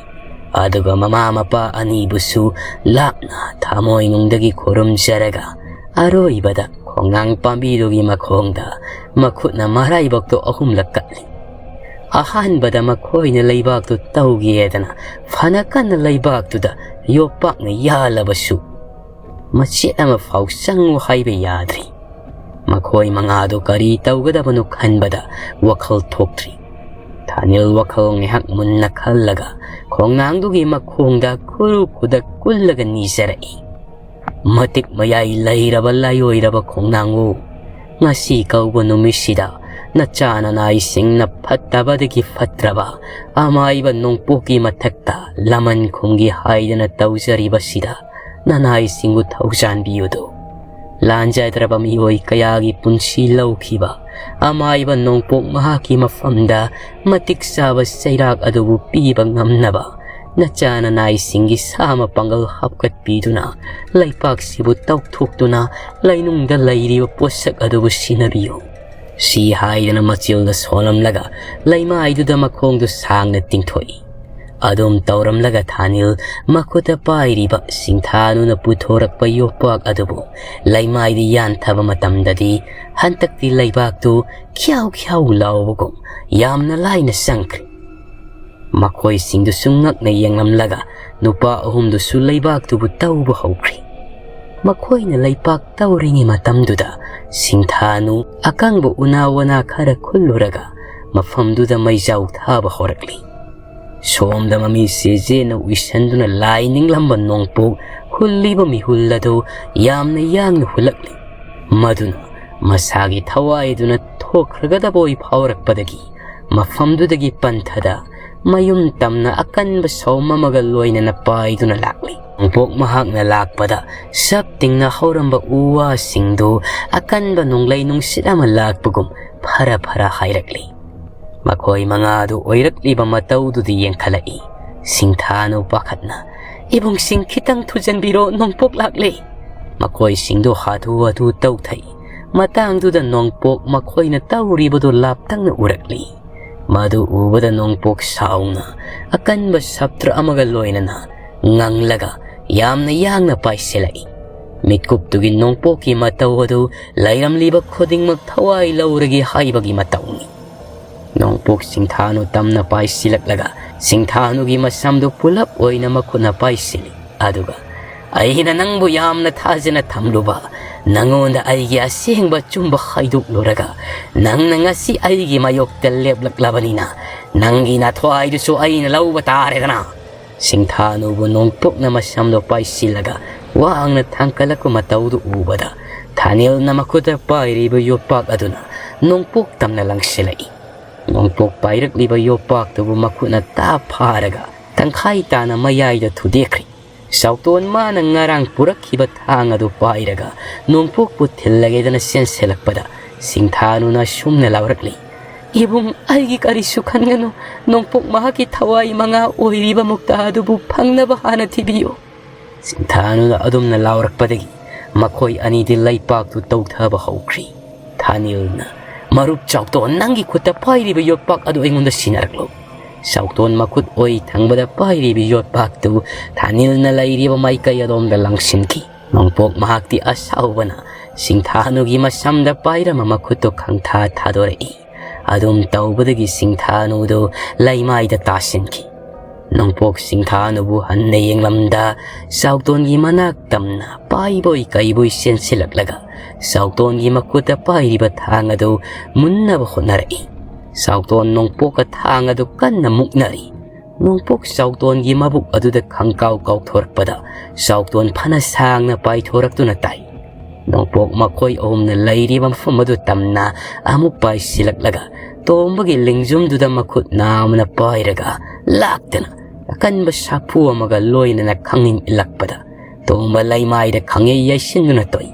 ꯑꯗꯨꯒ ꯃꯃꯥ ꯃꯄꯥ ꯑꯅꯤꯕꯨꯁꯨ ꯂꯥꯞꯅ ꯊꯃꯣꯏꯅꯨꯡꯗꯒꯤ ꯈꯨꯔꯨꯝꯖꯔꯒ ꯑꯔꯣꯏꯕꯗ ꯈꯣꯡꯅꯥꯡ ꯄꯥꯝꯕꯤꯗꯨꯒꯤ ꯃꯈꯣꯡꯗ ꯃꯈꯨꯠꯅ ꯃꯔꯥꯏꯕꯛꯇꯣ ꯑꯍꯨꯝꯂꯛ ꯀꯠꯂꯤ꯫ ꯑꯍꯥꯟꯕꯗ ꯃꯈꯣꯏꯅ ꯂꯩꯕꯥꯛꯇꯨ ꯇꯧꯒꯦꯗꯅ ꯐꯅ ꯀꯟꯅ ꯂꯩꯕꯥꯛꯇꯨꯗ ꯌꯣꯄꯥꯛꯅ ꯌꯥꯜꯂꯕꯁꯨ ꯃꯆꯦꯠ ꯑꯃ ꯐꯥꯎ ꯆꯪꯉꯨ ꯍꯥꯏꯕ ꯌꯥꯗ꯭ꯔꯤ꯫ ꯃꯈꯣꯏ ꯃꯉꯥꯗꯨ ꯀꯔꯤ ꯇꯧꯒꯗꯕꯅꯣ ꯈꯟꯕꯗ ꯋꯥꯈꯜ ꯊꯣꯛꯇ꯭ꯔꯤ꯫ ꯊꯥꯅꯤꯜ ꯋꯥꯈꯜ ꯉꯥꯏꯍꯥꯛ ꯃꯨꯟꯅ ꯈꯜꯂꯒ ꯈꯣꯡꯅꯥꯡꯗꯨꯒꯤ ꯃꯈꯣꯡꯗ ꯈꯨꯔꯨ ꯈꯨꯗꯛ ꯀꯨꯜꯂꯒ ꯅꯤꯖꯔꯛꯏ꯫ "ꯃꯇꯤꯛ ꯃꯌꯥꯏ ꯂꯩꯔꯕ ꯂꯥꯏꯑꯣꯏꯔꯕ ꯈꯣꯡꯅꯥꯡꯉꯨ, ꯉꯁꯤ ꯀꯧꯕ ꯅꯨꯃꯤꯠꯁꯤꯗ ꯅꯆꯥ ꯅꯅꯥꯏꯁꯤꯡꯅ ꯐꯠꯇꯕꯗꯒꯤ ꯐꯠꯇ꯭ꯔꯕ ꯑꯃꯥꯏꯕ ꯅꯣꯡꯄꯣꯛꯀꯤ ꯃꯊꯛꯇ ꯂꯃꯟ ꯈꯨꯝꯒꯦ ꯍꯥꯏꯗꯅ ꯇꯧꯖꯔꯤꯕꯁꯤꯗ ꯅꯅꯥꯏꯁꯤꯡꯕꯨ ꯊꯧꯖꯥꯟꯕꯤꯌꯨꯗꯣ꯫ ꯂꯥꯟꯖꯗ꯭ꯔꯕ ꯃꯤꯑꯣꯏ ꯀꯌꯥꯒꯤ ꯄꯨꯟꯁꯤ ꯂꯧꯈꯤꯕ ꯑꯃꯥꯏꯕ ꯅꯣꯡꯄꯣꯛ ꯃꯍꯥꯛꯀꯤ ꯃꯐꯝꯗ ꯃꯇꯤꯛ ꯆꯥꯕ ꯆꯩꯔꯥꯛ ꯑꯗꯨꯕꯨ ꯄꯤꯕ ꯉꯝꯅꯕ ꯅꯆꯥ ꯅꯅꯥꯏꯁꯤꯡꯒꯤ ꯁꯥ ꯃꯄꯥꯡꯒꯜ ꯍꯥꯞꯀꯠꯄꯤꯗꯨꯅ ꯂꯩꯄꯥꯛꯁꯤꯕꯨ ꯇꯧꯊꯣꯛꯇꯨꯅ ꯂꯩꯅꯨꯡꯗ ꯂꯩꯔꯤꯕ ꯄꯣꯠꯁꯛ ꯑꯗꯨꯕꯨ ꯁꯤꯟꯅꯕꯤꯌꯨ꯫ ꯁꯤ ꯍꯥꯏꯗꯨꯅ ꯃꯆꯤꯜꯗ ꯁꯣꯜꯂꯝꯂꯒ ꯂꯩꯃꯥꯏꯗꯨꯗ ꯃꯈꯣꯡꯗꯨ ꯁꯥꯡꯅ ꯇꯤꯡꯊꯣꯛꯏ꯫ ꯑꯗꯨꯝ ꯇꯧꯔꯝꯂꯒ ꯊꯥꯅꯤꯜ ꯃꯈꯨꯠꯇ ꯄꯥꯏꯔꯤꯕ ꯁꯤꯡꯊꯥꯅꯨꯅ ꯄꯨꯊꯣꯔꯛꯄ ꯌꯣꯄꯥꯛ ꯑꯗꯨꯕꯨ ꯂꯩꯃꯥꯏꯗ ꯌꯥꯟꯊꯕ ꯃꯇꯝꯗꯗꯤ ꯍꯟꯗꯛꯇꯤ ꯂꯩꯕꯥꯛꯇꯨ ꯈ꯭ꯌꯥꯎ ꯈ꯭ꯌꯥꯎ ꯂꯥꯎꯕꯒꯨꯝ ꯌꯥꯝꯅ ꯂꯥꯏꯅ ꯆꯪꯈ꯭ꯔꯦ꯫ ꯃꯈꯣꯏꯁꯤꯡꯗꯨꯁꯨ ꯉꯛꯅ ꯌꯦꯡꯂꯝꯂꯒ ꯅꯨꯄꯥ ꯑꯍꯨꯝꯗꯨꯁꯨ ꯂꯩꯕꯥꯛꯇꯨꯕꯨ ꯇꯧꯕ ꯍꯧꯈ꯭ꯔꯦ꯫ ꯃꯈꯣꯏꯅ ꯂꯩꯄꯥꯛ ꯇꯧꯔꯤꯉꯩ ꯃꯇꯝꯗꯨꯗ ꯁꯤꯡꯊꯥꯅꯨ ꯑꯀꯪꯕ ꯎꯅꯥ ꯋꯥꯅꯥ ꯈꯔ ꯈꯨꯜꯂꯨꯔꯒ ꯃꯐꯝꯗꯨꯗ ꯃꯩꯖꯥꯎ ꯊꯥꯕ ꯍꯧꯔꯛꯂꯤ꯫ ꯁꯣꯝꯗ ꯃꯃꯤ ꯁꯦꯖꯦꯅ ꯎꯏꯁꯟꯗꯨꯅ ꯂꯥꯏ ꯅꯤꯡꯂꯝꯕ ꯅꯣꯡꯄꯣꯛ ꯍꯨꯜꯂꯤꯕ ꯃꯤꯍꯨꯜ ꯑꯗꯨ ꯌꯥꯝꯅ ꯌꯥꯡꯅ ꯍꯨꯜꯂꯛꯂꯤ꯫ ꯃꯗꯨꯅ ꯃꯁꯥꯒꯤ ꯊꯋꯥꯏꯗꯨꯅ ꯊꯣꯛꯈ꯭ꯔꯒꯗꯕ ꯑꯣꯏ ꯐꯥꯎꯔꯛꯄꯗꯒꯤ ꯃꯐꯝꯗꯨꯗꯒꯤ ꯄꯟꯊꯗ ꯃꯌꯨꯝ ꯇꯝꯅ ꯑꯀꯟꯕ ꯁꯣꯝ ꯑꯃꯒ ꯂꯣꯏꯅꯅ ꯄꯥꯏꯗꯨꯅ ꯂꯥꯛꯂꯤ꯫ ꯅꯣꯡꯄꯣꯛ ꯃꯍꯥꯛꯅ ꯂꯥꯛꯄꯗ ꯁꯞ ꯇꯤꯡꯅ ꯍꯧꯔꯝꯕ ꯎ ꯋꯥꯁꯤꯡꯗꯨ ꯑꯀꯟꯕ ꯅꯣꯡꯂꯩ ꯅꯨꯡꯁꯤꯠ ꯑꯃ ꯂꯥꯛꯄꯒꯨꯝ ꯐꯔ ꯐꯔ ꯍꯥꯏꯔꯛꯂꯤ꯫ ꯃꯈꯣꯏ ꯃꯉꯥꯗꯨ ꯑꯣꯏꯔꯛꯂꯤꯕ ꯃꯇꯧꯗꯨꯗꯤ ꯌꯦꯡꯈꯠꯂꯛꯏ꯫ ꯁꯤꯡꯊꯥꯅꯨ ꯄꯥꯈꯠꯅ, "ꯏꯕꯨꯡꯁꯤꯡ, ꯈꯤꯇꯪ ꯊꯨꯖꯟꯕꯤꯔꯣ, ꯅꯣꯡꯄꯣꯛ ꯂꯥꯛꯂꯦ!" ꯃꯈꯣꯏꯁꯤꯡꯗꯨ ꯍꯥꯊꯨ ꯍꯥꯊꯨ ꯇꯧꯊꯩ꯫ ꯃꯇꯥꯡꯗꯨꯗ ꯅꯣꯡꯄꯣꯛ ꯃꯈꯣꯏꯅ ꯇꯧꯔꯤꯕꯗꯨ ꯂꯥꯞꯇꯛꯅ ꯎꯔꯛꯂꯤ꯫ ꯃꯗꯨ ꯎꯕꯗ ꯅꯣꯡꯄꯣꯛ ꯁꯥꯎꯅ ꯑꯀꯟꯕ ꯁꯞꯇ꯭ꯔ ꯑꯃꯒ ꯂꯣꯏꯅꯅ ꯉꯪꯂꯒ ꯌꯥꯝꯅ ꯌꯥꯡꯅ ꯄꯥꯏꯁꯤꯜꯂꯛꯏ꯫ ꯃꯤꯠꯀꯨꯞꯇꯨꯒꯤ ꯅꯣꯡꯄꯣꯛꯀꯤ ꯃꯇꯧ ꯑꯗꯨ ꯂꯩꯔꯝꯂꯤꯕ ꯈꯨꯗꯤꯡꯃꯛ ꯊꯋꯥꯏ ꯂꯧꯔꯒꯦ ꯍꯥꯏꯕꯒꯤ ꯃꯇꯧꯅꯤ꯫ ꯅꯣꯡꯄꯣꯛ ꯁꯤꯡꯊꯥꯅꯨ ꯇꯝꯅ ꯄꯥꯏꯁꯤꯜꯂꯛꯂꯒ ꯁꯤꯡꯊꯥꯅꯨꯒꯤ ꯃꯁꯝꯗꯨ ꯄꯨꯂꯞ ꯑꯣꯏꯅ ꯃꯈꯨꯠꯅ ꯄꯥꯏꯁꯤꯜꯂꯤ꯫ ꯑꯗꯨꯒ, "ꯑꯩꯅ ꯅꯪꯕꯨ ꯌꯥꯝꯅ ꯊꯥꯖꯅ ꯊꯝꯂꯨꯕ ꯅꯉꯣꯟꯗ ꯑꯩꯒꯤ ꯑꯁꯦꯡꯕ ꯑꯆꯨꯝꯕ ꯍꯥꯏꯗꯣꯛꯂꯨꯔꯒ ꯅꯪꯅ ꯉꯁꯤ ꯑꯩꯒꯤ ꯃꯥꯌꯣꯛꯇ ꯂꯦꯞꯂꯛꯂꯕꯅꯤꯅ ꯅꯪꯒꯤ ꯅꯊ꯭ꯋꯥꯏꯗꯨꯁꯨ ꯑꯩꯅ ꯂꯧꯕ ꯇꯥꯔꯦꯗꯅ!" ꯁꯤꯡꯊꯥꯅꯨꯕꯨ ꯅꯣꯡꯄꯣꯛꯅ ꯃꯁꯝꯗꯣ ꯄꯥꯏꯁꯤꯜꯂꯒ ꯋꯥꯡꯅ ꯊꯥꯡꯀꯠꯂꯛꯄ ꯃꯇꯧꯗꯨ ꯎꯕꯗ ꯊꯥꯅꯦꯜꯅ ꯃꯈꯨꯠꯇ ꯄꯥꯏꯔꯤꯕ ꯌꯣꯠꯄꯥꯛ ꯑꯗꯨꯅ ꯅꯣꯡꯄꯣꯛ ꯇꯝꯅ ꯂꯪꯁꯤꯜꯂꯛꯏ꯫ ꯅꯣꯡꯄꯣꯛ ꯄꯥꯏꯔꯛꯂꯤꯕ ꯌꯣꯠꯄꯥꯛꯇꯨꯕꯨ ꯃꯈꯨꯠꯅ ꯇꯥꯞ ꯐꯥꯔꯒ ꯇꯪꯈꯥꯏ ꯇꯥꯅ ꯃꯌꯥꯏꯗ ꯊꯨꯗꯦꯛꯈ꯭ꯔꯤ꯫ ꯆꯥꯎꯇꯣꯟ ꯃꯥꯅ ꯉꯔꯥꯡ ꯄꯨꯔꯛꯈꯤꯕ ꯊꯥꯡ ꯑꯗꯨ ꯄꯥꯏꯔꯒ ꯅꯣꯡꯄꯣꯛꯄꯨ ꯊꯤꯜꯂꯒꯦꯗꯅ ꯆꯦꯟꯁꯤꯜꯂꯛꯄꯗ ꯁꯤꯡꯊꯥꯅꯨꯅ ꯑꯁꯨꯝꯅ ꯂꯥꯎꯔꯛꯂꯤ, "ꯏꯕꯨꯡ, ꯑꯩꯒꯤ ꯀꯔꯤꯁꯨ ꯈꯟꯒꯅꯨ꯫ ꯅꯣꯡꯄꯣꯛ ꯃꯍꯥꯛꯀꯤ ꯊꯋꯥꯏ ꯃꯉꯥ ꯑꯣꯏꯔꯤꯕ ꯃꯨꯛꯇꯥ ꯑꯗꯨꯕꯨ ꯐꯪꯅꯕ ꯍꯥꯟꯅ ꯊꯤꯕꯤꯌꯨ꯫" ꯁꯤꯡꯊꯥꯅꯨꯅ ꯑꯗꯨꯝꯅ ꯂꯥꯎꯔꯛꯄꯗꯒꯤ ꯃꯈꯣꯏ ꯑꯅꯤꯗꯤ ꯂꯩꯄꯥꯛꯇꯨ ꯇꯧꯊꯕ ꯍꯧꯈ꯭ꯔꯤ꯫ ꯊꯥꯅꯤꯜꯅ, "ꯃꯔꯨꯞ ꯆꯥꯎꯇꯣꯟ, ꯅꯪꯒꯤ ꯈꯨꯠꯇ ꯄꯥꯏꯔꯤꯕ ꯌꯣꯠꯄꯥꯛ ꯑꯗꯨ ꯑꯩꯉꯣꯟꯗ ꯁꯤꯟꯅꯔꯛꯂꯣ꯫" ꯆꯥꯎꯇꯣꯟ ꯃꯈꯨꯠ ꯑꯣꯏ ꯊꯪꯕꯗ ꯄꯥꯏꯔꯤꯕ ꯌꯣꯠꯄꯥꯛꯇꯨ ꯊꯥꯅꯤꯜꯅ ꯂꯩꯔꯤꯕ ꯃꯥꯏꯀꯩ ꯑꯗꯣꯝꯗ ꯂꯪꯁꯤꯟꯈꯤ꯫ ꯅꯣꯡꯄꯣꯛ ꯃꯍꯥꯛꯇꯤ ꯑꯁꯥꯎꯕꯅ ꯁꯤꯡꯊꯥꯅꯨꯒꯤ ꯃꯁꯝꯗ ꯄꯥꯏꯔꯝꯕ ꯃꯈꯨꯠꯇꯨ ꯈꯪꯊꯥ ꯊꯥꯗꯣꯔꯛꯏ꯫ ꯑꯗꯨꯝ ꯇꯧꯕꯗꯒꯤ ꯁꯤꯡꯊꯥꯅꯨꯗꯨ ꯂꯩꯃꯥꯏꯗ ꯇꯥꯁꯤꯟꯈꯤ꯫ ꯅꯣꯡꯄꯣꯛ ꯁꯤꯡꯊꯥꯅꯨꯕꯨ ꯍꯟꯅ ꯌꯦꯡꯂꯝꯗ ꯆꯥꯎꯇꯣꯟꯒꯤ ꯃꯅꯥꯛ ꯇꯝꯅ ꯄꯥꯏꯕꯣꯏ ꯀꯩꯕꯣꯏ ꯆꯦꯟꯁꯤꯜꯂꯛꯂꯒ ꯆꯥꯎꯇꯣꯟꯒꯤ ꯃꯈꯨꯠꯇ ꯄꯥꯏꯔꯤꯕ ꯊꯥꯡ ꯑꯗꯨ ꯃꯨꯟꯅꯕ ꯍꯣꯠꯅꯔꯛꯏ꯫ ꯆꯥꯎꯇꯣꯟ ꯅꯣꯡꯄꯣꯛꯀ ꯊꯥꯡ ꯑꯗꯨ ꯀꯟꯅ ꯃꯨꯛꯅꯔꯤ꯫ ꯅꯣꯡꯄꯣꯛ ꯆꯥꯎꯇꯣꯟꯒꯤ ꯃꯕꯨꯛ ꯑꯗꯨꯗ ꯈꯪꯀꯥꯎ ꯀꯥꯎꯊꯣꯔꯛꯄꯗ ꯆꯥꯎꯇꯣꯟ ꯐꯅ ꯁꯥꯡꯅ ꯄꯥꯏꯊꯣꯔꯛꯇꯨꯅ ꯇꯥꯏ꯫ ꯅꯣꯡꯄꯣꯛ ꯃꯈꯣꯏ ꯑꯍꯨꯝꯅ ꯂꯩꯔꯤꯕ ꯃꯐꯝ ꯑꯗꯨ ꯇꯝꯅ ꯑꯃꯨꯛ ꯄꯥꯏꯁꯤꯜꯂꯛꯂꯒ ꯇꯣꯝꯕꯒꯤ ꯂꯤꯡꯖꯨꯝꯗꯨꯗ ꯃꯈꯨꯠ ꯅꯥꯝꯃꯅ ꯄꯥꯏꯔꯒ ꯂꯥꯛꯇꯅ ꯑꯀꯟꯕ ꯁꯥꯐꯨ ꯑꯃꯒ ꯂꯣꯏꯅꯅ ꯈꯪꯏꯟ ꯏꯜꯂꯛꯄꯗ ꯇꯣꯝꯕ ꯂꯩꯃꯥꯏꯗ ꯈꯪꯌꯩ ꯌꯩꯁꯤꯟꯗꯨꯅ ꯇꯣꯛꯏ꯫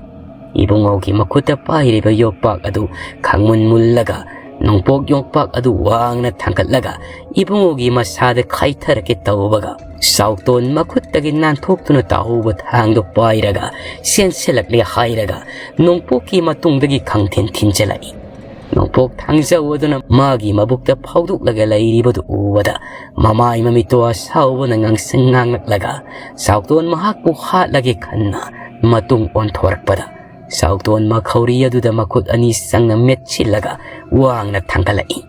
ꯏꯕꯨꯡꯉꯣꯒꯤ ꯃꯈꯨꯠꯇ ꯄꯥꯏꯔꯤꯕ ꯌꯣꯠꯄꯥꯛ ꯑꯗꯨ ꯈꯪꯃꯨꯟ ꯃꯨꯜꯂꯒ ꯅꯣꯡꯄꯣꯛ ꯌꯣꯠꯄꯥꯛ ꯑꯗꯨ ꯋꯥꯡꯅ ꯊꯥꯡꯒꯠꯂꯒ ꯏꯕꯨꯡꯉꯣꯒꯤ ꯃꯁꯥꯗ ꯈꯥꯏꯊꯔꯛꯀꯦ ꯇꯧꯕꯒ ꯆꯥꯎꯇꯣꯟ ꯃꯈꯨꯠꯇꯒꯤ ꯅꯥꯟꯊꯣꯛꯇꯨꯅ ꯇꯥꯍꯧꯕ ꯊꯥꯡꯗꯨ ꯄꯥꯏꯔꯒ ꯆꯦꯟꯁꯤꯜꯂꯛꯂꯦ ꯍꯥꯏꯔꯒ ꯅꯣꯡꯄꯣꯛꯀꯤ ꯃꯇꯨꯡꯗꯒꯤ ꯈꯪꯊꯤꯟ ꯊꯤꯟꯖꯤꯜꯂꯛꯏ꯫ ꯅꯣꯡꯄꯣꯛ ꯊꯥꯡꯖꯧ ꯑꯗꯨꯅ ꯃꯥꯒꯤ ꯃꯕꯨꯛꯇ ꯐꯥꯎꯗꯣꯛꯂꯒ ꯂꯩꯔꯤꯕꯗꯨ ꯎꯕꯗ ꯃꯃꯥꯏ ꯃꯃꯤꯠꯇꯣ ꯑꯁꯥꯎꯕꯅ ꯉꯥꯡꯁꯪ ꯉꯥꯡꯂꯛꯂꯒ ꯆꯥꯎꯇꯣꯟ ꯃꯍꯥꯛꯄꯨ ꯍꯥꯠꯂꯒꯦ ꯈꯟꯅ ꯃꯇꯨꯡ ꯑꯣꯟꯊꯣꯔꯛꯄꯗ ꯆꯥꯎꯇꯣꯟ ꯃꯈꯧꯔꯤ ꯑꯗꯨꯗ ꯃꯈꯨꯠ ꯑꯅꯤ ꯆꯪꯅ ꯃꯦꯠꯁꯤꯜꯂꯒ ꯋꯥꯡꯅ ꯊꯥꯡꯒꯠꯂꯛꯏ꯫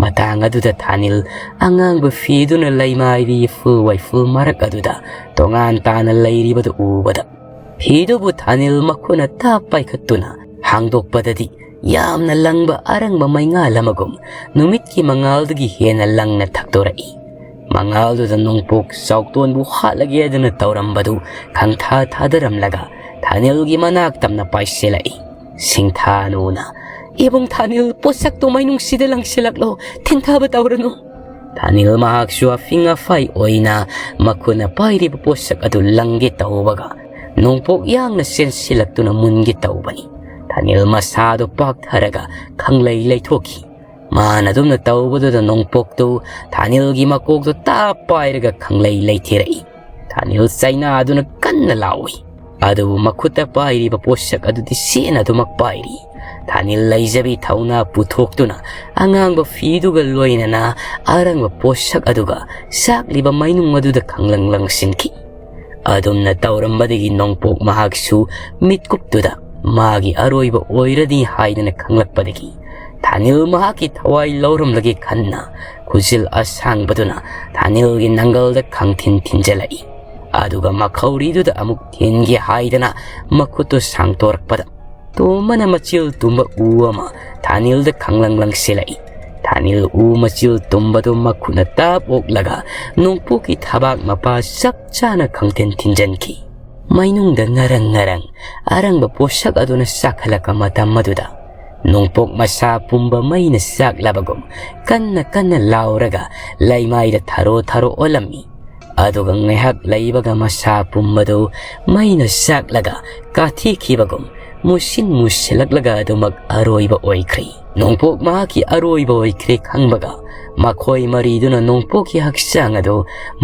ꯃꯇꯥꯡ ꯑꯗꯨꯗ ꯊꯥꯅꯤꯜ ꯑꯉꯥꯡꯕ ꯐꯤꯗꯨꯅ ꯂꯩꯃꯥꯏꯒꯤ ꯏꯐꯨ ꯋꯥꯏꯐꯨ ꯃꯔꯛ ꯑꯗꯨꯗ ꯇꯣꯉꯥꯟ ꯇꯥꯅ ꯂꯩꯔꯤꯕꯗꯨ ꯎꯕꯗ ꯐꯤꯗꯨꯕꯨ ꯊꯥꯅꯤꯜ ꯃꯈꯨꯠꯅ ꯇꯥꯞ ꯄꯥꯏꯈꯠꯇꯨꯅ ꯍꯥꯡꯗꯣꯛꯄꯗꯗꯤ ꯌꯥꯝꯅ ꯂꯪꯕ ꯑꯔꯪꯕ ꯃꯩꯉꯥꯜ ꯑꯃꯒꯨꯝ ꯅꯨꯃꯤꯠꯀꯤ ꯃꯉꯥꯜꯗꯒꯤ ꯍꯦꯟꯅ ꯂꯪꯅ ꯊꯛꯇꯣꯔꯛꯏ꯫ ꯃꯉꯥꯜꯗꯨꯗ ꯅꯣꯡꯄꯣꯛ ꯆꯥꯎꯇꯣꯟꯕꯨ ꯍꯥꯠꯂꯒꯦꯗꯅ ꯇꯧꯔꯝꯕꯗꯨ ꯈꯪꯊꯥ ꯊꯥꯗꯔꯝꯂꯒ ꯊꯥꯅꯤꯜꯒꯤ ꯃꯅꯥꯛ ꯇꯝꯅ ꯄꯥꯏꯁꯤꯜꯂꯛꯏ꯫ ꯁꯤꯡꯊꯥꯅꯨꯅ "ꯏꯕꯨꯡ ꯊꯥꯅꯤꯜ, ꯄꯣꯠꯁꯛꯇꯣ ꯃꯩꯅꯨꯡꯁꯤꯗ ꯂꯪꯁꯤꯜꯂꯛꯂꯣ, ꯊꯤꯟꯊꯕ ꯇꯧꯔꯅꯨ"꯫ ꯊꯥꯅꯤꯜ ꯃꯍꯥꯛꯁꯨ ꯑꯐꯤꯡ ꯑꯐꯥꯏ ꯑꯣꯏꯅ ꯃꯈꯨꯠꯅ ꯄꯥꯏꯔꯤꯕ ꯄꯣꯠꯁꯛ ꯑꯗꯨ ꯂꯪꯒꯦ ꯇꯧꯕꯒ, ꯅꯣꯡꯄꯣꯛ ꯌꯥꯡꯅ ꯆꯦꯟꯁꯤꯜꯂꯛꯇꯨꯅ ꯃꯨꯟꯒꯦ ꯇꯧꯕꯅꯤ꯫ ꯊꯥꯅꯤꯜ ꯃꯁꯥꯗꯨ ꯄꯥꯛꯊꯔꯒ ꯈꯪꯂꯩ ꯂꯩꯊꯣꯛꯈꯤ꯫ ꯃꯥꯅ ꯑꯗꯨꯝꯅ ꯇꯧꯕꯗꯨꯗ ꯅꯣꯡꯄꯣꯛꯇꯨ ꯊꯥꯅꯤꯜꯒꯤ ꯃꯀꯣꯛꯇꯨ ꯇꯥꯞ ꯄꯥꯏꯔꯒ ꯈꯪꯂꯩ ꯂꯩꯊꯦꯔꯛꯏ꯫ ꯊꯥꯅꯤꯜ ꯆꯩꯅꯥꯗꯨꯅ ꯀꯟꯅ ꯂꯥꯎꯏ꯫ ꯑꯗꯨꯕꯨ ꯃꯈꯨꯠꯇ ꯄꯥꯏꯔꯤꯕ ꯄꯣꯠꯁꯛ ꯑꯗꯨꯗꯤ ꯆꯦꯠꯅ ꯑꯗꯨꯃꯛ ꯄꯥꯏꯔꯤ꯫ ꯊꯥꯅꯤꯜ ꯂꯩꯖꯕꯤ ꯊꯧꯅꯥ ꯄꯨꯊꯣꯛꯇꯨꯅ ꯑꯉꯥꯡꯕ ꯐꯤꯗꯨꯒ ꯂꯣꯏꯅꯅ ꯑꯔꯪꯕ ꯄꯣꯠꯁꯛ ꯑꯗꯨꯒ ꯆꯥꯛꯂꯤꯕ ꯃꯩꯅꯨꯡ ꯑꯗꯨꯗ ꯈꯪꯂꯪ ꯂꯪꯁꯤꯟꯈꯤ꯫ ꯑꯗꯨꯝꯅ ꯇꯧꯔꯝꯕꯗꯒꯤ ꯅꯣꯡꯄꯣꯛ ꯃꯍꯥꯛꯁꯨ ꯃꯤꯠꯀꯨꯞꯇꯨꯗ ꯃꯥꯒꯤ ꯑꯔꯣꯏꯕ ꯑꯣꯏꯔꯅꯤ ꯍꯥꯏꯗꯅ ꯈꯪꯂꯛꯄꯗꯒꯤ ꯊꯥꯅꯤꯜ ꯃꯍꯥꯛꯀꯤ ꯊꯋꯥꯏ ꯂꯧꯔꯝꯂꯒꯦ ꯈꯟꯅ ꯈꯨꯖꯤꯜ ꯑꯁꯥꯡꯕꯗꯨꯅ ꯊꯥꯅꯤꯜꯒꯤ ꯅꯪꯒꯜꯗ ꯈꯪꯊꯤꯟ ꯊꯤꯟꯖꯤꯜꯂꯛꯏ꯫ ꯑꯗꯨꯒ ꯃꯈꯧꯔꯤꯗꯨꯗ ꯑꯃꯨꯛ ꯊꯤꯟꯒꯦ ꯍꯥꯏꯗꯅ ꯃꯈꯨꯠꯇꯨ ꯁꯥꯡꯗꯣꯔꯛꯄꯗ ꯇꯣꯝꯕꯅ ꯃꯆꯤꯜ ꯇꯨꯝꯕ ꯎ ꯑꯃ ꯊꯥꯅꯤꯜꯗ ꯈꯪꯂꯪ ꯂꯪꯁꯤꯜꯂꯛꯏ꯫ ꯊꯥꯅꯤꯜ ꯎ ꯃꯆꯤꯜ ꯇꯨꯝꯕꯗꯨ ꯃꯈꯨꯠꯅ ꯇꯥꯞ ꯑꯣꯛꯂꯒ ꯅꯣꯡꯄꯣꯛꯀꯤ ꯊꯕꯥꯛ ꯃꯄꯥ ꯆꯞ ꯆꯥꯅ ꯈꯪꯊꯤꯟ ꯊꯤꯟꯖꯤꯟꯈꯤ꯫ ꯃꯩꯅꯨꯡꯗ ꯉꯔꯪ ꯉꯔꯪ ꯑꯔꯪꯕ ꯄꯣꯠꯁꯛ ꯑꯗꯨꯅ ꯆꯥꯛꯈꯠꯂꯛꯄ ꯃꯇꯝ ꯑꯗꯨꯗ ꯅꯣꯡꯄꯣꯛ ꯃꯁꯥ ꯄꯨꯝꯕ ꯃꯩꯅ ꯆꯥꯛꯂꯕꯒꯨꯝ ꯀꯟꯅ ꯀꯟꯅ ꯂꯥꯎꯔꯒ ꯂꯩꯃꯥꯏꯗ ꯊꯔꯣ ꯊꯔꯣ ꯑꯣꯜꯂꯝꯃꯤ꯫ ꯑꯗꯨꯒ ꯉꯥꯏꯍꯥꯛ ꯂꯩꯕꯒ ꯃꯁꯥ ꯄꯨꯝꯕꯗꯨ ꯃꯩꯅ ꯆꯥꯛꯂꯒ ꯀꯥꯊꯤꯈꯤꯕꯒꯨꯝ ꯃꯨꯁꯤꯟ ꯃꯨꯁꯤꯜꯂꯛꯂꯒ ꯑꯗꯨꯃꯛ ꯑꯔꯣꯏꯕ ꯑꯣꯏꯈ꯭ꯔꯦ꯫ ꯅꯣꯡꯄꯣꯛ ꯃꯍꯥꯛꯀꯤ ꯑꯔꯣꯏꯕ ꯑꯣꯏꯈ꯭ꯔꯦ ꯈꯪꯕꯒ ꯃꯈꯣꯏ ꯃꯔꯤꯗꯨꯅ ꯅꯣꯡꯄꯣꯛꯀꯤ ꯍꯛꯆꯥꯡ ꯑꯗꯨ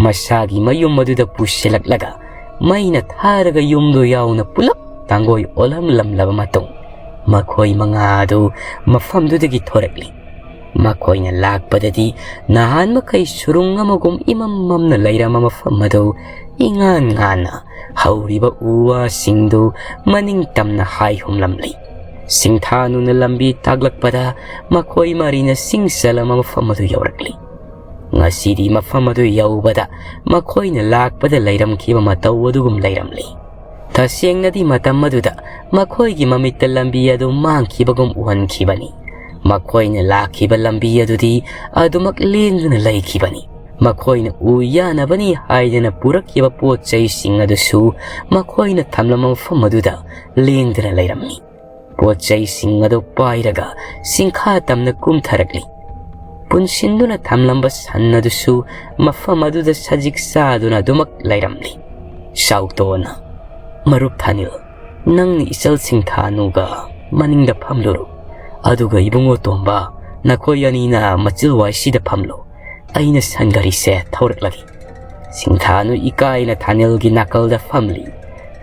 ꯃꯁꯥꯒꯤ ꯃꯌꯨꯝ ꯑꯗꯨꯗ ꯄꯨꯁꯤꯜꯂꯛꯂꯒ ꯃꯩꯅ ꯊꯥꯔꯒ ꯌꯨꯝꯗꯨ ꯌꯥꯎꯅ ꯄꯨꯂꯞ ꯇꯥꯡꯒꯣꯏ ꯑꯣꯜꯂꯝꯂꯝꯂꯕ ꯃꯇꯨꯡ ꯃꯈꯣꯏ ꯃꯉꯥ ꯑꯗꯨ ꯃꯐꯝꯗꯨꯗꯒꯤ ꯊꯣꯔꯛꯂꯤ꯫ ꯃꯈꯣꯏꯅ ꯂꯥꯛꯄꯗꯗꯤ ꯅꯍꯥꯟ ꯃꯈꯩ ꯁꯨꯔꯨꯡ ꯑꯃꯒꯨꯝ ꯏꯃꯝ ꯃꯝꯅ ꯂꯩꯔꯝꯕ ꯃꯐꯝ ꯑꯗꯨ ꯏꯉꯥꯟ ꯉꯥꯟꯅ ꯍꯧꯔꯤꯕ ꯎ ꯋꯥꯁꯤꯡꯗꯨ ꯃꯅꯤꯡ ꯇꯝꯅ ꯍꯥꯏꯍꯨꯝꯂꯝꯂꯤ꯫ ꯁꯤꯡꯊꯥꯅꯨꯅ ꯂꯝꯕꯤ ꯇꯥꯛꯂꯛꯄꯗ ꯃꯈꯣꯏ ꯃꯔꯤꯅ ꯆꯤꯡ ꯆꯜꯂꯝꯕ ꯃꯐꯝ ꯑꯗꯨ ꯌꯧꯔꯛꯂꯤ꯫ ꯉꯁꯤꯗꯤ ꯃꯐꯝ ꯑꯗꯨ ꯌꯧꯕꯗ ꯃꯈꯣꯏꯅ ꯂꯥꯛꯄꯗ ꯂꯩꯔꯝꯈꯤꯕ ꯃꯇꯧ ꯑꯗꯨꯒꯨꯝ ꯂꯩꯔꯝꯂꯤ꯫ ꯇꯁꯦꯡꯅꯗꯤ ꯃꯇꯝ ꯑꯗꯨꯗ ꯃꯈꯣꯏꯒꯤ ꯃꯃꯤꯠꯇ ꯂꯝꯕꯤ ꯑꯗꯨ ꯃꯥꯡꯈꯤꯕꯒꯨꯝ ꯎꯍꯟꯈꯤꯕꯅꯤ꯫ ꯃꯈꯣꯏꯅ ꯂꯥꯛꯈꯤꯕ ꯂꯝꯕꯤ ꯑꯗꯨꯗꯤ ꯑꯗꯨꯃꯛ ꯂꯦꯡꯗꯨꯅ ꯂꯩꯈꯤꯕꯅꯤ꯫ ꯃꯈꯣꯏꯅ ꯎ ꯌꯥꯅꯕꯅꯤ ꯍꯥꯏꯗꯅ ꯄꯨꯔꯛꯈꯤꯕ ꯄꯣꯠ ꯆꯩꯁꯤꯡ ꯑꯗꯨꯁꯨ ꯃꯈꯣꯏꯅ ꯊꯝꯂꯝꯕ ꯃꯐꯝ ꯑꯗꯨꯗ ꯂꯦꯡꯗꯨꯅ ꯂꯩꯔꯝꯃꯤ꯫ ꯄꯣꯠ ꯆꯩꯁꯤꯡ ꯑꯗꯨ ꯄꯥꯏꯔꯒ ꯁꯤꯡꯈꯥ ꯇꯝꯅ ꯀꯨꯝꯊꯔꯛꯂꯤ꯫ ꯄꯨꯟꯁꯤꯟꯗꯨꯅ ꯊꯝꯂꯝꯕ ꯁꯟ ꯑꯗꯨꯁꯨ ꯃꯐꯝ ꯑꯗꯨꯗ ꯁꯖꯤꯛ ꯆꯥꯗꯨꯅ ꯑꯗꯨꯃꯛ ꯂꯩꯔꯝꯂꯤ꯫ ꯁꯥꯎꯇꯣꯟꯅ, "ꯃꯔꯨꯞ ꯊꯥꯅꯤꯜ, ꯅꯪꯅ ꯏꯆꯜ ꯁꯤꯡꯊꯥꯅꯨꯒ ꯃꯅꯤꯡꯗ ꯐꯝꯂꯨꯔꯣ, ꯑꯗꯨꯒ ꯏꯕꯨꯡꯉꯣ ꯇꯣꯝꯕ, ꯅꯈꯣꯏ ꯑꯅꯤꯅ ꯃꯆꯤꯜ ꯋꯥꯏꯁꯤꯗ ꯐꯝꯂꯣ, ꯑꯩꯅ ꯁꯟ ꯒꯥꯔꯤꯁꯦ ꯊꯧꯔꯛꯂꯒꯦ꯫" ꯁꯤꯡꯊꯥꯅꯨ ꯏꯀꯥꯏꯅ ꯊꯥꯅꯤꯜꯒꯤ ꯅꯥꯀꯜꯗ ꯐꯝꯂꯤ꯫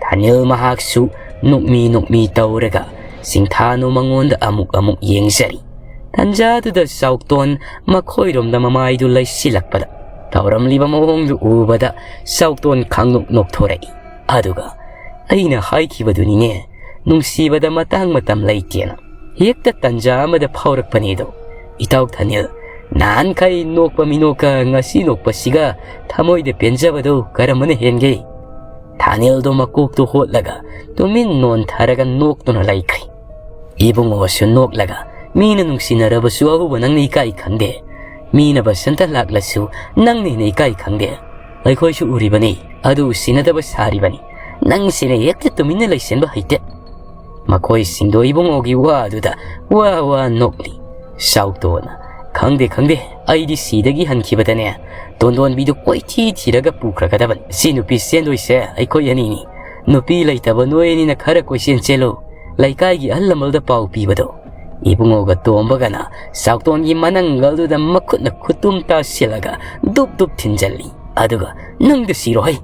ꯊꯥꯅꯤꯜ ꯃꯍꯥꯛꯁꯨ ꯅꯣꯛꯃꯤ ꯅꯣꯛꯃꯤ ꯇꯧꯔꯒ ꯁꯤꯡꯊꯥꯅꯨ ꯃꯉꯣꯟꯗ ꯑꯃꯨꯛ ꯑꯃꯨꯛ ꯌꯦꯡꯖꯔꯤ꯫ ꯇꯟꯖꯥꯗꯨꯗ ꯆꯥꯎꯇꯣꯟ ꯃꯈꯣꯏꯔꯣꯝꯗ ꯃꯃꯥꯏꯗꯨ ꯂꯩꯁꯤꯜꯂꯛꯄꯗ, ꯇꯧꯔꯝꯂꯤꯕ ꯃꯑꯣꯡꯗꯨ ꯎꯕꯗ ꯆꯥꯎꯇꯣꯟ ꯈꯥꯡꯅꯣꯛ ꯅꯣꯛꯊꯣꯔꯛꯏ꯫ ꯑꯗꯨꯒ, "ꯑꯩꯅ ꯍꯥꯏꯈꯤꯕꯗꯨꯅꯤꯅꯦ, ꯅꯨꯡꯁꯤꯕꯗ ꯃꯇꯥꯡ ꯃꯇꯝ ꯂꯩꯇꯦꯅ꯫ ꯍꯦꯛꯇ ꯇꯟꯖꯥ ꯑꯃꯗ ꯐꯥꯎꯔꯛꯄꯅꯦꯗꯣ꯫ ꯏꯇꯥꯎ ꯊꯥꯅꯤꯜ, ꯅꯍꯥꯟꯈꯩ ꯅꯣꯛꯄ ꯃꯤꯅꯣꯛꯀ ꯉꯁꯤ ꯅꯣꯛꯄꯁꯤꯒ ꯊꯃꯣꯏꯗ ꯄꯦꯟꯖꯕꯗꯣ ꯀꯔꯝꯕꯅ ꯍꯦꯟꯒꯦ?" ꯊꯥꯅꯤꯜꯗꯣ ꯃꯀꯣꯛꯇꯨ ꯍꯣꯠꯂꯒ ꯇꯨꯃꯤꯟ ꯅꯣꯟꯊꯔꯒ ꯅꯣꯛꯇꯨꯅ ꯂꯩꯈ꯭ꯔꯦ꯫ ꯏꯕꯨꯡꯉꯣꯁꯨ ꯅꯣꯛꯂꯒ, "ꯃꯤꯅ ꯅꯨꯡꯁꯤꯅꯔꯕꯁꯨ ꯑꯍꯨꯕ ꯅꯪꯅ ꯏꯀꯥꯏ ꯈꯪꯗꯦ꯫ ꯃꯤꯅ ꯕꯁꯟꯇ ꯂꯥꯛꯂꯁꯨ ꯅꯪꯅ ꯍꯦꯟꯅ ꯏꯀꯥꯏ ꯈꯪꯗꯦ꯫ ꯑꯩꯈꯣꯏꯁꯨ ꯎꯔꯤꯕꯅꯤ, ꯑꯗꯨ ꯎꯁꯤꯟꯅꯗꯕ ꯁꯥꯔꯤꯕꯅꯤ꯫ ꯅꯪꯁꯤꯅ ꯍꯦꯛꯇ ꯇꯨꯃꯤꯟꯅ ꯂꯩꯁꯤꯟꯕ ꯍꯩꯇꯦ꯫" ꯃꯈꯣꯏꯁꯤꯡꯗꯣ ꯏꯕꯨꯡꯉꯣꯒꯤ ꯋꯥ ꯑꯗꯨꯗ ꯋꯥ ꯋꯥ ꯅꯣꯛꯂꯤ꯫ ꯁꯥꯎꯇꯣꯟꯅ, "ꯈꯪꯗꯦ, ꯈꯪꯗꯦ, ꯑꯩꯗꯤ ꯁꯤꯗꯒꯤ ꯍꯟꯈꯤꯕꯗꯅꯦ, ꯇꯣꯟꯗꯣꯟꯕꯤꯗꯨ ꯀꯣꯏꯊꯤ ꯊꯤꯔꯒ ꯄꯨꯈ꯭ꯔꯒꯗꯕꯅꯤ꯫ ꯁꯤ ꯅꯨꯄꯤ ꯆꯦꯟꯗꯣꯏꯁꯦ ꯑꯩꯈꯣꯏ ꯑꯅꯤꯅꯤ꯫ ꯅꯨꯄꯤ ꯂꯩꯇꯕ ꯅꯣꯏ ꯑꯅꯤꯅ ꯈꯔ ꯀꯣꯏꯆꯦꯟ ꯆꯦꯜꯂꯨ꯫ ꯂꯩꯀꯥꯏꯒꯤ ꯑꯍꯜ ꯂꯃꯟꯗ ꯄꯥꯎ ꯄꯤꯕꯗꯣ꯫" ꯏꯕꯨꯡꯉꯣꯒ ꯇꯣꯝꯕꯒꯅ ꯁꯥꯎꯇꯣꯟꯒꯤ ꯃꯅꯪꯒꯜꯗꯨꯗ ꯃꯈꯨꯠꯅ ꯈꯨꯇꯨꯝ ꯇꯥꯁꯤꯜꯂꯒ ꯗꯨꯞ ꯗꯨꯞ ꯊꯤꯟꯖꯜꯂꯤ꯫ ꯑꯗꯨꯒ, "ꯅꯪꯗ ꯁꯤꯔꯣ ꯍꯩ!"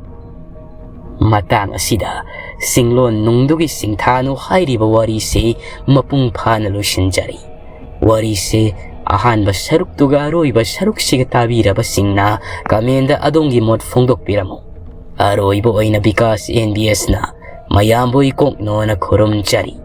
ꯃꯇꯥꯡ ꯑꯁꯤꯗ ꯁꯤꯡꯂꯣꯟ ꯅꯨꯡꯗꯨꯒꯤ ꯁꯤꯡꯊꯥꯅꯨ ꯍꯥꯏꯔꯤꯕ ꯋꯥꯔꯤꯁꯤ ꯃꯄꯨꯡ ꯐꯥꯅ ꯂꯣꯏꯁꯤꯟꯖꯔꯤ꯫ ꯋꯥꯔꯤꯁꯦ ꯑꯍꯥꯟꯕ ꯁꯔꯨꯛꯇꯨꯒ ꯑꯔꯣꯏꯕ ꯁꯔꯨꯛꯁꯤꯒ ꯇꯥꯕꯤꯔꯕꯁꯤꯡꯅ ꯀꯃꯦꯟꯗ ꯑꯗꯣꯝꯒꯤ ꯃꯣꯠ ꯐꯣꯡꯗꯣꯛꯄꯤꯔꯝꯃꯨ꯫ ꯑꯔꯣꯏꯕ ꯑꯣꯏꯅ ꯕꯤꯀꯥꯁ ꯑꯦꯟ ꯕꯤ ꯑꯦꯁꯅ ꯃꯌꯥꯝꯕꯨ ꯏꯀꯣꯛꯅꯣꯅ ꯈꯨꯔꯨꯝꯖꯔꯤ꯫